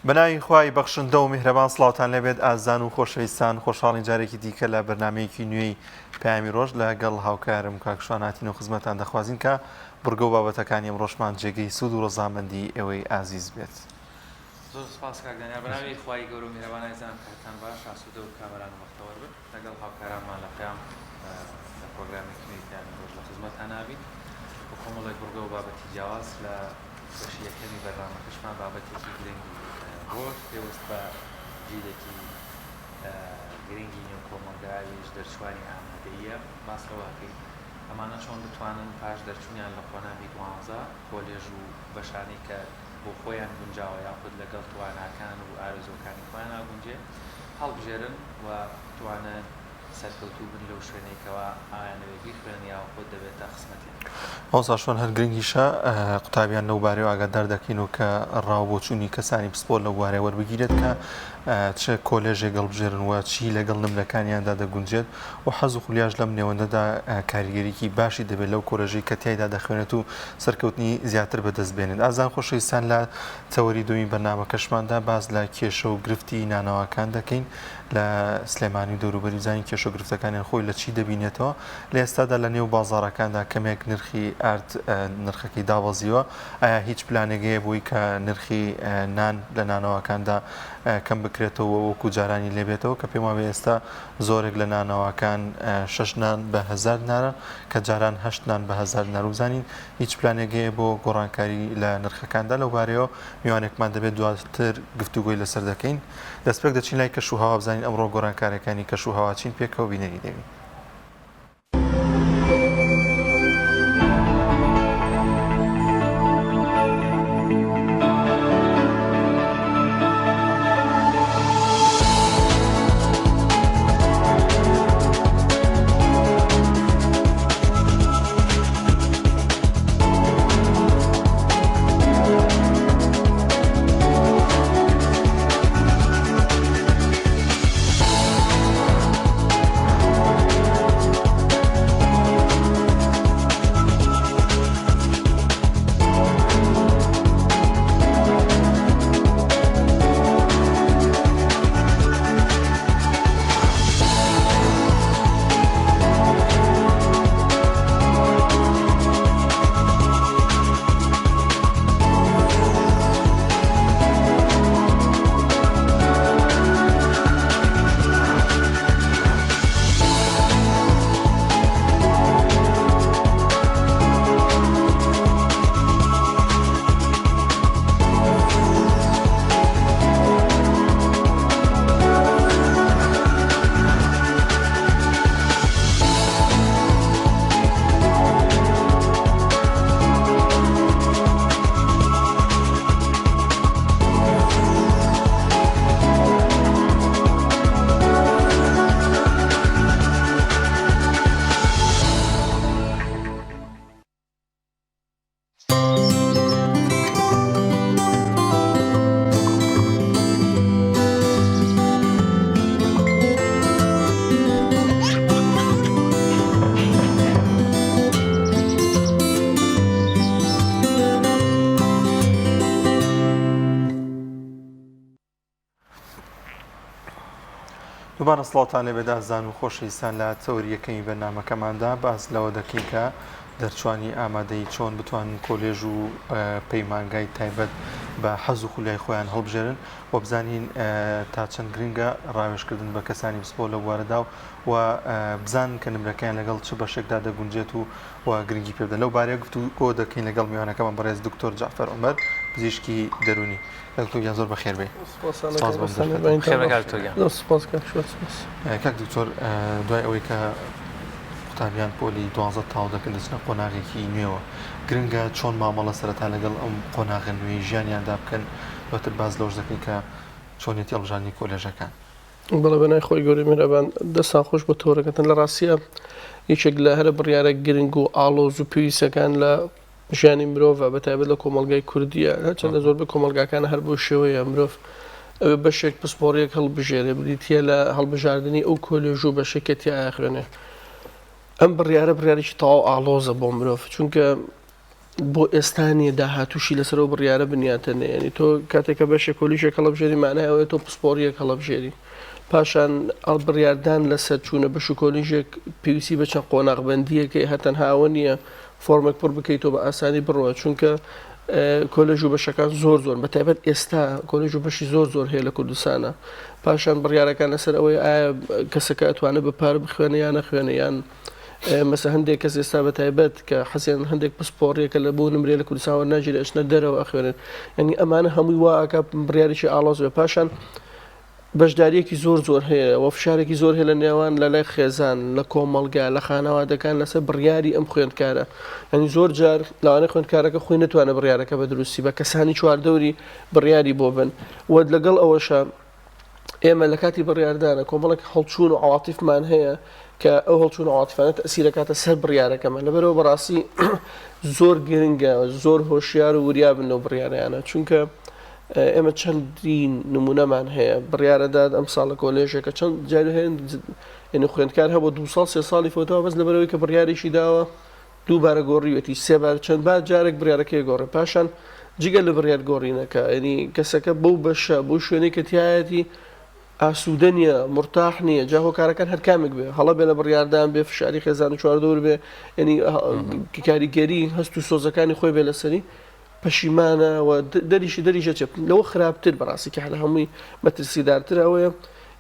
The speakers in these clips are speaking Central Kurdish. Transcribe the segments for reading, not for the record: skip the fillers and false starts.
بەناوی خوای بەخشندە و میهرەبان سڵاوتان لێبێت ئازیزان و خۆشەویستان خۆشحاڵین جارێکی دیکە لە بەرنمەیەکی نوێی پەیامی ڕۆژ لەگەڵ هاوکارم کاک شوان هاتین و خزمەتان دەخوازین کە بڕگە و بابەتەکانی ئەمڕۆشمان جێگەی سوود و ڕەزامەندی ئێوەی ئازیز بێت. زۆر سوپاس کاک دانیار بەناوی خوای گەورە و میهرەبان ئازیزانم کاتتان باش ئاسوودە و کامەران و بەختەوەر بن. لەگەڵ هاوکارانمان لە پەیام لە پڕۆگرامێکی نوێی پەیامی ڕۆژ لە خزمەتتان ئابین بە کۆمەڵێک بڕگە و بابەتی جیاواز لە بەشی یەکەمی بەرنامەکەشمان بابەتێکی گرنگی ڕۆژ پێوەست بە جیلێکی گرنگی نێو کۆمەڵگا ئەویش دەرچوانی ئامادەییە باس لەوە ئەکەین ئەمانە چۆن بتوانن پاش دەرچونیان لە قۆناغی دوانزە کۆلێژ و بەشانەی کە بۆ خۆیان گونجاوە یاخود لەگەڵ تواناکان و ئارەزووەکانی خۆیان ئاگونجێ هەڵبژێرن و بتوانن سەرکەوتوو بن لەو شوێنەی کەوا ئایانەوێ بیخوێنن یاخود دەبێتە خزمەتیان. مامۆستا شوان هەر گرنگیشە قوتابیان لەو بارەیەوە ئاگادار دەکەین و کە ڕا و بۆچوونی کەسانی پسپۆر لەو بوارەیە وەربگیرێت کە چ کۆلێژێک هەڵبژێرن و چی لەگەڵ نمرەکانیاندا دەگونجێت و حەز و خولیاش لەم نێوەندەدا کاریگەریی باشی دەبێت لەو کۆلێژەی کە تیایدا دەخوێنێت و سەرکەوتنی زیاتر بەدەست بێنێت. ئازیزان خۆشەویستان لە تەوەری دووەمی بەرنامەکەشماندا باس لە کێشە و گرفتی نانەواکان دەکەین لە سلێمانی و دەوروبەری بزانین کێشە و گرفتەکانیان خۆی لە چی دەبینێتەوە لە ئێستادا لە نێو بازاڕەکاندا کەمێک نرخی ئارد نرخەکەی دابەزیوە ئایا هیچ پلانێک هەیە بۆی کە نرخی نان لە نانەواکاندا کەم بکرێتەوە وەکو جارانی لێبێتەوە کە پێم وابێ ئێستا زۆرێک لە نانەواکان شەش نان بە هەزار دینارە کە جاران هەشت نان بە هەزار دینار و بزانین هیچ پلانێک هەیە بۆ گۆڕانکاری لە نرخەکاندا لەوبارەیەوە میوانێکمان دەبێت دواتر گفتوگۆی لەسەر دەکەین دەستپێک دەچین لای کەش و هەوا بزانین ئەمڕۆ گۆڕانکاریەکانی کەش و هەوا چین پێکەوە بینەری دەبین. دووبارە سڵاوتان لێبێت ئازیزان و خۆشەویستان لە تەوەری یەکەمی بەرنامەکەماندا باس لەوە دەکەین کە دەرچوانی ئامادەیی چۆن بتوانن کۆلێژ و پەیمانگای تایبەت بە حەز و خولیای خۆیان هەڵبژێرن و بزانین تا چەند گرنگە ڕاوێژکردن بە کەسانی پسپۆر لەو بوارەدا و بزانن کە نمرەکەیان لەگەڵ چ بەشێکدا دەگونجێت و و گرنگی پێ بدەن لەو بارەیە گفتوگۆ دەکەین لەگەڵ میوانەکەمان بەڕێز دکتۆر جەعفەر عومەر پزیشکی دەروونی. دکتۆر گیان زۆر بەخێر بێی. سپاس بۆ دەرفەتە. خێر بێ کاک دکتۆر گیان. زۆر سپاس کاک شوان سپاس. کاک دکتۆر دوای ئەوەی کە قوتابیان پۆلی دوانزە تەواو دەکەن دەچنە قۆناغێکی نوێوە گرنگە چۆن مامەڵە سەرەتا لەگەڵ ئەم قۆناغە نوێی ژیانیاندا بکەن دواتر باس لەوەش دەکەین کە چۆنیەتی هەڵبژاردنی کۆلێژەکان. بەڵێ بەناوی خۆی گەورەی میهرەبان دەستان خۆش بۆ تەوەرەکەتان لە ڕاستیە یەکێک لە هەرە بڕیارە گرنگ و ئاڵۆز و پێویستەکان لە ژیانی مرۆڤە بە تایبەت لە کۆمەڵگای کوردیە هەرچەندە زۆربەی کۆمەڵگاکان هەر بەو شێوەیە مرۆڤ ئەوێ بەشێک پسپۆڕیەک هەڵبژێرێ بریتیە لە هەڵبژاردنی ئەو کۆلێژ و بەشێک کە تیا خوێنێ ئەم بڕیارە بڕیارێکی تەواو ئاڵۆزە بۆ مرۆڤ چونکە بۆ ئێستا نییە داهاتووشی لەسەر ئەو بڕیارە بنیاتەنێ یعنی تۆ کاتێک کە بەشێک کۆلیژێک هەڵبژێری مانای ئەوەیە تۆ پسپۆڕیەک هەڵبژێری پاشان ئەڵ بڕیاردان لەسەر چوونە بەش و کۆلیژێک پێویستی بە چەند قۆناغبەندیەکەی هەر تەنها ئەوە نییە فۆرمێک پڕ بکەیتەوە بە ئاسانی بڕۆ چونکە کۆلێژ و بەشەکان زۆر زۆر بە تایبەت ئێستا کۆلێژ و بەشی زۆر زۆر هەیە لە کوردستانە پاشان بڕیارەکان لەسەر ئەوەی ئایا کەسەکە ئەتوانێت بە پارە بخوێنێ یان نەخوێنێ یان مەسە هەندێک کەس ئێستا بە تایبەت کە حەزیان هەندێک پسپۆڕیەکە لە بۆ نمرێ لە کوردستان وەرناگیرێ ئەچنە دەرەوە ئەخوێنن یعنی ئەمانە هەمووی وا ئەکا بڕیارێکی ئاڵۆز بێ پاشان بەشداریەکی زۆر زۆر هەیە و فشارێکی زۆر هەیە لە نێوان لە لای خێزان لە کۆمەڵگا لە خانەوادەکان لەسەر بڕیاری ئەم خوێندکارە یعنی زۆر جار لەوانەیە خوێندکارەکە خۆی نەتوانێت بڕیارەکە بە دروستی بە کەسانی چواردەوری بڕیاری بۆ بن و لەگەڵ ئەوەشە ئێمە لە کاتی بڕیاردانە کۆمەڵێک هەڵچوون و عواتیفمان هەیە کە ئەو هەڵچوون و عواتیفانە تەسیرەکاتە سەر بڕیارەکەمان لەبەرەوە بەڕاستی زۆر گرنگە زۆر هۆشیار و وریا بن لەو بڕیارانە چونکە ئێمە چەندین نمونەمان هەیە بڕیارەدات ئەم ساڵە کۆلێژێکە چەند جاری هەیە یعنی خوێندکار هەبوو دو ساڵ سێ ساڵی فەوتەوە بەس لەبەرەوەی کە بڕیارێکی داوە دووبارە گۆڕیوێتی سێ بار چەند بار جارێک بڕیارەکەی گۆڕێ پاشان جگە لە بڕیار گۆڕینەکە ینی کەسەکە بەو بەشە بۆ شوێنەی کە تایەتی ئاسوودە نییە مرتاح نییە جا هۆکارەکان هەر کامێک بێ هەڵە بێ لە بڕیاردان بێ فشاری خێزان و چواردەور بێ ینی کاریگەری هەست و سۆزەکانی خۆی بێ لەسەری پەشیمانە و دەریشی دەریش ئەچێت لەوە خراپتر بەڕاستی کە لە هەمووی مەترسیدارتر ئەوەیە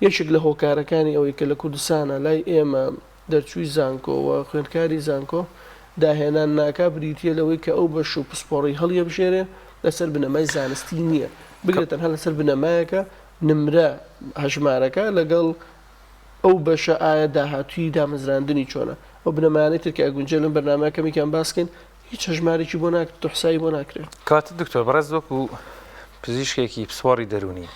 یەکێک لە هۆکارەکانی ئەوەی کە لە کوردستانە لای ئێمە دەرچووی زانکۆ و خوێندکاری زانکۆ داهێنان ناکا بریتییە لەوەی کە ئەو بەش و پسپۆڕی هەڵیەبژێرێ لەسەر بنەمای زانستی نییە بگرە تەنها لەسەر بنەمایەکە نمرە هەژمارەکە لەگەڵ ئەو بەشە ئایا داهاتووی دامەزراندنی چۆنە ئەو بنەمایانەی تر کە ئەگونجێ لەم بەرنامەیە کەمێکیان باس کەین هیچ هەژمارێکی بۆ ناکرێت و حسابی بۆ ناکرێت. کەواتە دکتۆر بەڕێز وەکو پزیشکێکی پسپۆڕی دەروونی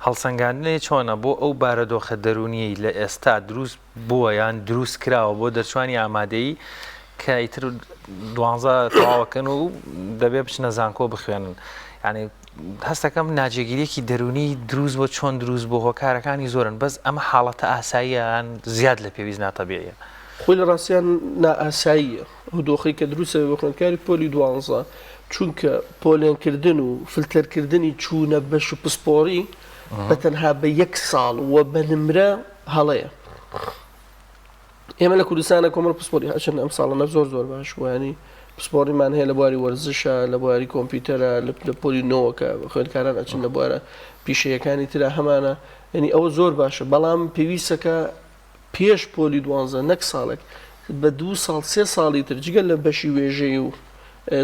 هەڵسەنگاندنی چۆنە بۆ ئەو بارەدۆخە دەروونیەی لە ئێستا دروست بووە یان دروست کراوە بۆ دەرچوانی ئامادەیی کە ئیتر دوانزە تەواوەکەن و دەبێ بچنە زانکۆ بخوێنن یعنی هەستەکەم ناجێگیریەکی دەروونی دروست بۆ چۆن دروست بۆ هۆکارەکانی زۆرن بەس ئەمە حاڵەتە ئاساییان زیاد لە پێویست ناتەبیعە خۆی لە ڕاستیان نائاساییە ئەو دۆخەی کە دروست ئەبێ بۆ خوێندکاری پۆلی دوانزە چونکە پۆلێنکردن و فلتەرکردنی چوونە بەش و پسپۆڕی بە تەنها بە یەک ساڵ و بە نمرە هەڵەیە ئێمە لە کوردستانە کۆمەڵ پسپۆری هەچەند ئەم ساڵانە زۆر زۆر باش بووانی پسپۆڕیمان هەیە لە بواری وەرزشە لە بواری کۆمپیوتەرە لە پۆلی نۆوەکە خوێندکاران ئەچن لە بوارە پیشەیەکانی ترا هەمانە یعنی ئەوە زۆر باشە بەڵام پێویستەکە پێش پۆلی دوانزە نەک ساڵێک بە دوو ساڵ سێ ساڵی تر جگە لە بەشی وێژەی و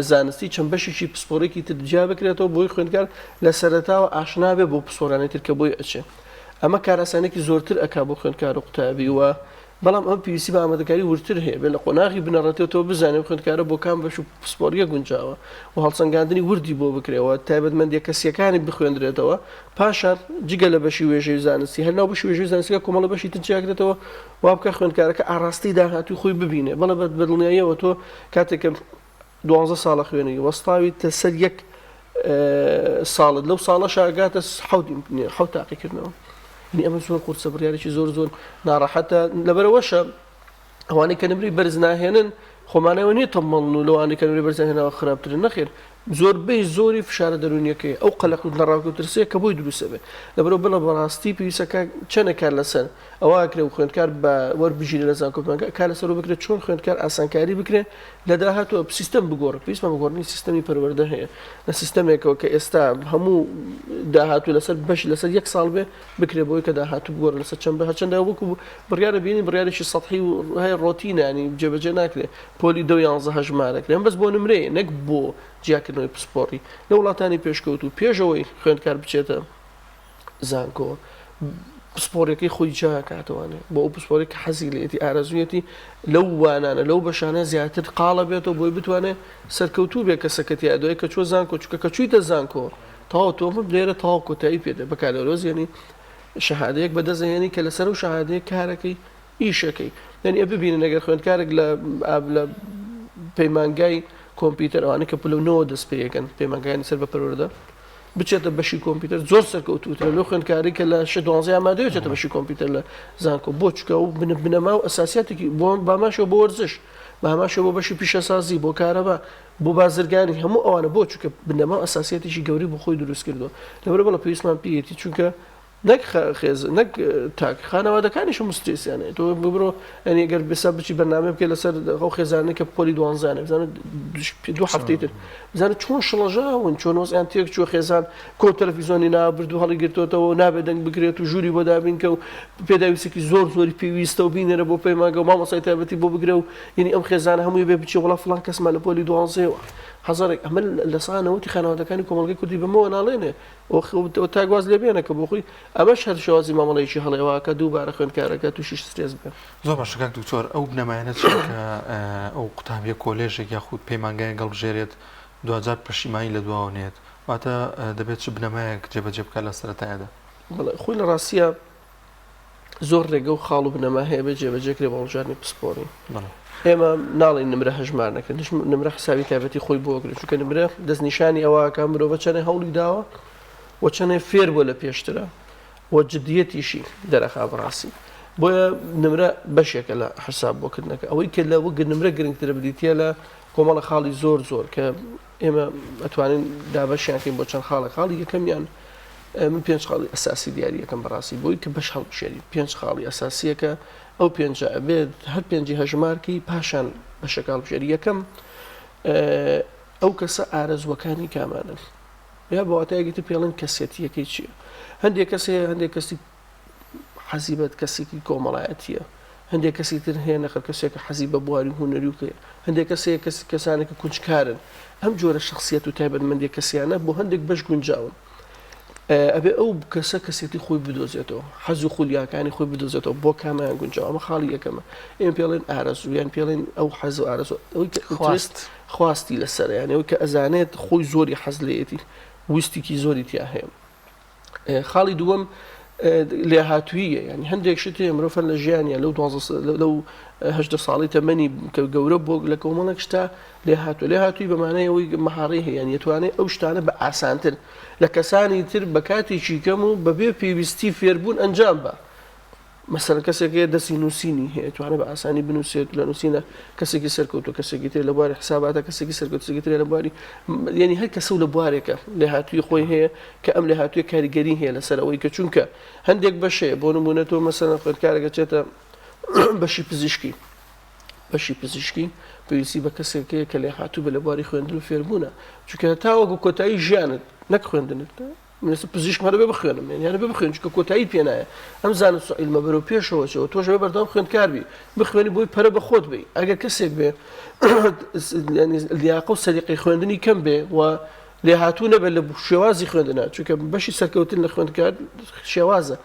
زانستی چەند بەشێکی پسپۆڕێکی تر جیا بکرێتەوە بۆی خوێندکار لە سەرەتاوە ئاشنا بێ بۆ پسپۆرانی تر کە بۆی ئەچێ ئەمە کاراسانێکی زۆرتر ئەکا بۆ خوێندکار و قوتابی و بەڵام ئەمە پێویستی بە ئامادەکاری وردتر هەیە بێ لە قۆناغی بنەڕەتیەوە تۆ بزانێ خوێندکارە بۆ کام بەش و پسپۆڕیە گونجاوە و هەڵسەنگاندنی وردی بۆ بکرێەوە تایبەتمەندیە کەسیەکانی بخوێندرێتەوە پاشان جگە لە بەشی وێژەی و زانستی، هەر ناو بەشی وێژەی و زانستیدا کۆمەڵە بەشی تر جیاکرێتەوە، وا بکە خوێندکارەکە ئاڕاستەی داهاتووی خۆی ببینێ. بەڵێ بە دڵنیاییەوە تۆ کاتێک کە دوانزە ساڵە خوێنی، وەستاویتە سەر یەک ساڵت، لەو ساڵەشا گاتە حەوت حەوت تاقیکردنەوە. یعنی ئەمە زۆر قورسە، بڕیارێکی زۆر زۆر ناڕەحەتە. لەبەرئەوەشە ئەوانەی کە نمرەی بەرز ناهێنن خۆمانەوە نییە تەمەڵن و لەوانەی کە نمرەی بەرزیان هێناوە خراپترن نەخێر زۆربەی زۆری فشارە دەروونیەکەی ئەو قەلەق و دڵەڕاوکێ و ترسەیە کە بۆی دروست ئەبێ لەبەرئەوە بڵێ بەڕاستی پێویستە کە چەنێک کار لەسەر ئەوە ئەکرێ و خوێندکار بە وەربگیرێ لە زانکۆ پەیمانگا کار لەسەر ئەوە بکرێت چۆن خوێندکار ئاسانکاری بکرێ لە داهاتوو سیستەم بگۆڕێ پێویستمان بە گۆڕینی سیستەمی پەروەردە هەیە لە سیستەمێکەوە کە ئێستا هەموو داهاتوو لەسەر بەش لەسەر یەک ساڵ بێ بکرێت بۆی کە داهاتوو بگۆڕێت لەسەر چەند هەرچەندە وەکو بڕیارە بینی بڕیارێکی سەتحی و هەیە ڕۆتینە ینی جێبەجێ ناکرێت پۆلی دە و یانزە هەژمارەکرێن بەس بۆ نمرەیە نەک بۆ جیاکردنەوەی پسپۆڕی لە وڵاتانی پێشکەوتوو پێش ئەوەی خوێندکار بچێتە زانکۆ پسپۆڕیەکەی خۆی جیاکاتەوانێ بۆ ئەو پسپۆڕی کە حەزی لێتی ئارەزوویەتی لەو وانانە لەو بەشانە زیاتر قاڵە بێتەوە بۆی بتوانێت سەرکەوتوو بێ کەسەکە تیا دوای کە چوە زانکۆ چونکە کە چوویتە زانکۆ تەواو تۆ لێرە تەواو کۆتایی پێ دێ بەکالۆرۆس یعنی شەهادەیەک بەدەست دەهێنی کە لەسەر ئەو شەهادەیە کارەکەی ئیشەکەی یعنی ئە ببینن ئەگەر خوێندکارێک لە لە پەیمانگای کۆمپیوتەر ئەوانەی کە پلە نۆوە دەست پێ یەکەن پەیمانگایانی سەر بە پەروەردە بچێتە بەشی کۆمپیوتەر زۆر سەرکەوتووترە لەو خوێندکاری کە لە شە دوانزەی ئامادەیە بچێتە بەشی کۆمپیوتەر لە زانکۆ بۆ چکە و بنەما و ئەساسیاتێکی بۆ باماشەوە بۆ وەرزش. بە هەمان شێوە بۆ بەشی پیشەسازی، بۆ کارەبا، بۆ بازرگانی، هەموو ئەوانە بۆ؟ چونکە بنەما و ئەساسیەتێکی گەورەی بۆ خۆی دروست کردووە. لەبەرئەوە بەڵێ پێویستمان پێیەتی چونکە نەک خێز نەک تاک خانەوادەکانیش هەموو سترێسیان هەیە. تۆ بڕۆ یانی گەر بێسا بچی بەرنامە بکەی لەسەر ئەو خێزانەی کە پۆلی دوانزەیان هەیە بزانە دوو هەفتەی تر بزانە چۆن شڵەژاون چۆن وەزعیان تێک چووە خێزان کۆ تەلەفیزۆنی نابرد و هەڵی گرتۆتەوە و نابێ دەنگ بکرێت و ژووری بۆ دابین کە و پێداویستێکی زۆر زۆری پێویستە و بینەرە بۆ پەیمانگە و مامۆستای تایبەتی بۆ بگرە و یعنی ئەم خێزانە هەمووی بێ بچێ وڵا فڵان کەسمان لە پۆلی دوانزەیەوە هەزارێک ئەمە 90% خانەوادەکانی کۆمەڵگەی کوردی بەمەوە ناڵێنێ و تاک واز لێ بێنە کە بۆ خۆی ئەمەش هەر شێوازی مامەڵەیەکی هەڵەیە واکە دووبارە خوێندکارەکە تووشی سترێس بێ. زۆر باشە کاک دکتۆر ئەو بنەمایانە چین کە ئەو قوتابیە کۆلێژێک یاخود پەیمانگایەک هەڵبژێرێت دواجار پەشیمانی لە دواوە نەیەت واتە دەبێت چ بنەمایەک جێبەجێ بکات لە سەرەتایدا؟ بەڵێ خۆی لە ڕاستیا زۆر ڕێگە و خاڵ و بنەما هەیە بێ جێبەجێ کرێ بۆ هەڵبژاردنی پسپۆڕی. ئێمە ناڵێین نمرە هەژمار نەکرێت، نمرە حسابی تایبەتی خۆی بۆ ئەکرێت، چونکە نمرە دەستنیشانی ئەوە ئەکا مرۆڤە چەنێ هەوڵی داوە و چەنێ فێر بووە لە پێشترا و جدیەتیشی دەرەخا بەڕاستی. بۆیە نمرە بەشێکە لە حساب بۆکردنەکە. ئەوەی کە لە وەک نمرە گرنگترە بریتییە لە کۆمەڵە خاڵی زۆر زۆر کە ئێمە ئەتوانین دابەشیان کەین بۆ چەند خاڵێک. خاڵی یەکەمیان من پێنج خاڵی ئەساسی دیاری ئەکەم بەڕاستی بۆی کە بەش هەڵبژێری پێنج خاڵی ئەساسیەکە ئەو پێنجە ئەبێت هەر پێنجی هەژمارکەی پاشان بەشەکە هەڵبژێری یەکەم ئەو کەسە ئارەزووەکانی کامانن یا بە واتایەکی تر پێڵێن کەسێتیەکەی چییە هەندێک کەس هەیە هەندێک کەسی حەزی بە کەسێکی کۆمەڵایەتییە، هەندێک کەسی تر هەیە نەخێر کەسێکە حەزی بە بواری هونەری و کەیە، هەندێک کەس هەیە کەس کەسانێکە کونجکارن، ئەم جۆرە شەخسیەت و تایبەتمەندیە کەسیانە بۆ هەندێک بەش گونجاون. ئەبێ ئەو کەسە کەسێتی خۆی بدۆزێتەوە، حەز و خولیاکانی خۆی بدۆزێتەوە بۆ کامیان گونجاوە، ئەمە خاڵی یەکەمە. ئێمە پێڵێن ئارەزوو یان پێڵێن ئەو حەز و ئارەزوو ئەوەی کە interest خواستی لەسەرە، یانی ئەوەی کە ئەزانێت خۆی زۆری حەز لێیەتی، ویستێکی زۆری تیا هەیە. خاڵی دووەم لێهاتووییە یانی هەندێک شت هەیە مرۆڤ هەر لە ژیانیان لەو دوازدە لەو هەژدە ساڵی تەمەنی کە گەورە بۆ لە کۆمەڵێک شتا لێهاتوو لێهاتووی بە مانای ئەوەی مەهاڕی هەیە یانی ئەتوانێت ئەو شتانە بە ئاسانتر لە کەسانی تر بە کاتێکی کەم و بەبێ پێویستی فێربوون ئەنجام بە مەسەلەن کەسێک هەیە دەستی نووسینی هەیە توانێت بە ئاسانی بنووسێت لە نووسینە کەسێکی سەرکەوتو کەسێکی تر لە بواری حساباتە کەسێکی سەرکەوت کەسێکی تر لە بواری یعنی هەر کەسە و لە بوارێکە لێهاتووی خۆی هەیە کە ئەم لێهاتوویە کاریگەری هەیە لەسەر ئەوەی کە چونکە هەندێک بەشەیە بۆ نموونە تۆ مەسەلەن خوێندکارێکە چێتە بەشی پزیشکی بەشی پزیشکی پێویستی بە کەسێک هەیە کە لێهاتوو بە لە بواری خوێندن و فێربوونە چونکە تاوەکو کۆتایی ژیانت نەک خوێندنت من ئێستا پزیشکم هەر ئەبێ بخوێنم یانی هەر ئەبێ بخوێنم چونکە کۆتایی پێ نایە ئەم زانست و عیلمە بەرەو پێشەوە چێ تۆش ئەبێ بەردەوام خوێندکار بی بخوێنی بۆی پەرە بە خۆت بی ئەگەر کەسێک بێ یانی لیاقە و سەلیقەی خوێندنی کەم بێ و لێهاتوو نەبێت لە شێوازی خوێندنە چونکە بەشی سەرکەوتن لە خوێندکار شێوازە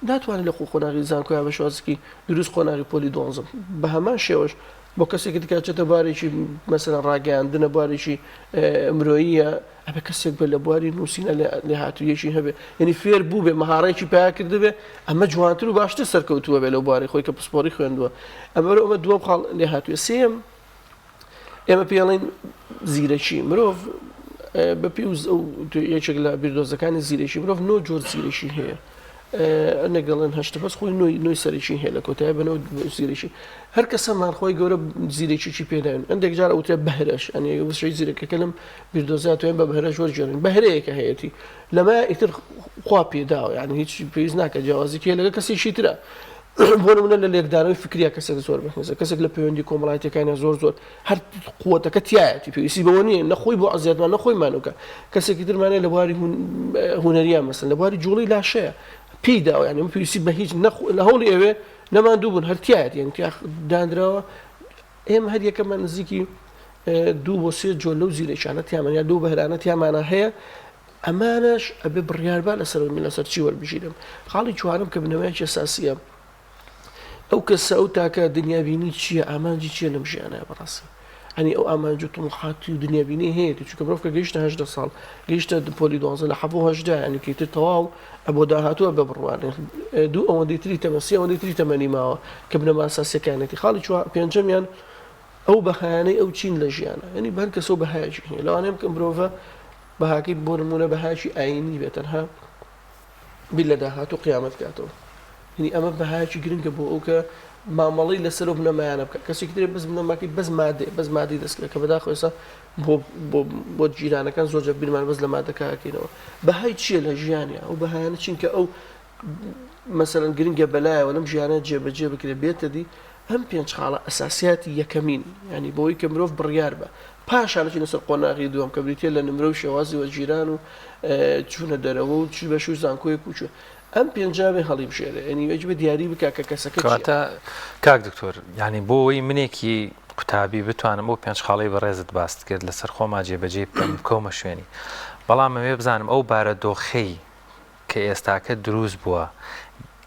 ناتوانێت لە قۆناغی زانکۆیا بە شێوازێکی دروست قۆناغی پۆلی دوانزە بە هەمان شێوەش بۆ کەسێکی دیکە چێتە بارێکی مەسەلەن ڕاگەیاندنە بوارێکی مرۆییە ئەبێ کەسێک بێت لە بواری نووسینە لێهاتوویەکی هەبێ یعنی فێر بوو بێ مەهارەیەکی پیا کردبێ ئەمە جوانتر و باشتر سەرکەوتووە بێ لەو بوارەی خۆی کە پسپۆڕی خوێندووە ئەمە ئەمە دووەم خاڵ لێهاتووە سێیەم ئێمە پێڵین زیرەکی مرۆڤ بە پێی یەکێک لە بیردۆزەکانی زیرەکی مرۆڤ نۆ جۆر زیرەکی هەیە نەگەڵێن هەشتە بەس خۆی نۆی نۆی سەرەکی هەیە لە کۆتایی بە نۆ زیرەکی هەر کەسەمان خۆی گەورە زیرەکیی پێداوین هەندێک جار ئەوترێ بەهرەش ئەنی وشەی زیرەکەکە لەم بیردۆزیا توێن بە بەهرەش وەرگێڕین بەهرەیەکە هەیەتی لەمە ئیتر خوا پێداوە یعنی هیچ پێویست ناکە جیاوازی کێ لەگە کەسێکی ترە بۆ نمونە لە لێکدانەوەی فکریە کەسێک زۆر بەهێزە کەسێک لە پەیوەندی کۆمەڵایەتیەکانیان زۆر زۆر هەر قوتەکە تایەتی پێویستی بەوە نییە نەخۆی بۆ ئەزیەتمان نەخۆی مانوکە کەسێکی ترمانەیە لە بواری هونەریان مەسن لە بواری جوڵی لاشەیە پێی داوە یعنی من پێویستی بە هیچ لە هەوڵی ئەوێ نەماندوو بوون هەر تایەتی یعنی تیا دانراوە ئێمە هەر یەکەمان نزیکی دوو بۆ سێ جۆر لەو زیرەکیانە تیامان یا دوو بەهرانە تیامانە هەیە ئەمانەش ئەبێ بڕیاربا لەسەر من لەسەر چی وەربگیرم. خاڵی چوارەم کە بنەمایەکی ئەساسییە، ئەو کەسە ئەو تاکە دنیابینی چییە، ئامانجی چییە لەم ژیانە بەڕاستی؟ ئەنی ئەو ئامانج و تموحاتی و دنیابینی هەیەتی چونکە مرۆڤ کە گەیشتە 18 ساڵ گەیشتە پۆلی دوانزە لە حەڤ و هەژدە یانی کە ئیتر تەواو بۆ داهاتووە بە بڕوانێ دوو ئەوەندەی تری تەمەن سێ ئەوەندەی تری تەمەنی ماوە کە بنەما ئەساسییەکانێتی خاڵی چوار پێنجەمیان ئەو بەهایانەی ئەو چین لە ژیانە یعنی بە هەر کەسەو بەهایەکی هەیە لەوانەیە بکەم مرۆڤە بەهاکەی بۆ نموونە بەهایەکی ئایینی بێت تەنها بیر لە داهاتوو قیامەت کاتەوە یعنی ئەمە بەهایەکی گرنگە بۆ ئەو کە مامەڵەی لەسەر ئەو بنەمایانە بکات کەسێکی تر بەس بنەماکەی بەس مادەیە بەس مادەی دەستکرد کە بەداخەوە ئێستا بۆ بۆ بۆ جیرانەکان زۆر جار بیرمان بەس لە مادەکە ئەکەینەوە بەهای چییە لە ژیانیا ئەو بەهایانە چین کە ئەو مەسەلەن گرنگە بەلایەوە لەم ژیانە جێبەجێ بکرێت بێتە دی ئەم پێنج خاڵە ئەساسیاتی یەکەمین ینی بۆی کە مرۆڤ بڕیار بە پاشان دەچینە سەر قۆناغی دووەم کە بریتیە لە نمرە و شێوازی وەرگیران و چوونە دەرەوە و چ بەش و زانکۆیەک و چوو ئەم پێنجا بێ هەڵیبژێرێ یعنی وەجبە دیاری بکا کە کەسەکە چیە. کەواتە کاک دکتۆر یانی بۆ ئەوەی منێکی قوتابی بتوانم ئەو پێنج خاڵەی بەڕێزت باست کرد لەسەر خۆما جێبەجێی بکەم بکەومە شوێنی بەڵام ئەمەوێ بزانم ئەو بارەدۆخەی کە ئێستاکە دروست بووە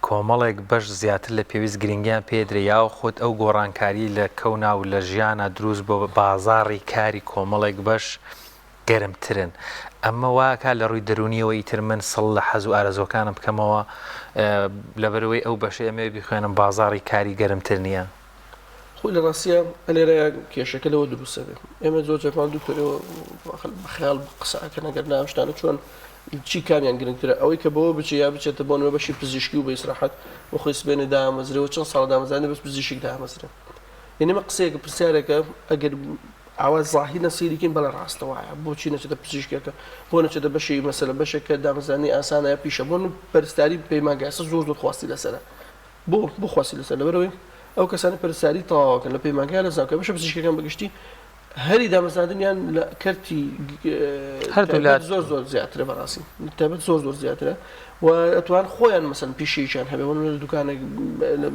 کۆمەڵێک بەش زیاتر لە پێویست گرنگیان پێدرێ یاخود ئەو گۆڕانکاری لە کەونا و لە ژیانە دروست بۆ بازاڕی کاری کۆمەڵێک بەش گەرمترن ئەمە وا ئەکات لە ڕووی دەروونیەوە ئیتر من سڵ لە حەز و ئارەزووەکانم بکەمەوە لەبەرئەوەی ئەو بەشەی ئەمەوێ بیخوێنم بازاڕی کاری گەرمتر نییە. خۆی لە ڕاستیا لێرە کێشەکە لەوە دروست ئەبێ ئێمە زۆر جارمان دکتۆر ئێوە بە خەیاڵ قسە ئەکەن ئەگەر نا ئەم شتانە چۆن چی کامیان گرنگترە ئەوەی کە بەوە بچێ یا بچێتە بۆ نمونە بەشی پزیشکی و بە ئیسراحەت بۆ خۆی سبەینێ دامەزرێ و چەند ساڵە دامەزراندی بەس پزیشک دامەزرێ یعنی ئەمە قسەیەکە پرسیارێکە ئەگەر ئاوا زاهیرەن سەیری کەین بەڵێ ڕاستە وایە بۆچی نەچێتە پزیشکێکە بۆ نەچێتە بەشی مەسەلە بەشێک کە دامەزراندنی ئاسانە یا پیشە بۆ پەرستاری پەیمانگا ئێستا زۆر زۆر خواستی لەسەرە بۆ بۆ خواستی لەسەر لەبەرئەوەی ئەو کەسانە پەرستاری تەواوەکەن لە پەیمانگا لە زانکۆ بەشە پزیشکەکان بەگشتی هەری دامەزراندنیان لە کەرتی هەردوو زۆر زۆر زیاترە بەڕاستی تایبەت زۆر زۆر زیاترە و ئەتوان خۆیان مەسەن پیشەیەکیان هەبێ لە دوکانێک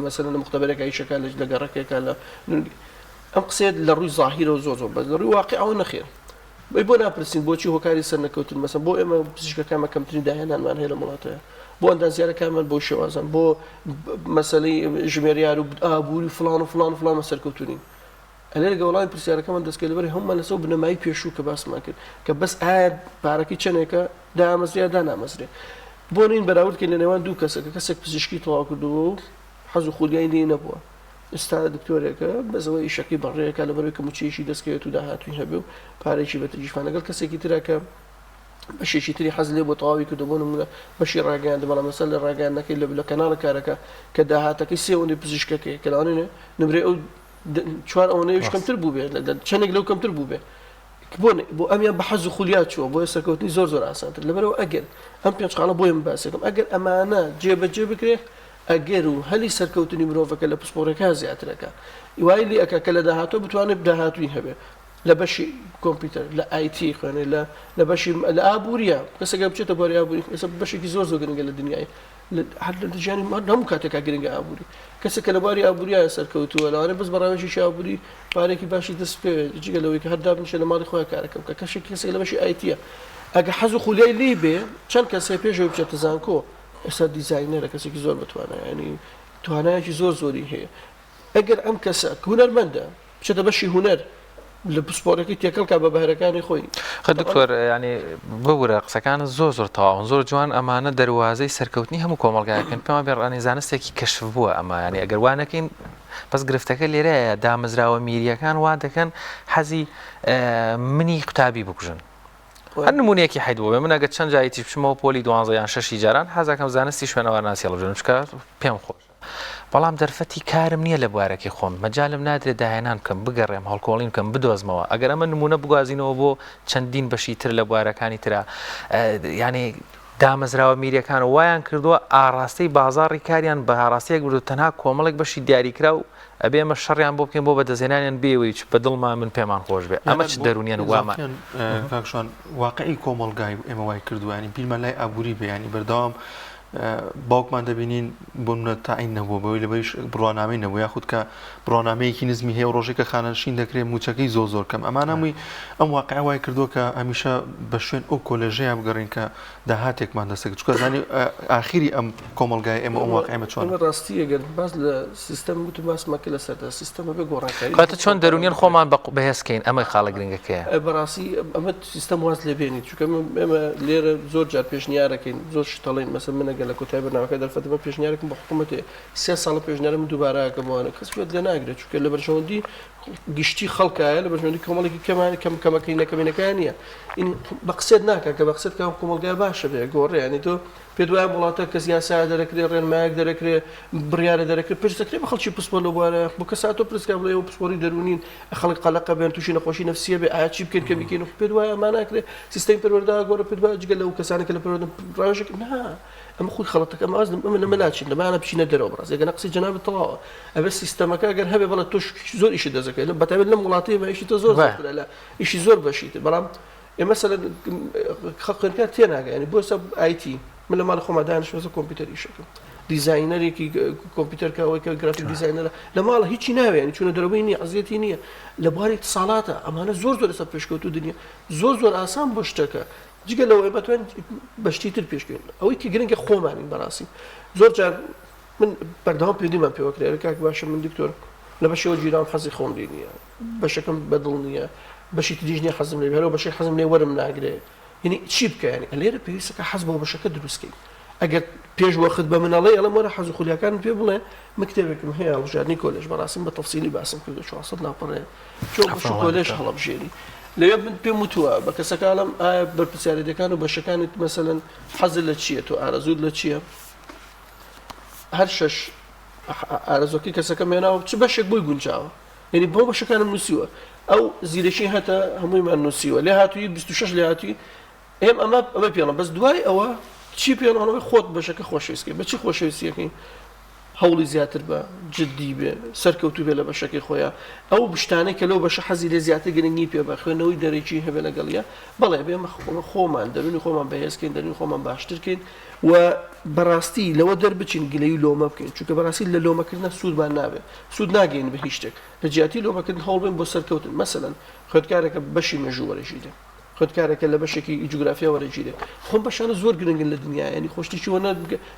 مەسەن لە مختبەرێک ئیشەکە لە گەڕەکێکە لە ئەم قسەیەت لە ڕووی زاهیرەوە زۆر زۆر بەس لە ڕووی واقیعەوە نەخێر. ئەی بۆ ناپرسین بۆچی هۆکاری سەرنەکەوتن مەسەن بۆ ئێمە پزیشکەکانمان کەمترین داهێنانمان هەیە لەم وڵاتەیە بۆ ئەندازیارەکانمان بەو شێوازن بۆ مەسەلەی ژمێریار و ئابووری و فڵان و فڵان و فڵان سەرکەوتوو نین ئەلێرگە وەڵامی پرسیارەکەمان دەستکەوت لەبەر هەموومان لەسەر بنەمای پێشوو کە باسمان کرد کە بەس ئایا پارەکەی چەندێکە دامەزرێ یا دانامەزرێ بۆ نین بەراورد کەین لە نێوان دوو کەسە کە کەسێک پزیشکی تەواو کردووە و حەز و خولیای لێی نەبووە ئێستا دکتۆرێکە بەس ئەوە ئیشەکەی بەڕێکە لەبەرەوەی کە موچەیەکی دەستکەوێت و داهاتووی هەبێ و پارێکی بەتر گیرفان لەگەڵ کەسێکی ترە کە بەشێکی تری حەز لێ بۆ تەواوی کردو بۆ نمونە بەشی ڕاگەیاند بەڵام مەسەل لە ڕاگەیاندنەکەی لە لە کەناڵە کارەکە کە داهاتەکەی سێ ئەوەندەی پزیشکەکەی کە لەوانەیە نمرەی ئەو چوار ئەوەنەیش کەمتر بوو بێت چەندێک لەو کەمتر بوو بێ بۆ بۆ ئەمیان بە حەز و خولیا چووە بۆیە سەرکەوتنی زۆر زۆر ئاسانتر لەبەرەوە ئەگەر ئەم پێنج خاڵە بۆیە من باسێکم ئەگەر ئەمانە جێبەجێ بکرێ ئەگەر و هەلی سەرکەوتنی مرۆڤەکە لە پسپۆڕیەکە زیاترەکە وای لێ ئەکا کە لە داهاتوو بتوانێت داهاتووی هەبێ لە بەشی کۆمپیوتەر لە IT خوێنێ لە لە بەشی لە ئابووریە کەسێک بچێتە بواری ئابووری ئێستا بەشێکی زۆر زۆر گرنگە لە دنیای هەر لە ژیانی هەموو کاتێکا گرنگە ئابووری کەسێک کە لە بواری ئابووریە سەرکەوتووە لەوانەیە بەس بە ڕاوێژێکی ئابووری پارێکی باشی دەست بکەوێت جگە لەوەی کە هەر دابنیشێ لە ماڵی خۆیان کارەکە بکە کەشێک کەسێک لە بەشی IT یە ئەگە حەز و خولیای لێی بێ چەند کەسێ پێش ئەوەی بچێتە زانکۆ ئێستا دیزاینەرە کەسێکی زۆر بەتوانایە یانی توانایەکی زۆر زۆری هەیە ئەگەر ئەم کەسە هونەرمەندە بچێتە بەشی هونەر لە پسپۆرەکەی تێکەڵ کا بە بەهرەکانی خۆی. خە دکتۆر یانی ببورە قسەکانت زۆر زۆر تەواون زۆر جوان ئەمانە دەروازەی سەرکەوتنی هەموو کۆمەڵگایەکن پێمان بێ ڕانی زانستێکی کەشف بووە ئەمە یانی ئەگەر وا نەکەین بەس گرفتەکە لێرەیە دامەزراوە میریەکان وا دەکەن حەزی منی قوتابی بکوژن هەر نمونەیەکی حەید بۆ بێ من ئەگەر چەند جاری تریش بچمەوە پۆلی دوانزە یان شەشی جاران حەزەکەم زانستی شوێنەوارناسی هەڵبژێرم چونکە پێم خۆشە بەڵام دەرفەتی کارم نییە لە بوارەکەی خۆم مەجالم نادرێت داهێنان بکەم بگەڕێم هەڵکۆڵین بکەم بدۆزمەوە ئەگەر ئەمە نمونە بگوازینەوە بۆ چەندین بەشی تر لە بوارەکانی ترا یعنی دامەزراوە میریەکان وایان کردووە ئاڕاستەی بازاڕی کاریان بە ئاڕاستەیەک بردووە تەنها کۆمەڵێک بەشی دیاریکراو ئەبێ ئێمە شەڕیان بۆ بکەین بۆ بەدەستهێنانیان بێ ئەوەی چ بە دڵمان بن پێمان خۆش بێ ئەمە چ دەروونیان وامان کاک شوان واقعی کۆمەڵگای ئێمە وای کردووە ینی بیرمان لای ئابووری بێ ینی بەردەوام باوکمان دەبینین بۆ منە تاعین نەبووە بەوەی لەبەریش بڕوانامەی نەبوو یاخود کە بڕوانامەیەکی نزمی هەیە و ڕۆژێک کە خانەنشین دەکرێت موچەکەی زۆر زۆر کەم ئەمانە هەمووی ئەم واقعە وای کردووە کە هەمیشە بە شوێن ئەو کۆلێژەیە بگەڕین کە داهاتێکمان دەستەکەوێت چونکە زانی ئاخیری ئەم کۆمەڵگای ئێمە ئەم واقعی ئێمە چۆنە. ئێمە ڕاستی ئەگەر باس لە سیستەم وتم باسمان کرد لە سەردا سیستەم ئەبێ گۆڕانکاری کەواتە چۆن دەروونیەن خۆمان بە بەهێز کەین ئەمە خاڵە گرنگەکەیە. بەڕاستی ئەمە سیستەم واز لێ بێنیت چونکە ئێمە لێرە زۆر جار پێشنیارەکەین زۆر شت ئەڵێین مەسەلەن من ئەگەر. ئەگەر لە کۆتایی بەرنامەکە دەرفەت بە پێشنیارێکم بە حکوومەت هەیە سێ ساڵە پێشنیارە من دووبارە ئەکەمەوە کەس گوێت لێ ناگرێت چونکە لە بەرژەوەندی گشتی خەڵکایە لە بەرژەوەندی کۆمەڵێکی کەمان کەم کەمەکەینەکەمینەکان نییە این بە قسەت ناکە کە بە قسەت کە کۆمەڵگای باشە بێ گۆڕێ ینی تۆ پێت وایە ئەم وڵاتە کەس یاسایە دەرەکرێ ڕێنمایەک دەرەکرێ بڕیارە دەرەکرێ پرس دەکرێ بە خەڵکی پسپۆر لەو بوارە بۆ کەس هاتۆ پرس کا بڵێ ئێوە پسپۆڕی دەروونین خەڵک قەلەقە بێن تووشی نەخۆشی نەفسیە بێ ئایا چی بکەین کە بیکەین پێت وایە ئەمە ناکرێ سیستەمی پەروەردە گۆڕە پێت وایە جگە لەو کەسانە کە لە پەروەردە ڕاوێژێک نا ئەمە خۆی خەڵەتەکە ئەمە ئەمە ئەمە لەمە لاچین لەمانە بچینە دەرەوە بەڕاست ئەگەر قسەی جەنابت تەواوە ئەبێ سیستەمەکە ئەگەر هەبێ بەڵێ تۆش زۆر ئیشت دەست دەکەوێت لە بەتایبەت لەم وڵاتەی ئێمە ئیشی تۆ زۆر زۆرترە لە ئیشی زۆر بەشی تر بەڵام ئێ مەسەلەن خوێندکار تێناگا یانی بۆ سە IT من لە ماڵی خۆما دانیشتم لەسەر کۆمپیوتەر ئیشەکەم designer ێکی کۆمپیوتەر کە ئەوەی کە graphic designer ە لە ماڵە هیچی ناوێ یانی چونە دەرەوەی نییە ئەزیەتی نییە لە بواری اتصالاتە ئەمانە زۆر زۆر لەسەر پێشکەوتوو دنیا زۆر زۆر ئاسان بۆ شتەکە جگە لەوەی بەتوانین بە شتی تر پێشکەوین ئەوەی کە گرنگە خۆمانین بەڕاستی زۆر جار من بەردەوام پەیوەندیمان پێوە کرێ کاک باشە من دکتۆر لە بەشەوە گیرام حەزی خۆم لێ نییە بەشەکەم بەدڵ نییە بەشی تریش نییە حەزم لێ هەرەوە بەشی حەزم لێ وەرم ناگرێ یعنی چی بکە یعنی لێرە پێویستەکە حەز بۆ بەشەکە دروستکەی ئەگەر پێش وەخت بە منەڵێ ئەڵێم وەرە حەز و خولیاکان پێ بڵێ من کتێبێکم هەیە هەڵبژاردنی کۆلێژ بەڕاستیم بە تەفسیلی باسم کردو 400 لاپەڕەیە چۆن بەش و کۆلێژ هەڵبژێری لەوێ من پێم وتووە بە کەسەکە ئەڵێم ئایا بەرپرسیارێتیەکان و بەشەکانت مەسەلەن حەزت لە چییە تۆ ئارەزووت لە چییە هەر شەش ئارەزوەکەی کەسەکەم هێناوە چ بەشێک بۆی گونجاوە یعنی بۆ بەشەکانم نووسیوە ئەو زیرەکی هەتە هەموویمان نووسیوە لێ هاتووی 26 لێ هاتووی ئێم ئەمە ئەمە پێڵم بەس دوای ئەوە چی پێڵەوەی خۆت بەشەکە خۆشەویستکەی بەچی خۆشەویستیەکەی هەوڵی زیاتر بە جدی بێ سەرکەوتوو بێ لە بەشەکەی خۆیان ئەو شتانەی کە لەو بەشە حەزی لێ زیاتر گرنگی پێ بە خوێندنەوەی دەرەکی هەبێ لەگەڵیە بەڵێ بێ خۆمان دەروونی خۆمان بەهێزکەین دەروونی خۆمان باشترکەین و بەڕاستی لەوە دەربچین گلەی لۆمە بکەین چونکە بەڕاستی لە لۆمەکردنە سوودمان نابێت سوود ناگەین بە هیچ شتێک لە جیاتی لۆمەکردن هەوڵ بێن بۆ سەرکەوتن مەسەلەن خوێندکارێکە بەشی مێژوو وەرەگیرێ خوێندکارێکە لە بەشێکی جوگرافیا وەرەگیرێ خۆم بەشانە زۆر گرنگن لە دنیا ینی خۆشتێکی وە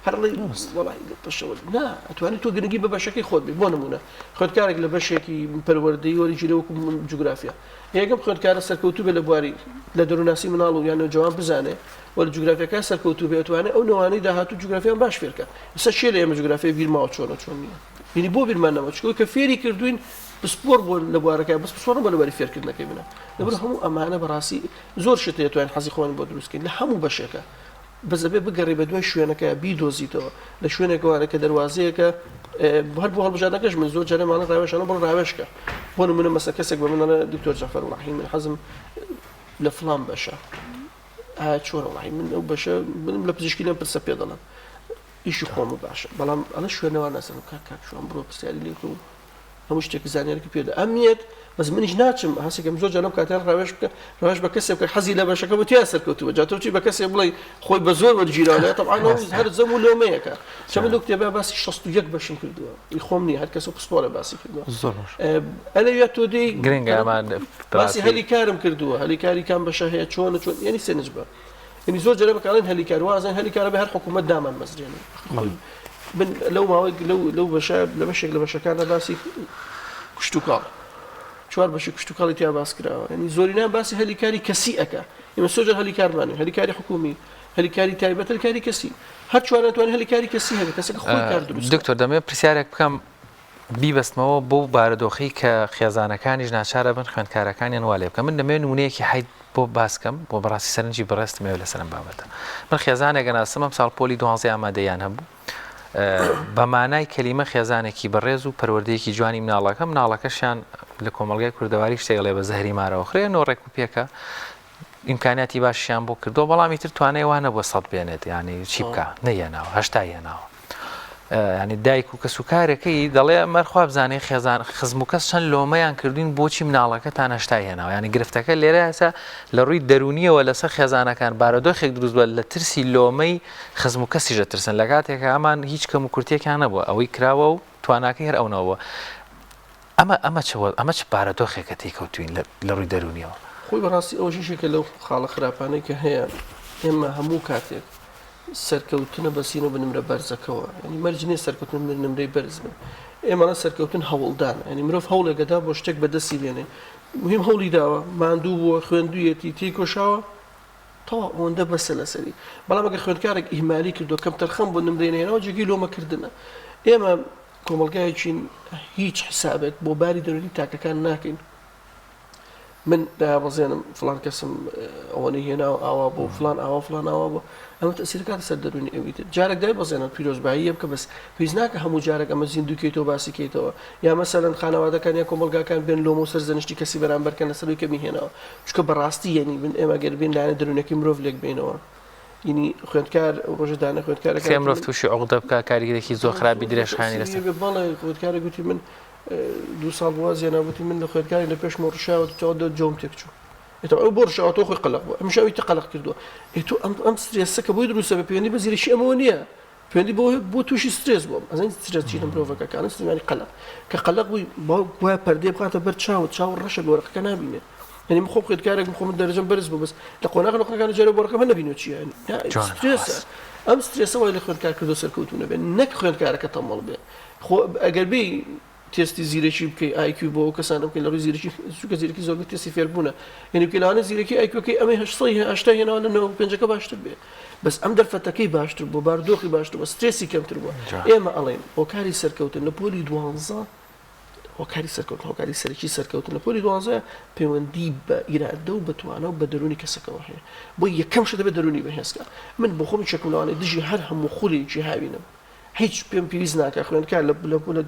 هەر ئەڵێی وەڵای لە بەشەوە نا ئەتوانی تۆ گرنگی بە بەشەکەی خۆت بی بۆ نمونە خوێندکارێک لە بەشێکی پەروەردەی وەرگیرێ وەکو جوگرافیا یەکەم خوێندکارە سەرکەوتوو بێ لە بواری لە دەروونناسی مناڵ و یان نەوجەوان بزانێ و لە جوگرافیاکە سەرکەوتوو بێ ئەتوانێ ئەو نەوانەی داهاتوو جوگرافیان باش فێرکە ئێستا کێ لە ئێمە جوگرافیای بیر ماوە چۆنە چۆن نییە یعنی بۆ بیرمان نەما چونکە کە فێری کردوین پسپۆر بوون لە بوارەکە بەس پسپۆر بوون لە بواری فێرکردنەکەی منە لەبەر هەموو ئەمانە بەڕاستی زۆر شت هەیە توانین حەزی خۆمان بۆ دروست کەین لە هەموو بەشێکە بەس ئەبێ بگەڕێ بە دوای شوێنەکە بیدۆزیتەوە لە شوێنێکەوە کە دەروازەیەکە هەر بۆ هەڵبژاردنەکەش من زۆر جارێ ماڵە ڕاوێژانە بڕۆ ڕاوێژکە بۆ نمونە مەسە کەسێک بە من ئەڵێ دکتۆر جەعفەر وەڵاهی من حەزم لە فڵان بەشە ئایا چۆن وەڵاهی من ئەو بەشە منم لە پزیشکی لەم پرسە پێ دەڵێم ئیشی خۆمە باشە بەڵام ئەڵێ شوێنەوار نازانم کاک کاک شوان بڕۆ پرسیاری لێ بکە و هەموو شتێک زانیارەکە پێدا ئەمنیەت بەس منیش ناچم هەسێکم زۆر جارم کاتیان ڕاوێژ بکە ڕاوێژ بە کەسێک بکە حەزی لە بەشەکە بۆ تیا سەرکەوتووە جا تۆ چی بە کەسێک بڵێ خۆی بە زۆر وەرگیراوە طبعا هەر زەم و لۆمەیەکە چە من لەو کتێبە باسی 61 بەشم کردووە ئی خۆم نییە هەر کەس و پسپۆرە باسی کردووە زۆر باش ئەلەویا تۆ دێی گرنگە ئەمان باسی هەلی کارم کردووە هەلی کاری کام بەشە هەیە چۆنە چۆن یعنی سێنج بە یعنی زۆر جارە بەکاڵێن هەلی کار وازن هەلی کارە بە هەر حکوومەت دامان مەزرێنێ من لەو ماوەی لەو لەو بەشە لە بەشێک لە بەشەکانە باسی کشتوکاڵ چوار بەشی کشتوکاڵی تیا باس کراوە یعنی زۆرینە باسی هەلی کاری کەسی ئەکا ئێمە زۆر جار هەلی کارمان هەلی کاری حکومی هەلی کاری تایبەت هەلی کاری کەسی هەر چوارە توانێت هەلی کاری کەسی هەبێت کەسەکە خۆی کار دروست دکتۆر دەمەوێت پرسیارێک بکەم بیبەستمەوە بەو بارودۆخەی کە خێزانەکانیش ناچارە بن خوێندکارەکانیان وا لێ بکەن من دەمەوێت نمونەیەکی حەی بۆ باس کەم بۆ بەڕاستی سەرنجی بەڕێزتم ئەوێ لەسەر ئەم بابەتە من خێزانێک ئەناسم ئەم ساڵ پۆلی دوانزەی ئامادەیان هەبوو بە مانای کەلیمە خێزانێکی بەڕێز و پەروەردەیەکی جوانی مناڵەکە مناڵەکەشیان لە کۆمەڵگای کوردەواری شتێک ئەڵێ بە زەهری مارەوە خرێن و ڕێک و پێکە ئیمکانیاتی باشیان بۆ کردووە بەڵام ئیتر توانای وا نەبووە سەد بێنێت یانی چی بکا نەیەناوە هەشتای هێناوە ینی دایک و کەس و کارەکەی دەڵێ مەرخوا بزانێ خێزان خزم و کەس چەند لۆمەیان کردوین بۆچی مناڵەکەتان هەشتای هێناوە ینی گرفتەکە لێرە هەسە لە ڕووی دەرونیەوە لەسەر خێزانەکان بارودۆخێک دروست بووە لە ترسی لۆمەی خزم و کەسیش دەترسن لە کاتێکە ئەمان هیچ کەم و کورتێکیان نەبووە ئەوەی کراوە و تواناکەی هەر ئەو نەوە ئەمە ئەمە چ وە ئەمە چ بارەدۆخێکە تێی کەوتوین لە لە ڕووی دەروونیەوە؟ خۆی بەڕاستی ئەوەش یەکێکە لەو خاڵە خراپانەی کە هەیە ئێمە هەموو کاتێک سەرکەوتنە بەسینەوە بە نمرە بەرزەکەوە یعنی مەرج نییە سەرکەوتن نمرەی بەرز بێ ئێمە سەرکەوتن هەوڵدان یعنی مرۆڤ هەوڵێکەدا بۆ شتێک بەدەستی بێنێ مهم هەوڵی داوە ماندوو بووە خوێندوویەتی تێکۆشاوە. تەواو ئەوەندە بەسە لەسەری. بەڵام ئەگەر خوێندکارێک ئیهمالی کردووە، کەمتەرخەم بوو، نمرەی نەهێناوە، جێگەی لۆمەکردنە. ئێمە کۆمەڵگایەکین هیچ حسابێک بۆ باری دەروونی تاکەکان ناکەین. من دایابەزێنم فڵان کەسم ئەوەنەی هێناوە ئاوا بوو فڵان ئاوا فڵان ئاوا بوو ئەمە تەسیر کاتە سەر دەروونی ئەوی تر جارێک دایبەزێنە پیرۆزباییە بکە بەس پێویست ناکە هەموو جارێک ئەمە زیندوو کەیتەوە باسی کەیتەوە یا مەسەلەن خانەوادەکان یا کۆمەڵگاکان بێن لۆمە و سەرزەنشتی کەسی بەرامبەر کەن لەسەر ئەوی کەمی هێناوە چونکە بەڕاستی یەنی من ئێمە گەر بێن لایەنە دەروونەکەی مرۆڤ لێک بینەوە ینی خوێندکار ڕۆژە دانە خوێندکارەکان سێ مرۆڤ تووشی عوقدە بکە کاریگەرێکی زۆر خراپی درێژخایەنی لەسەر بەڵێ خوێندکارێک گوتی من دوو ساڵ بوو وازی هێنا گوتی من لە خوێندکاری لە پێشمەوە ڕشاوە چاوە دە جۆم تێک چوو ئێتۆ ئەو بۆ ڕشاوە تۆ خۆی قەلەق بوو ئەمیش ئەوی تە قەلەق کردووە ئێتۆ ئەم ئەم سترێسە کە بۆی دروستە بە پەیوەندی بە زیرەکی ئەمەوە نییە پەیوەندی بۆ بۆ تووشی سترێس بووم ئەزانی سترێس چی لە مرۆڤەکە کانە سترێس قەلەق کە قەلەق بووی باوک وایە پەردەی بخاتە بەر چاوت چاو ڕەشە بە وەرەقەکە نابینێ یعنی من خۆم خوێندکارێکم خۆم دەرەجەم بەرز بوو بەس لە قۆناغ لە قۆناغەکان جارێ بۆ ڕەقەم نەبینەوە چییە سترێسە ئەم سترێسە وای لە خوێندکار کردو سەرکەوتوو نەبێت نەک خوێندکارەکە تەمەڵ بێ خۆ ئەگەر بێی تێستی زیرەکی بکەی IQ بۆ ئەو کەسانە بکەی لە ڕووی زیرەکی چونکە زیرەکی زۆربەی تێستی فێربوونە یعنی بکەی لەوانەیە زیرەکی IQ ەکەی ئەمەی هەشت سەد هەشتای هێناوە لە 95ەکە باشتر بێ بەس ئەم دەرفەتەکەی باشتر بوو باردۆخی باشتر بوو سترێسی کەمتر بووە ئێمە ئەڵێن هۆکاری سەرکەوتن لە پۆلی دوانزە هۆکاری سەرکەوتن هۆکاری سەرەکی سەرکەوتن لە پۆلی دوانزە پەیوەندی بە ئیرادە و بە توانا و بە دەروونی کەسەکەوە هەیە بۆ یەکەم شت دەبێت دەروونی بەهێزکە من بۆ خۆم چەکم لەوانەیە دژی هەر هەموو خولێکی هاوینم هیچ پێم پێویست ناکە خوێندکار لە لە لە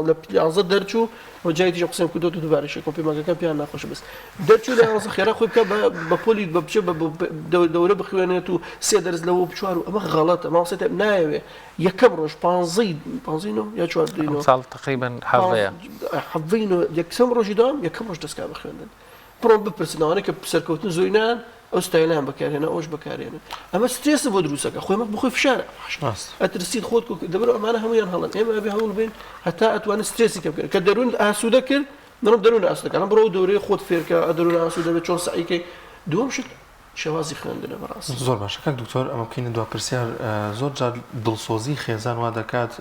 لە یانزە دەرچوو و جای دیش قسەم کردو دووبارە شێکم پەیمانگەکان پێیان ناخۆشە بەس دەرچوو لە یانزە خێرا خۆی بکە بە پۆلی بە بچێ بە دەورە بخوێنێت و سێ دەرس لەوە بچوار و ئەمە غەڵەتە مامۆستا نایەوێ یەکەم ڕۆژ پانزەی پانزەی نۆ یا چواردەی نۆ ساڵ تقریبا حەڤەیە حەڤەی نۆ یەکەم ڕۆژی دام یەکەم ڕۆژ دەستکا بە خوێندن بڕۆن بپرسن ئەوانەی کە سەرکەوتن زۆینان ئەو ستایلان بەکارهێنا ئەوش بەکارێنن ئەمە سترێسە بۆ دروستەکە خۆی مەک بخۆی فشارە ئەترسیت خۆت دەبەر ئەمانە هەمویان هەڵن ئێمە ئەبێ هەوڵ بین هەتا ئەتوانین سترێسی کەم بکەین کە دەروون ئاسوودە کرد دەڵم دەروون ئاسوودەکە بڕۆ دەورەی خۆت فێرکە دەروون ئاسوودە بێت چۆن سەعیکەی دووەم شت شێوازی خوێندنە بەڕاستی. زۆر باشە کاک دکتۆر ئەمە بکەینە دوا پرسیار زۆر جار دڵسۆزی خێزان وا دەکات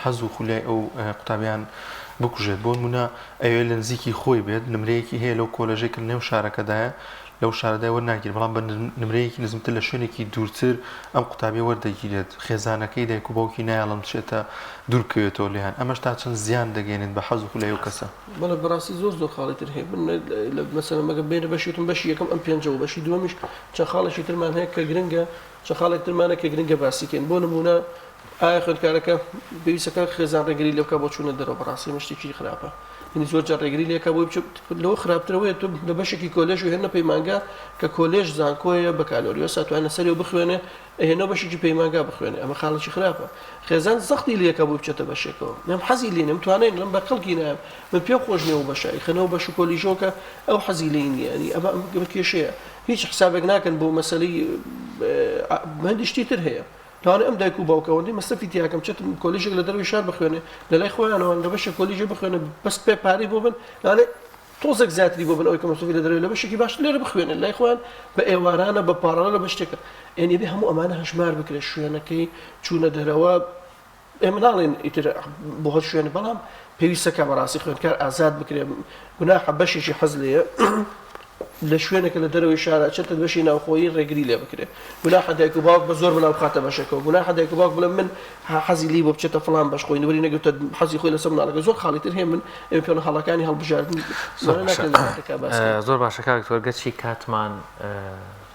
حەز و خولیای ئەو قوتابیان بکوژێت بۆ نمونە ئەوێ لە نزیکی خۆی بێت نمرەیەکی هەیە لەو کۆلێژەی کە لەنێو شارەکەدایە لەو شارەدای وەرناگیرێت بەڵام بە نمرەیەکی نزمتر لە شوێنێکی دوورتر ئەم قوتابیە وەردەگیرێت خێزانەکەی دایک و باوکی نایەڵن بچێتە دوور بکەوێتەوە لێیان ئەمەش تا چەند زیان دەگەیەنێت بە حەز و خولیای ئەو کەسە؟ بەڵێ بەڕاستی زۆر زۆر خاڵی تر هەیە من مەسەلەن مەگەر بێنە بەشی وتم بەشی یەکەم ئەم پێنجە و بەشی دووەمیش چەند خاڵێکی ترمان هەیە کە گرنگە چەند خاڵێک ترمانە کە گرنگە باسی کەین بۆ نموونە ئایا خوێندکارەکە پێویستەکە خێزان ڕێگری لێ بکا بۆ چوونە دەرەوە بەڕاستی ئەمە شتێکی خراپە یعنی زۆر جار ڕێگری لێکا بۆی بچێت لەوە خراپترەوەیە تۆ لە بەشێکی کۆلێژ و هێنە پەیمانگا کە کۆلێژ زانکۆیە بەکالۆریۆس ئەتوانێت لەسەریەوە بخوێنێ ئەهێنەوە بەشێکی پەیمانگا بخوێنێ ئەمە خاڵێکی خراپە خێزان زەختی لێکا بۆی بچێتە بەشێکەوە من حەزی لێ نیە من توانای لەم بە کەڵکی نایەم من پێم خۆش نیە ئەو بەشە ئەیخەنەوە بەش و کۆلیژەوە کە ئەو حەزی لێی نیە یعنی ئەمە ئەمە کێشەیە هیچ حسابێک ناکەن بۆ مەسەلەی هەندی شتی تر هەیە لەوانەیە ئەم دایک و باوکە ئەوەندەی مەسرەفی تیاکەم بچێت کۆلیژێک لە دەرەوەی شار بخوێنێ لەلای خۆیانەوە لە بەشێک کۆلیژێ بخوێنێ بەس پێ پارەی بۆ بن لەوانەیە تۆزێک زیاتری بۆ بن ئەوەی کە مەسرەفی لە دەرەوەی لە بەشێکی باشتر لێرە بخوێنێ لای خۆیان بە ئێوارانە بە پاڕانە بە شتێکە یعنی ئەبێ هەموو ئەمانە هەژمار بکرێت شوێنەکەی چوونە دەرەوە ئێمە ناڵێن ئیتر بۆ هەر شوێنێ بەڵام پێویستەکە بەڕاستی خوێندکار ئازاد بکرێ گوناحە بەشێکی حەز لێیە لە شوێنێکە لە دەرەوەی شارە چێتە بەشی ناوخۆیی ڕێگری لێ بکرێ گوناحە دایک و باوک بە زۆر مناڵ بخاتە بەشێکەوە گوناحە دایک و باوک بڵێ من حەزی لی بۆ بچێتە فڵان بەش خۆی نوری نەگرتە حەزی خۆی لەسەر مناڵەکە زۆر خاڵی تر هەیە من ئێمە پێڵ هەڵەکانی هەڵبژاردن زۆر باشە کاک دکتۆر گەرچی کاتمان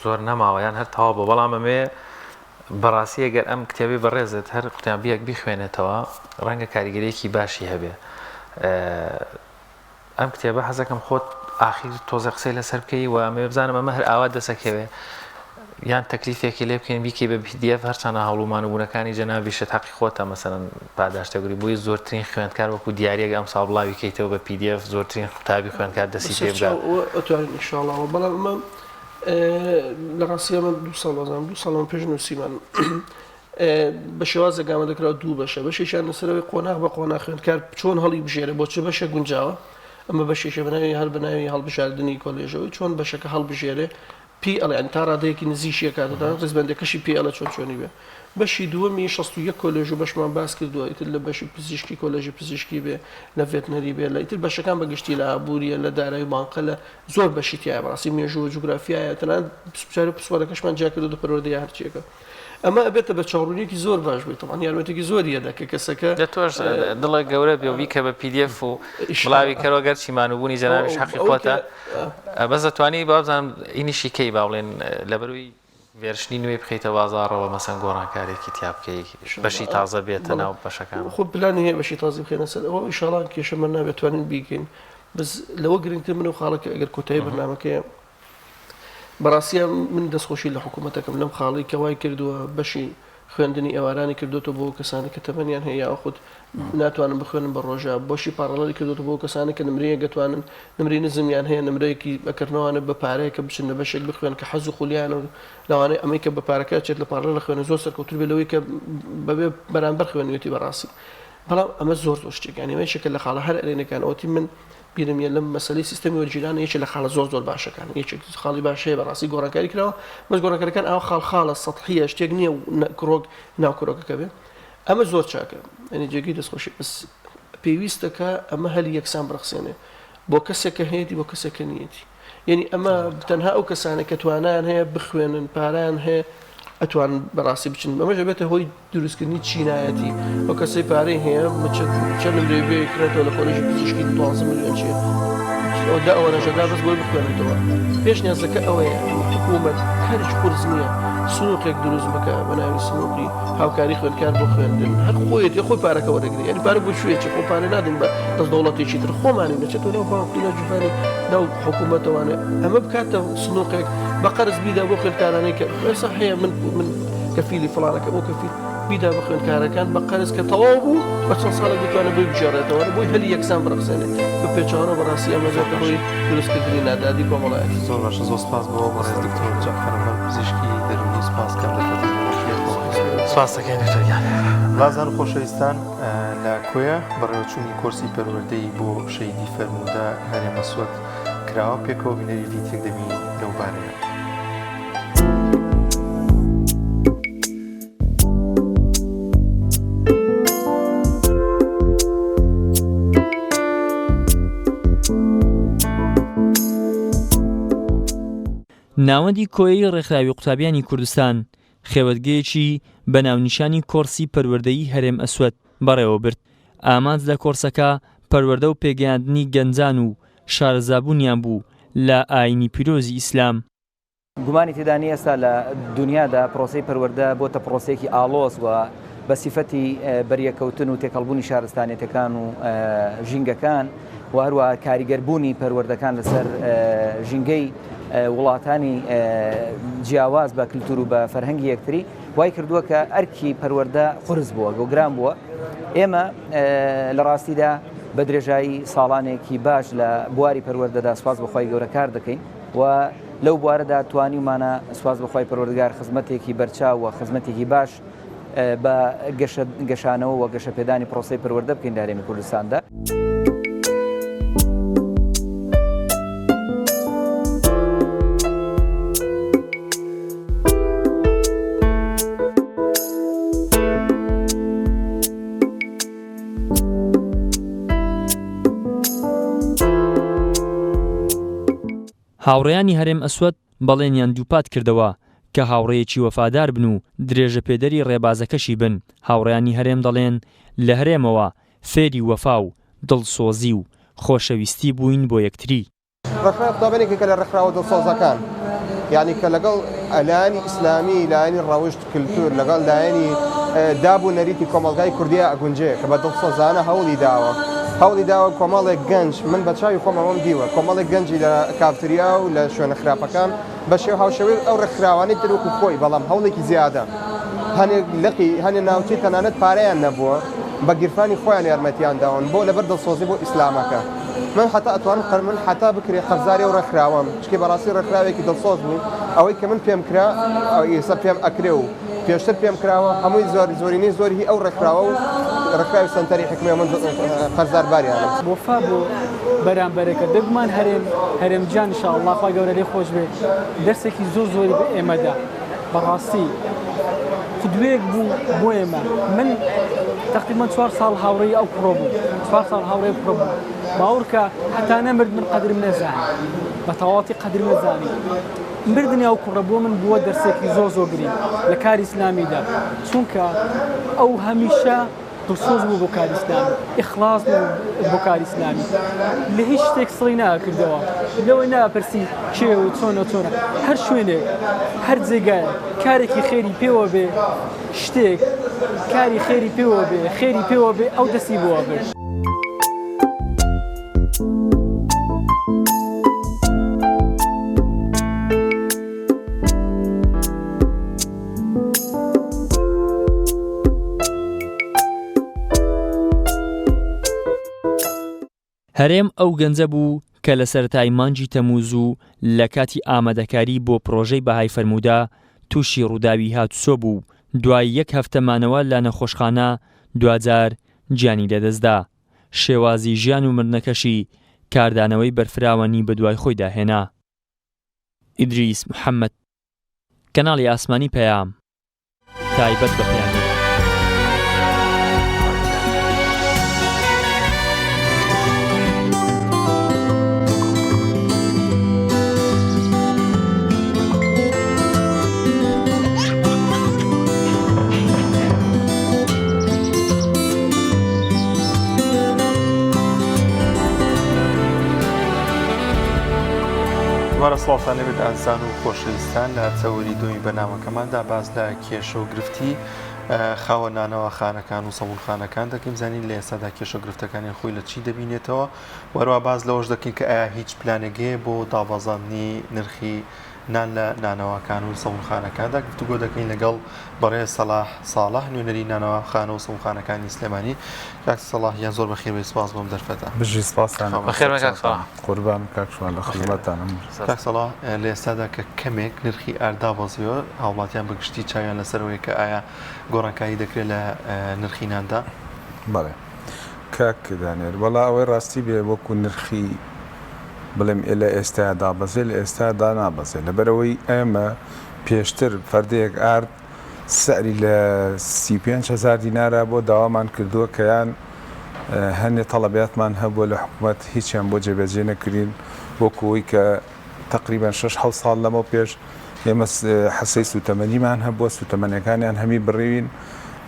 زۆر نەماوە یان هەر تەواو بوو بەڵام ئەمێ بەڕاستی ئەگەر ئەم کتێبەی بەڕێزت هەر قوتابیەک بیخوێنێتەوە ڕەنگە کاریگەریەکی باشی هەبێ ئەم کتێبە حەزەکەم خۆت ئاخیر تۆزە قسەی لەسەر بکەی و ئەمەوێ بزانم ئەمە هەر ئاوا دەسەکەوێ یان تەکلیفێکی لێ بکەین بیکەی بە PDF هەرچەندە هەوڵ و مانوبوونەکانی جەنابیشت حەقی خۆتە مەسەلەن پاداشتەگری بۆی زۆرترین خوێندکار وەکو دیارێک ئەم ساڵ بڵاوی کەیتەوە بە PDF زۆرترین قوتابی خوێندکار دەستی پێ بگات. ئەتوانین ئینشاڵڵا بەڵام ئەمە لە ڕاستیدا من دوو ساڵ وازانم دوو ساڵ پێش نووسیمان بە شێوازێک ئامادە کراوە دوو بەشە بەشێکیان لەسەرەوەی قۆناغ بە قۆناغ خوێندکار چۆن هەڵی بژێرێ بۆ چ بەشێک گونجاوە ئەمە بەشێکە بەناوی هەر بەناوی هەڵبژاردنی کۆلێژەوەی چۆن بەشەکە هەڵبژێرێ. پێی ئەڵێ یانی تا ڕادەیەکی نزیکی ئەکاتەوە تەنانەت ڕیزبەندیەکەشی پێی ئەڵێ چۆن چۆنی بێ. بەشی دووەمی 61 کۆلێژ و بەشمان باس کردووە ئیتر لە بەشی پزیشکی کۆلێژی پزیشکی بێ لە ڤێتنەری بێ لە ئیتر بەشەکان بە گشتی لە ئابووریە لە دارایی و بانقە لە زۆر بەشی تیایە بەڕاستی مێژوو و جوگرافیایە تەنانەت پرسیار و پسپۆرەکەشمان جیا کردووە پەروەردەیە هەرچیەکە ئەمە ئەبێتە بە چاوڕوونیەکی زۆر باش بێت تەبعەن یارمەتێکی زۆری ئەدا کە کەسەکە دە تۆش دڵە گەورە بێ و بیکە بە PDF و بڵاوی کەرەوە گەرچی مانووبوونی جەنابیش حەقی خۆتە بەس دەتوانی بابزانم ئینیشی کەی با بڵێن لەبەروی version ی نوێی بخەیتە بازاڕەوە مەسەن گۆڕانکارێکی تیا بکەی بەشی تازە بێتە ناو بەشەکان. خۆ پلانی هەیە بەشی تازی بخەینە سەر ئەوە ئیشاڵا کێشەمان نابێت توانین بیکەین بەس لەوە گرنگتر من و خاڵەکە ئەگەر کۆتایی بەرنامەکەیە بەڕاستیە من دەستخۆشی لە حکوومەتەکەم لەم خاڵی کە وای کردووە بەشی خوێندنی ئێوارانی کردووەتەوە بۆ کەسانی کە تەمەنیان هەیە یاخود ناتوانن بخوێنن بە ڕۆژە، بەشی parallel ی کردووەتەوە بۆ کەسانی کە نمرەیەک دەتوانن نمرەی نزمیان هەیە نمرەیەکی ئەکردنەوانە بە پارەیە کە بچن لە بەشێک بخوێن کە حەز و خولیانە و لەوانەیە ئەمەی کە بە پارەکە ئەچێت لە parallel خوێنە زۆر سەرکەوتوو بێت لەوەی کە بەبێ بەرامبەر خوێنوێتی بەڕاستی بەڵام ئەمە زۆر زۆر شتێک یانی یەکێکە لە خاڵە هەر ئەرێنەکان ئەوەتی من بیرم یە لەم مەسەلەی سیستەمی وەرگیرانە یەکێ لە خاڵە زۆر زۆر باشەکان یەکێک خاڵی باش هەیە بەڕاستی گۆڕانکاری کراوە بەس گۆڕانکاریەکان ئاوا خاڵ خاڵە سەتحیە شتێک نییە کرۆک ناو کرۆکەکە بێ ئەمە زۆر چاکە یعنی جێگەی دەستخۆشی بەس پێویستە کە ئەمە هەلی یەکسان بڕەخسێنێ بۆ کەسێک کە هەیەتی بۆ کەسێک کە نیەتی یعنی ئەمە تەنها ئەو کەسانە کە توانایان هەیە بخوێنن پارەیان هەیە ئەتوانن بەڕاستی بچن ئەمەش ئەبێتە هۆی دروستکردنی چینایەتی ئەو کەسەی پارەی هەیە چەند نمرەی بێ کڕێتەوە لە کۆلێژی پزیشکی 12 ملیۆن چیە ئەو دە ئەوەنەش ئەدا بەس بۆی بخوێنێتەوە پێشنیازەکە ئەوەیە حکوومەت هەرچ قورس نییە سنووقێک دروست بکە بە ناوی سنووقی هاوکاری خوێندکار بۆ خوێندن هەر خۆیەتی خۆی پارەکە وەرەگری یعنی پارە بۆ کوێ خۆ پارە نادەین بە دەست دەوڵەتێکی تر خۆمانی نەچێتەوە ناو بانقی ناو جیهانی ناو حکوومەتەوانێ ئەمە بکاتە سنووقێک بە قەرز بیدا بۆ خوێندکارانەی کە ئێستا هەیە من من کەفیلی فڵانەکە بۆ کەفیل بیدا بە خوێندکارەکان بە قەرز کە تەواو بوو بە چەند ساڵێک بتوانێت بۆی بگێڕێتەوە بۆی هەلی یەکسان بڕەخسێنێت بە پێچەوانەوە بەڕاستی ئەمە دەبێتە هۆی دروستکردنی نادادی کۆمەڵایەتی. زۆر باشە زۆر سپاس بۆ بەڕێز دکتۆر جەعفەر عومەر پزیشکی دەروونی سپاس کەم دەرفەتی بۆ خۆشی. سپاس دەکەین دکتۆر گیان. ڕازان و خۆشەویستان لە کۆیە بەڕێوەچوونی کۆرسی پەروەردەیی بۆ شەهیدی فەرموودە هەرێمە سوەد کراوە پێکەوە بینەری ڤیتێک دەبین لەو بارەیە. ناوەندی کۆیەی ڕێکخراوی قوتابیانی کوردستان خێوەتگەیەکی بە ناونیشانی کۆرسی پەروەردەیی هەرێم ئەسوەد بەڕێوەبرد، ئامانج لە کۆرسەکە پەروەردە و پێگەیاندنی گەنجان و شارەزابوونیان بوو لە ئایینی پیرۆزی ئیسلام. گومانی تێدا نییە ئێستا لە دونیادا پرۆسەی پەروەردە بۆتە پرۆسەیەکی ئاڵۆز و بە سیفەتی بەریەکەوتن و تێکەڵبوونی شارستانیەتەکان و ژینگەکان و هەروەها کاریگەربوونی پەروەردەکان لەسەر ژینگەی وڵاتانی جیاواز بە کللتور و بە فەرهەنگی یەکتری وای کردووە کە ئەرکی پەروەردە قورس بووە گۆگران بووە ئێمە لە ڕاستیدا بە درێژایی ساڵانێکی باش لە بواری پەروەردەدا سوپاس بەخوای گەورە کار دەکەین و لەو بوارەدا توانیومانە سوپاس بەخوای پەروەردگار خزمەتێکی بەرچاو و خزمەتێکی باش بە گەشانەوە و گەشەپێدانی پرۆسەی پەروەردە بکەین لە هەرێمی کوردستاندا. هاوڕێیانی هەرێم ئەسوەد بەڵێنیان دووپات کردەوە کە هاوڕێیەکی وەفادار بن و درێژەپێدەری ڕێبازەکەشی بن، هاوڕێیانی هەرێم دەڵێن لە هەرێمەوە فێری وەفا و دڵسۆزی و خۆشەویستی بووین بۆ یەکتری. ڕێکخراوی قوتابیان یەکێکە لە ڕێکخراوە دڵسۆزەکان یانی کە لەگەڵ لایەنی ئیسلامی لایەنی ڕەوشت کلتور لەگەڵ لایەنی داب و نەریتی کۆمەڵگای کوردیا ئەگونجێ کە بە دڵسۆزانە هەوڵی داوە هەوڵی داوە کۆمەڵێک گەنج من بە چاوی خۆم ئەوەم دیوە کۆمەڵێک گەنجی لە کافتریا و لە شوێنە خراپەکان بە شێوە هاوشێوەی ئەو ڕێکخراوانەی تر وەکو خۆی بەڵام هەوڵێکی زیادە هەنێک لقی هەنێ ناوچەی تەنانەت پارەیان نەبووە بە گیرفانی خۆیان یارمەتیان داون بۆ لەبەر دڵسۆزی بۆ ئیسلامەکە من حەتا ئەتوانم قەر من حەتا بکرێ قەرزاری ئەو ڕێکخراوەم چونکی بەڕاستی ڕێکخراوێکی دڵسۆز بوو ئەوەی کە من پێم کرا ئێستا پێم ئەکرێ و پێشتر پێم کراوە هەمووی زۆر زۆرینەی زۆر هی ئەو ڕێکخراوە و ڕێکخراوی سەنتەری حیکمەیە من قەرزار باریانم. وەفا بۆ. بەرامبەرەکە دەگومان هەرێم هەرێم گیان ان شاء اللە خوای گەورە لێی خۆش بێ دەرسێکی زۆر زۆری بە ئێمە دا بەڕاستی قدوەیەک بوو بۆ ئێمە من تقریبا چوار ساڵ هاوڕێی ئەو کوڕە بوو چوار ساڵ هاوڕێ کوڕە بوو باوەڕکە هەتا نەمرد من قەدرم نەزانی بە تەواوەتی قەدرم نەزانی مردنی ئەو کوڕە بۆ من بووە دەرسێکی زۆر زۆر گرینگ لە کاری ئیسلامیدا چونکە ئەو هەمیشە دڵسۆز بوو بۆ کاری ئیسلامی ئیخلاص بوو بۆ کاری ئیسلامی لە هیچ شتێک سڵی ناکردەوە لەوەی ناپرسی کێ و چۆنە چۆنە هەر شوێنێک هەر جێگایە کارێکی خێری پێوە بێ شتێک کاری خێری پێوە بێ خێری پێوە بێ ئەو دەستی بۆ بێ. هەرێم ئەو گەنجە بوو کە لە سەرەتای مانگی تەمووز و لە کاتی ئامادەکاری بۆ پڕۆژەی بەهای فەرموودە تووشی ڕووداوی هاتوچۆ بوو و دوای یەک هەفتە مانەوە لە نەخۆشخانە دواجار گیانی لەدەستدا، شێوازی ژیان و مردنەکەشی کاردانەوەی بەرفراوانی بەدوای خۆیدا هێنا. ئیدریس محەمەد، کەناڵی ئاسمانی پەیام تایبەت بە پەیامی. دووبارە سڵاوتان لێبێت ئازیزان و خۆشەویستان لە تەوەری دووەمی بەرنامەکەماندا باس لە کێشە و گرفتی خاوەن نانەواخانەکان و سەمونخانەکان دەکەین زانین لە ئێستادا کێشە و گرفتەکانیان خۆی لە چی دەبینێتەوە وەروە باس لەوەش دەکەین کە ئایا هیچ پلانێک هەیە بۆ دابەزاندنی نرخی نان لە نانەواکان و سەمونخانەکاندا گفتوگۆ دەکەین لەگەڵ بەڕێز سەڵاح ساڵح نوێنەری نانەواخانە و سەمونخانەکانی سلێمانی کاک سەڵاح گیان زۆر بەخێربێی سوپاس بۆم دەرفەتە. بژی سپاستان ئەکەم بەخێربێن کاک سەڵاح. قوربان کاک شوان لە خزمەتتانم. کاک سەڵاح لە ئێستادا کە کەمێک نرخی ئارد دابەزیوە هاوڵاتیان بە گشتی چاویان لەسەرەوەیە کە ئایا گۆڕانکاری دەکرێت لە نرخی ناندا؟ بەڵێ کاک دانیال وەڵا ئەوەی ڕاستی بێ وەکو نرخی بڵێم ئێ لە ئێستایا دابەزێ لە ئێستا دانابەزێ لەبەرئەوەی ئێمە پێشتر فەردەیەک ئارد سعری لە 35 هەزار دینارا بۆ داوامان کردووە کە یان هەنێ تەڵەبیاتمان هەبووە لە حکومەت هیچیان بۆ جێبەجێ نەکردین وەکو ئەوەی کە تەقریبەن شەش حەوت ساڵ لەمەو پێش ئێمە حەسەی سوتەمەنیمان هەبووە سوتەمەنیەکانیان هەمی بڕیوین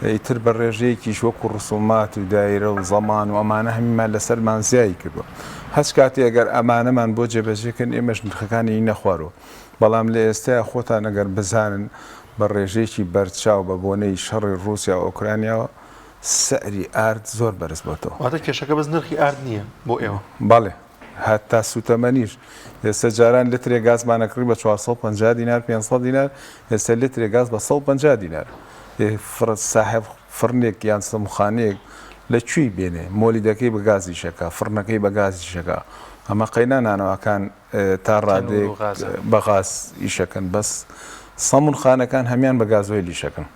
ئیتر بە ڕێژەیەکیش وەکو ڕسومات و دایرە و زەمان و ئەمانە هەمیمان لەسەرمان زیای کردووە هەچ کاتێ ئەگەر ئەمانەمان بۆ جێبەجێکردن ئێمەش نرخەکانی نەخوارەوە بەڵام لە ئێستایا خۆتان ئەگەر بزانن بە ڕێژەیەکی بەرچاو بە بۆنەی شەڕی ڕووسیا و ئۆکرانیاوە سعری ئارد زۆر بەرز بۆتەوە. واتە کێشەکە بەس نرخی ئارد نییە بۆ ئێوە؟ بەڵێ هەتا سوتەمەنیش ئێستا جاران لترێک گازمان ئەکڕی بە 450 دینار 500 دینار ئێستا لترێک گاز بە 150 دینار ساحێب فڕنێک یان سەموخانەیەک لە کوێی بێنێ مۆلیدەکەی بە گاز ئیشەکا فڕنەکەی بە گاز ئیشەکا ئەمە قەینا نانەواکان تا ڕادەیەک بە غاز ئیشەکەن بەس سەمونخانەکان هەمیان بە گازۆیل ئیشەکەن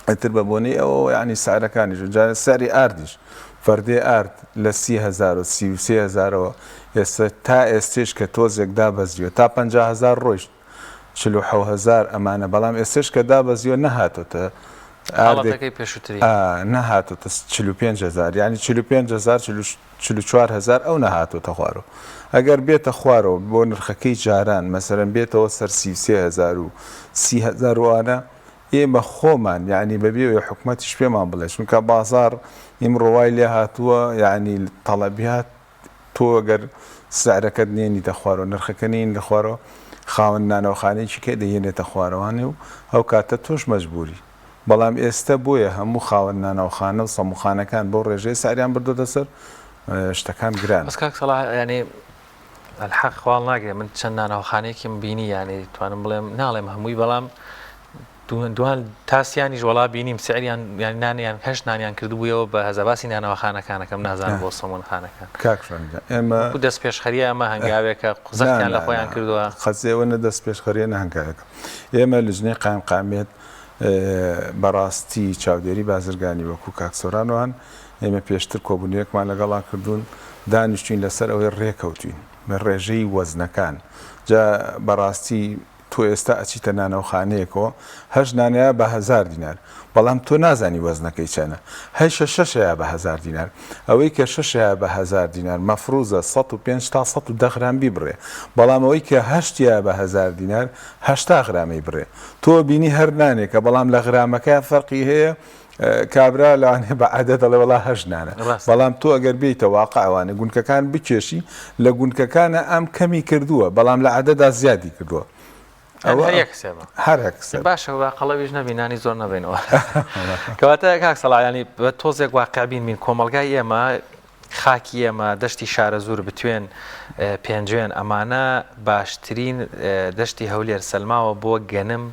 ئیتر بە بۆنەی ئەوەوە یانی سعرەکانیش جا سعری ئاردیش فەردێ ئارد لە 30 هەزار و 33 هەزارەوە ئێستا تا ئێستێش کە تۆزێک دابەزیوە تا 50 هەزار ڕۆیشت 47 هەزار ئەمانە بەڵام ئێستێش کە دابەزیوە نەهاتۆتە ئاردێک حاڵەتەکەی پێشووتری نەهاتۆتە 45 هەزار یانی 45 هەزار 44 هەزار ئەو نەهاتۆتە خوارەوە ئەگەر بێتە خوارەوە بۆ نرخەکەی جاران مەسەلەن بێتەوە سەر 33 هەزار و 30 هەزار وانە ئێمە خۆمان یەعنی بەبێ ئەوەی حکومەتیش پێمان بڵێ چونکە بازاڕ ئیمڕۆ وای لێ هاتووە یەعنی تەڵەبیات تۆ گەر سعرەکەت نێنیتە خوارەوە نرخەکە نێنیتە خوارەوە خاوەن نانەوەخانەیەکی کە دەیهێنێتە خوارەوانێ و ئەو کاتە تۆش مەجبوری بەڵام ئێستە بۆیە هەموو خاوەن نانەوەخانە و سەموخانەکان بەو ڕێژەیە سعریان بردۆتە سەر شتەکان گرانە. بەس کاک سەڵاح یانی الحق خوا هەڵناگرێ من چەند نانەوەخانەیەکیم بینی یانی توانم بڵێم ناڵێم هەمووی بەڵام دوان تاسیانیش وەڵا بینیم سعریان یان نانیان هەشت نانیان کردبوویەوە بە هەزە باسی نانەوەخانەکانەکەم نازانم بۆ سەمون خانەکان کاک شوان گیان ئێمە وەکو دەست پێشخەریە ئەمە هەنگاوێکە زەختیان لە خۆیان کردووە قەزیەوە نە دەست پێشخەریە نە هەنگاوێکە ئێمە لجنەی قایمقامیەت بەڕاستی چاودێری بازرگانی وەکو کاک سۆران وان ئێمە پێشتر کۆبوونەوەیەکمان لەگەڵا کردوون. دانیشتوین لەسەر ئەوەی ڕێکەوتوین بە ڕێژەی وەزنەکان جا بەڕاستی تۆ ئێستا ئەچیتە نانەوخانەیەکەوە هەشت نانەیە بە هەزار دینار بەڵام تۆ نازانی وەزنەکەی چەنە هەیشە شەشەیە بە هەزار دینار ئەوەی کە شەشەیە بە هەزار دینار مەفروزە 105 تا 110 غرام بیبڕێ بەڵام ئەوەی کە هەشتیا بە هەزار دینار 80 غرامەی بڕێ تۆ بینی هەر نانێکە بەڵام لە غرامەکە فەرقی هەیە کابرا لەوانەیە بە عەدەد ئەڵێ وەڵا هەشت نانە بەڵام تۆ ئەگەر بێیتە واقع ئەوانە گونکەکان بکێشی لە گونکەکانە ئەم کەمی کردووە بەڵام لە عەدەدا زیادی کردووە ئەوە هەر یەک حسێبە هەر یەک حسێبە باشە با قەڵەویش نەبی نانی زۆر نەبینەوە کەواتە کاک سەڵاح یانی بە تۆزێک واقع بین بین کۆمەڵگای ئێمە خاکی ئێمە، دەشتی شارەزوور، بتوێن، پێنجوێن، ئەمانە باشترین دەشتی هەولێر سەلماوە بۆ گەنم